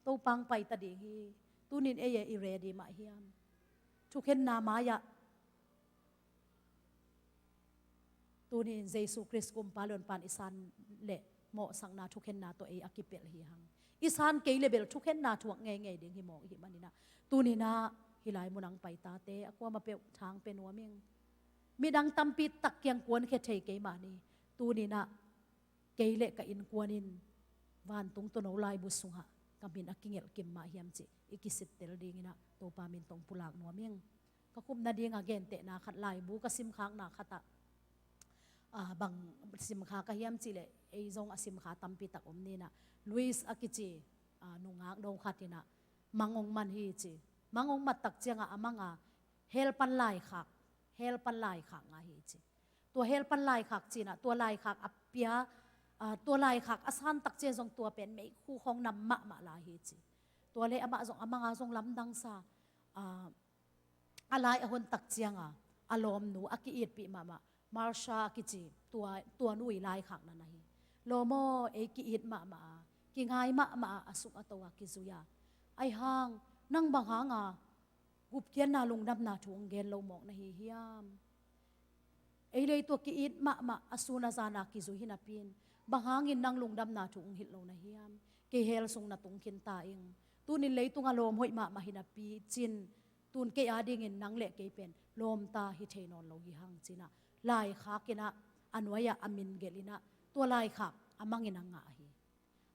Topa hong pai ta ding hi. Tunin ei e i ready mah hiam? Thukhenna mai-ah tunin Jesu Khrist kumpa le honpa in i san le mawhsakna thukhenna tawh ei a kipelh hi hang. I san kei le bel thukhenna thuak ngeingei ding hi mawk i hih manin ah tuni-in ah Hih lai munah hong pai tate, a kuamah peuh tha hong pia nuam ing. Midang tampi tak kiang kuankhia thei kei mah ni. Tuni-in ah kei le ka innkuan in vantung tuuno laibu sungah ka min a kingelh kim mah hiam cih i kisittel dingin ah Topa min tawh hong pulak nuam ing. Ka khumna dingah gentehna khat, laibu ka simkhakna khatah, ah, bang simkha ka hiam cih leh, ei zong a simkha tampi tak om ni-in ah, Louis a kici, ah, nungak no khat in ah mang hong man hi ci. Mang hong mat tak ciangah a mang a, hell pan laikhak, hell pan laikhak ngah hi ci. Tua hell pan laikhak ci-in ah, tua laikhak a pia, ah, tua laikhak a san tak ciang zong tua pen meikhu khawng nam mahmah lai hi ci. Tua leh amah zong, a mang a zong lamdang sa, ah, a lai a hon tak ciangah a lawmnu a ki-itpih mahmah, Marsha a kici, tua, tua nu i laikhakna na hi. Lawm aw, ei ki-it mahmah a, kingai mahmah a, a suk a to a kizui a, ahi hang nang bang hanga gupkhiatna lungdamna thu hong gen lo mawk na hi hiam? Ei le ei tua ki-it mahmah, a sun a zan a kizui hi napi-in, bang hangin nang lungdamna thu hong hilh lo na hiam? Kei hell sung na tung khin ta ing. Tuni-in leitung a lawm hoih mahmah hi napi cin, tu-in kei adingin nang le kei pen lawmta hi thei nawn lo hi hang ci-in ah, laikhak in ah, a nuai-ah a min gelh in ah, tua laikhak a mang in a ngah hi.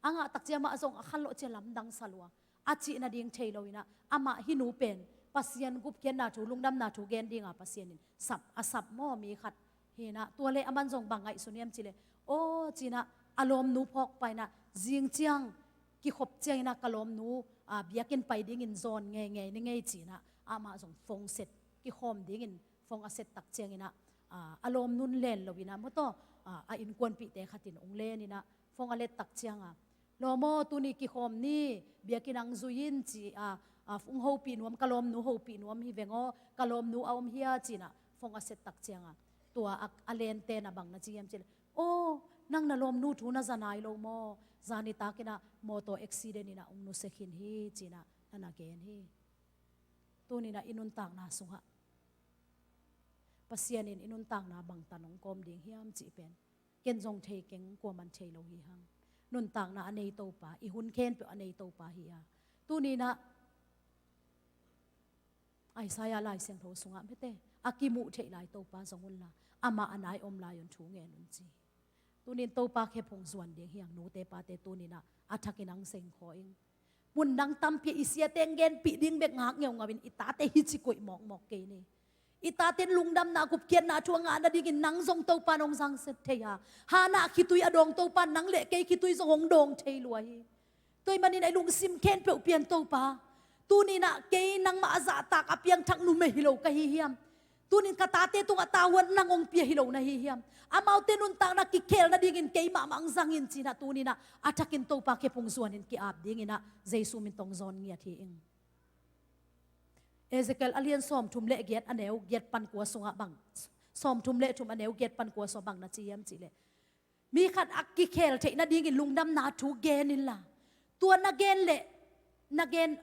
A ngah tak ciang amah zong a khanlawh ciang lamdang sa lua, a cih nading thei lo-in ah, amah hih nu pen Pasian gupkhiatna thu, lungdamna thu gen dinga Pasian in sap, a sap maw, mi khat hi-in ah, tua leh aman zong bang ngaihsun hiam cih leh, aw ci-in ah, a lawmnu phawk pah in ah, zing ciang kikhop ciangin ah ka lawmnu, ah, biakinn pai dingin zawn ngeingei ni ngei ci-in ah, amah zong phone set, kikhawm dingin phone a set tak ciangin ah, ah, a lawmnu in len lo-in ah, maw taw, ah, a innkuanpihte khat in hong len in ah, phone a let tak ciangah, lawm aw, tuni kikhawm ni, biakinn ah hong zui in ci, ah, ah, hong hopih nuam, ka lawmnu hopih nuam hi veng aw, ka lawmnu a om hia ci-in ah phone a set tak ciangah, tua a, a lente in ah bang na ci hiam cih leh, aw, nang na lawmnu thu na za nai lo maw? Zan nitak in ah mawtaw accident in ah hong nusia khin hi ci-in ah na na gen hi. Tuni-in ah i nuntakna sungah Pasian in i nuntakna bangtan hong kawm ding hiam cih pen ken zong thei keng, kuaman thei lo hi hang. Nuntakna a nei Topa, i hun khempeuh a nei Topa hi a, tuni-in ah Isaiah Lai Siangtho sungah, mete, a kimuh theih lai Topa zong unla, amah a nai om lai un thu ngen un ci. Tuni-in Topa khephung zuan ding hi hang, nute pate, tuni-in ah a thakin hong seng khawh ing. Mun dang tampi i siate hong genpih ding bek ngak ngeungau in, i tate hi ci koih mawkmawk kei ni. I tate in lungdamna, gupkhiatna thu a ngah nadingin nang zong Topa in hong zangsak thei a, Hannah khitui a dawng Topa in nang le kei khitui zong hong dawng thei lua hi. Tua ahih manin ei lungsim khempeuh pia in Topa. Tuni-in ah kei nangmah a zahtak, a piangthak numei hi lo ka hi hiam? Tuni-in ka tate tungah tavuan nang hong pia hi lo na hi hiam? Amaute nuntakna kikhel nadingin keimah mah hong zang in ci-in ah, tuni-in ah a thakin Topa khephung zuanin ki-ap dingin ah Jesu min tawh hong zawn ngiat hi ing. Ezekiel a lian sawmthum le giat, a neu giat pan kua sungah bang, sawmthum le thum, a neu giat pan kua sungah bang na ci hiam cih leh, mi khat a kikhel theih nadingin lungdamna thu gen inla, tua na gen leh, na gen,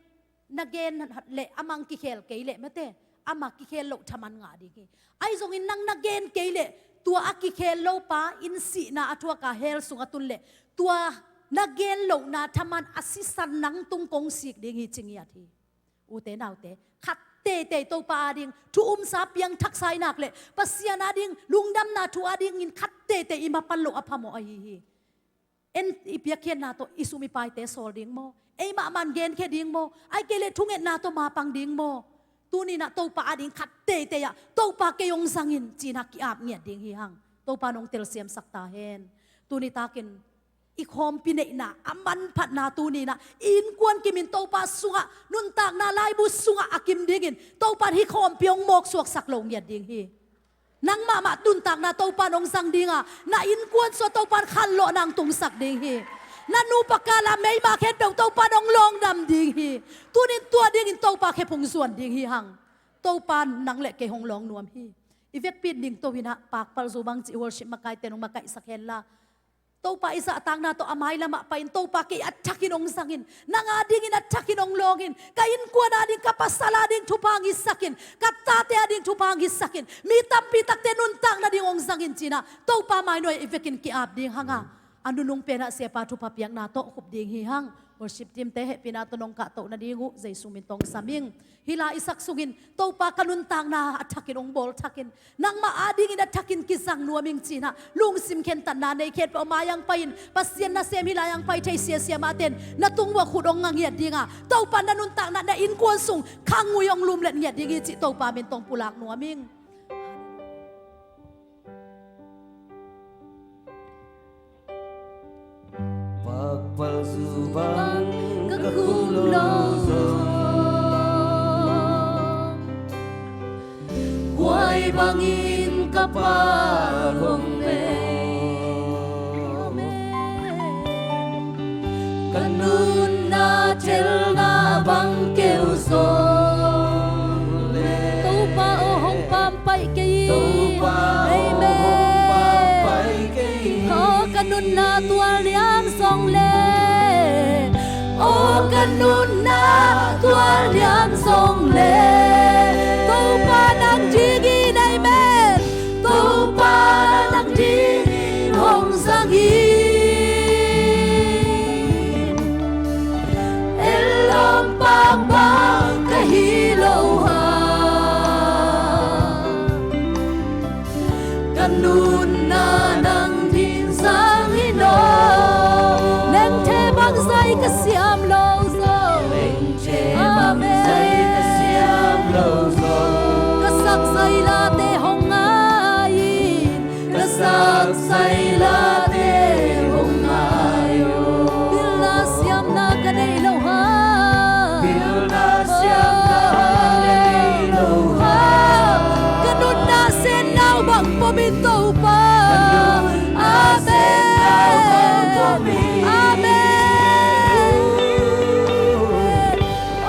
na gen leh amah hong kikhel kei leh, mete, amah kikhel loh thaman ngah ding hi. Ahi zongin nang na gen kei leh, tua a kikhel lo pa in sihna a thuak a hell sung a tun leh, tua na gen lohna thaman a sisan nang tung kong sik ding hi ci ngiat hi. Ute naute, khat teitei Topa ading thu umsa, piangthaksa i nak leh, Pasian ading lungdamna thu adingin khat teitei i mapan loh a phamawh ahi hi. En i piakkhiatna tawh i sum i paite sawl ding maw? Eimah man genkhia ding maw? Ahih kei leh thungetna tawh mapang ding maw? Tuni-in ah Topa ading khat teitei ah, Topa, kei hong zang in ci-in ah ki-ap ngiat ding hi hang. Topa in hong telsiamsak ta hen. Tuni takin i khawmpi neihna a manphatna tuni-in ah i innkuan kimin Topa sungah, nuntakna laibu sungah a kim dingin Topa in hih khawmpi hong mawksuaksak lo ngiat ding hi. Nang mahmah nuntakna Topa in hong zang ding a, na innkuan sungah Topa in khanlawhna hong tungsak ding hi. Na nupa kal a meima khempeuh Topa in hong lawngdam ding hi. Tuni-in tua dingin Topa khephung zuan ding hi hang. Topa in nang le kei hong lawng nuam hi. I vekpi in dingto in ah, pakpalzu bangci worship makaite in hong makaihsak henla, Topa i zahtakna tawh a mailamah pai-in, Topa, kei a thakin hong zang in, nang adingin a thakin hong lawng in, ka innkuan ading, ka pasal ading thupha hong hisak in, ka tate ading thupha hong hisak in, mi tampi takte nuntak nading hong zang in ci-in ah Topa mai nuai-ah i vekin ki-ap ding hang a, a nunung pen ah Siapa thupha piakna tawh khup ding hi hang. Worship team te hehpihna tawh nong kahtoh nading uh Jesu min tawh hong sam ing. Hih la i sak sungin Topa ka nuntakna a thakin hong bawl thakin nangmah adingin a thakin kizang nuam ing ci-in ah lungsim khentatna nei khempeuh a mai-ah hong pai-in Pasian nasem hih lai-ah hong pai thei siasia mahte in na tung uah khut hong nga ngiat ding a, Topa na nuntakna na innkuan sung khang ngui hong lumlet ngiat ding hi cih Topa min tawh hong pulak nuam ing. Pakpalzu bang ka khum lo zaw, khuai bangin ka pal hong veng. Ka nunna thelna bang keu zong le, Topa aw hong pampai kei. Topa aw hong pampai kei. Aw ka nunna tual niam zong le, aw ka nunna tual niam zong le, Topa nang dingin, amen. Topa nang dingin hong zang in. Ellawm pakpak ka hi lo hang, ka nunna nang ding zang hi naw. Lengthe bang zai ka siam lo zaw, lengthe bang zai ka siam lo zaw, ka sak zai late hong ngai in. Ka sak zai late hong ngai aw. Pilna siamna ka nei lo hang, pilna siamna ka nei lo hang, ka nunna sen nau bang pom in Topa. Amen. Amen.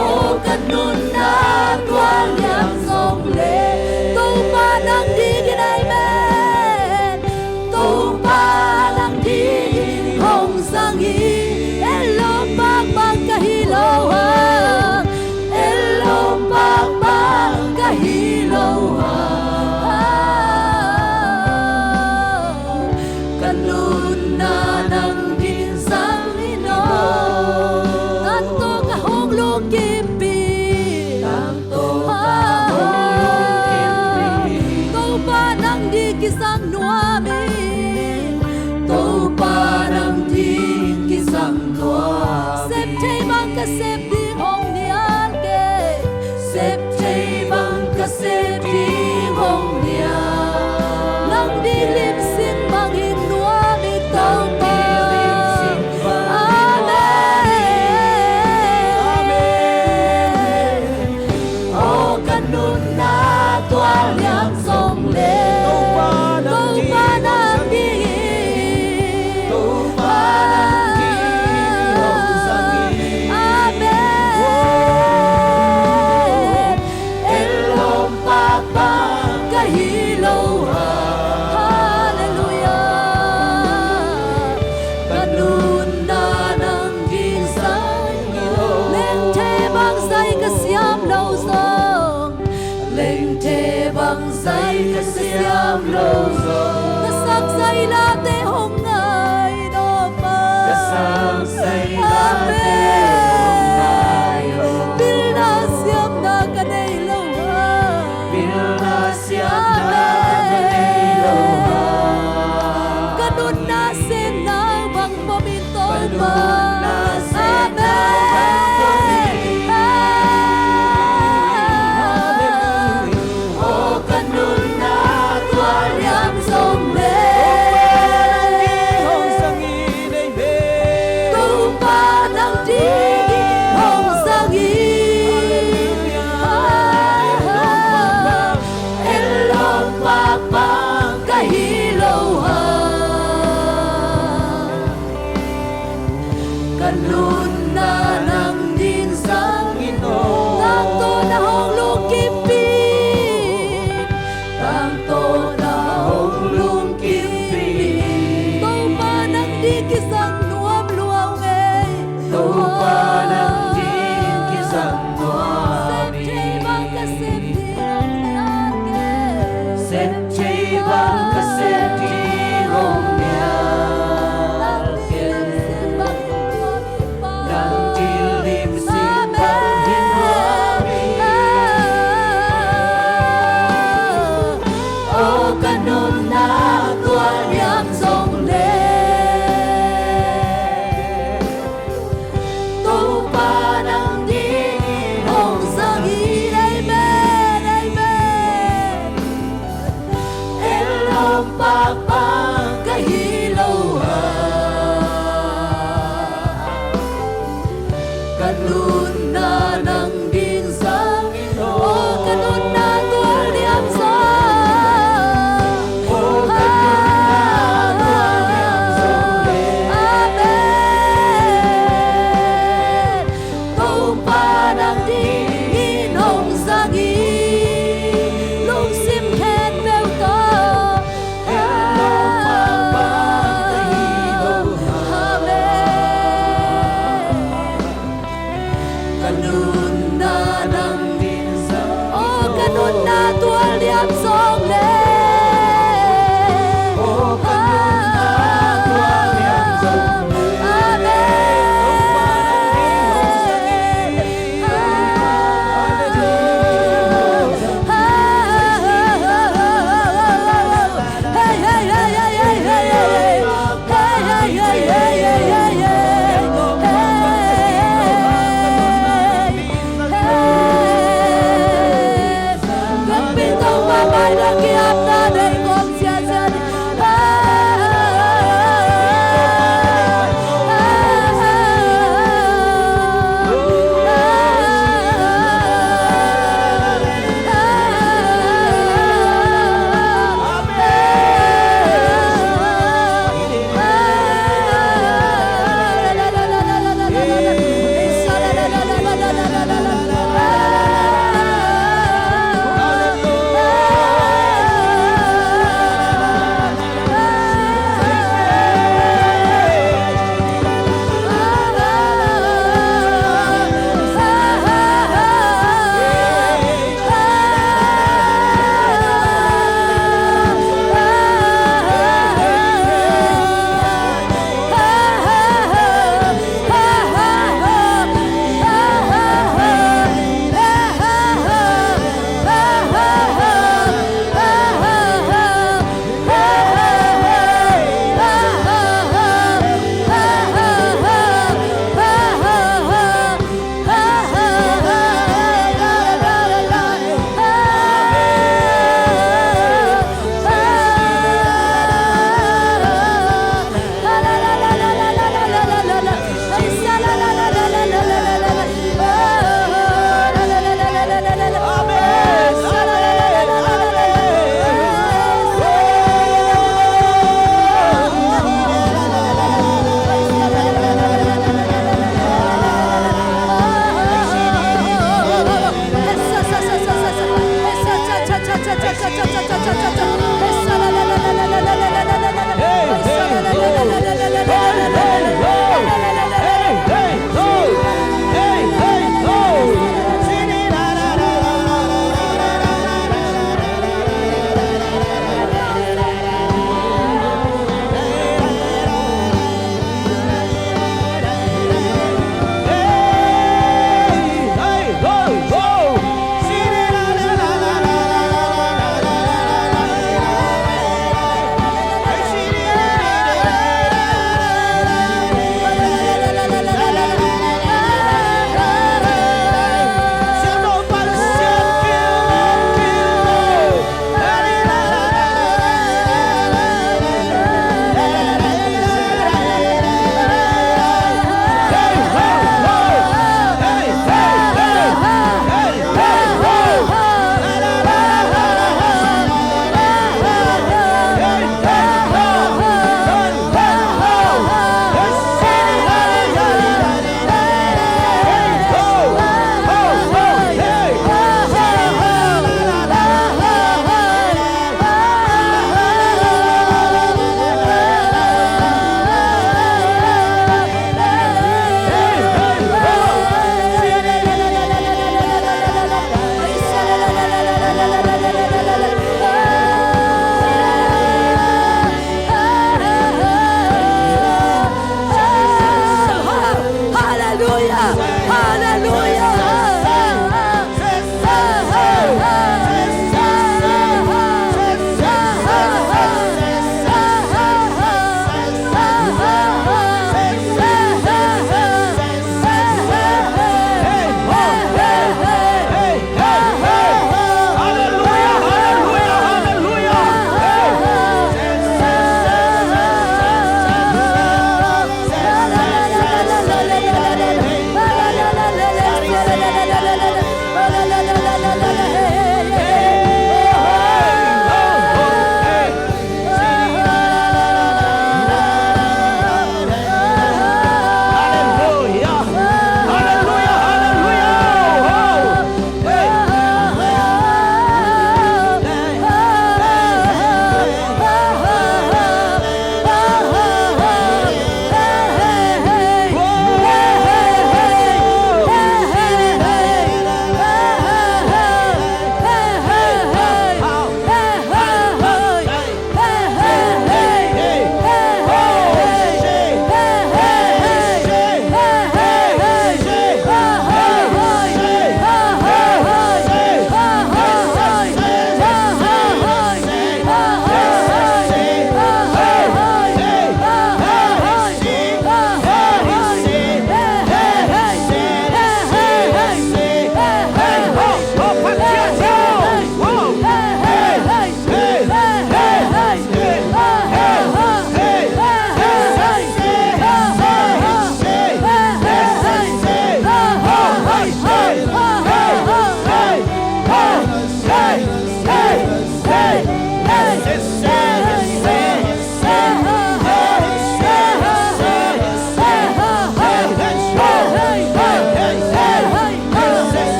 Aw ka nunna tual niam zong le, Topa nang dingin, amen. Topa nang dingin hong zang hi. Ellawm pakpak ka hi lo hang, ellawm pakpak ka hi lo hang, ka nunna nang ding zang hi naw. Tangtawng ka hong lungkimpih, tangtawng ka hong lungkimpih, Topa nang ding kizang nuam ing, Topa nang ding kizang nuam ing. Sep thei bang ka sep ding hong nial kei, sep thei bang ka sep ding hong nial. Nang ding limsim bangin nuam ing Topa. Amen. Aw ka nunna tual niam zong le, Topa nang dingin, Topa nang dingin hong zang hi. Amen. Ellawm pakpak ka hi lo hang. Halleluiah. Ka nunna nang ding zang hi lo. Lengthe bang zai ka siam lo zong, lengthe bang zai ka siam lo zong, ka sak zai late hong ngai aw Pa. Ka sak zai late hong ngai aw. Pilna siamna ka nei lo hang, pilna siamna ka nei lo hang, ka nunna sen nau bang pom in Topa. Amen. Aw ka nunna tual niam zong le, Topa nang dingin hong zang hi. Ellawm pakpak, ellawm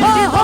Hallelujah!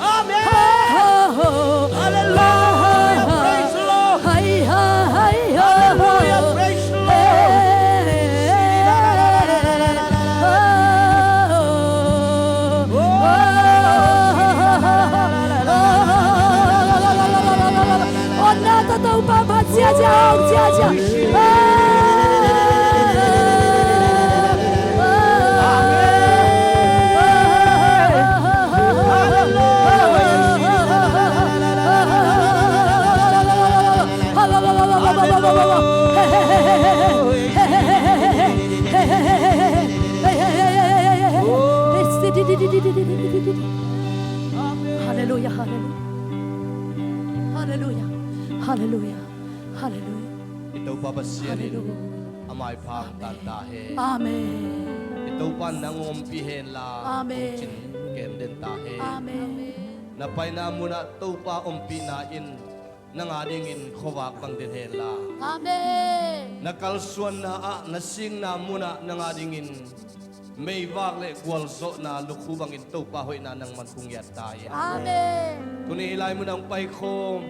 Amen. Hallelujah. Praise the Lord. Hallelujah. Praise the Lord. Hallelujah, hallelujah. Hallelujah, hallelujah, hallelujah. I Topa Pasian in amah i pha hong tan ta hen. Amen. I Topa in nang hong ompih hen la, amen, hong cin kem den ta hen. Amen. Na paina munah Topa ompihna in nang a dingin khuavak bang den hen la. Amen. Na kalsuanna ah, na singna munah nang a dingin meivak le gualzawhna lukhu bangin Topa hoihna nangman kong ngiat ta hi. Amen. Tuni hih lai munah hong paikhawm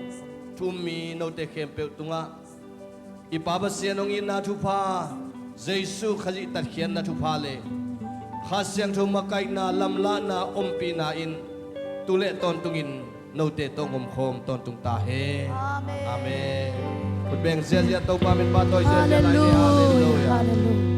thu ummi note khempeuh tungah i Pa Pasian hong itna thupha, Jesu Khazih tatkhiatna thupha le Kha Siangtho makaihna, lamlahna, ompihna in tu le tawntungin note tawh hong omkhawm tawntung ta hen. Amen. Amen. Khut beng ziahziah, Topa min pahtawi ziahziah lai ni. Halleluiah. Halleluiah. Halleluiah.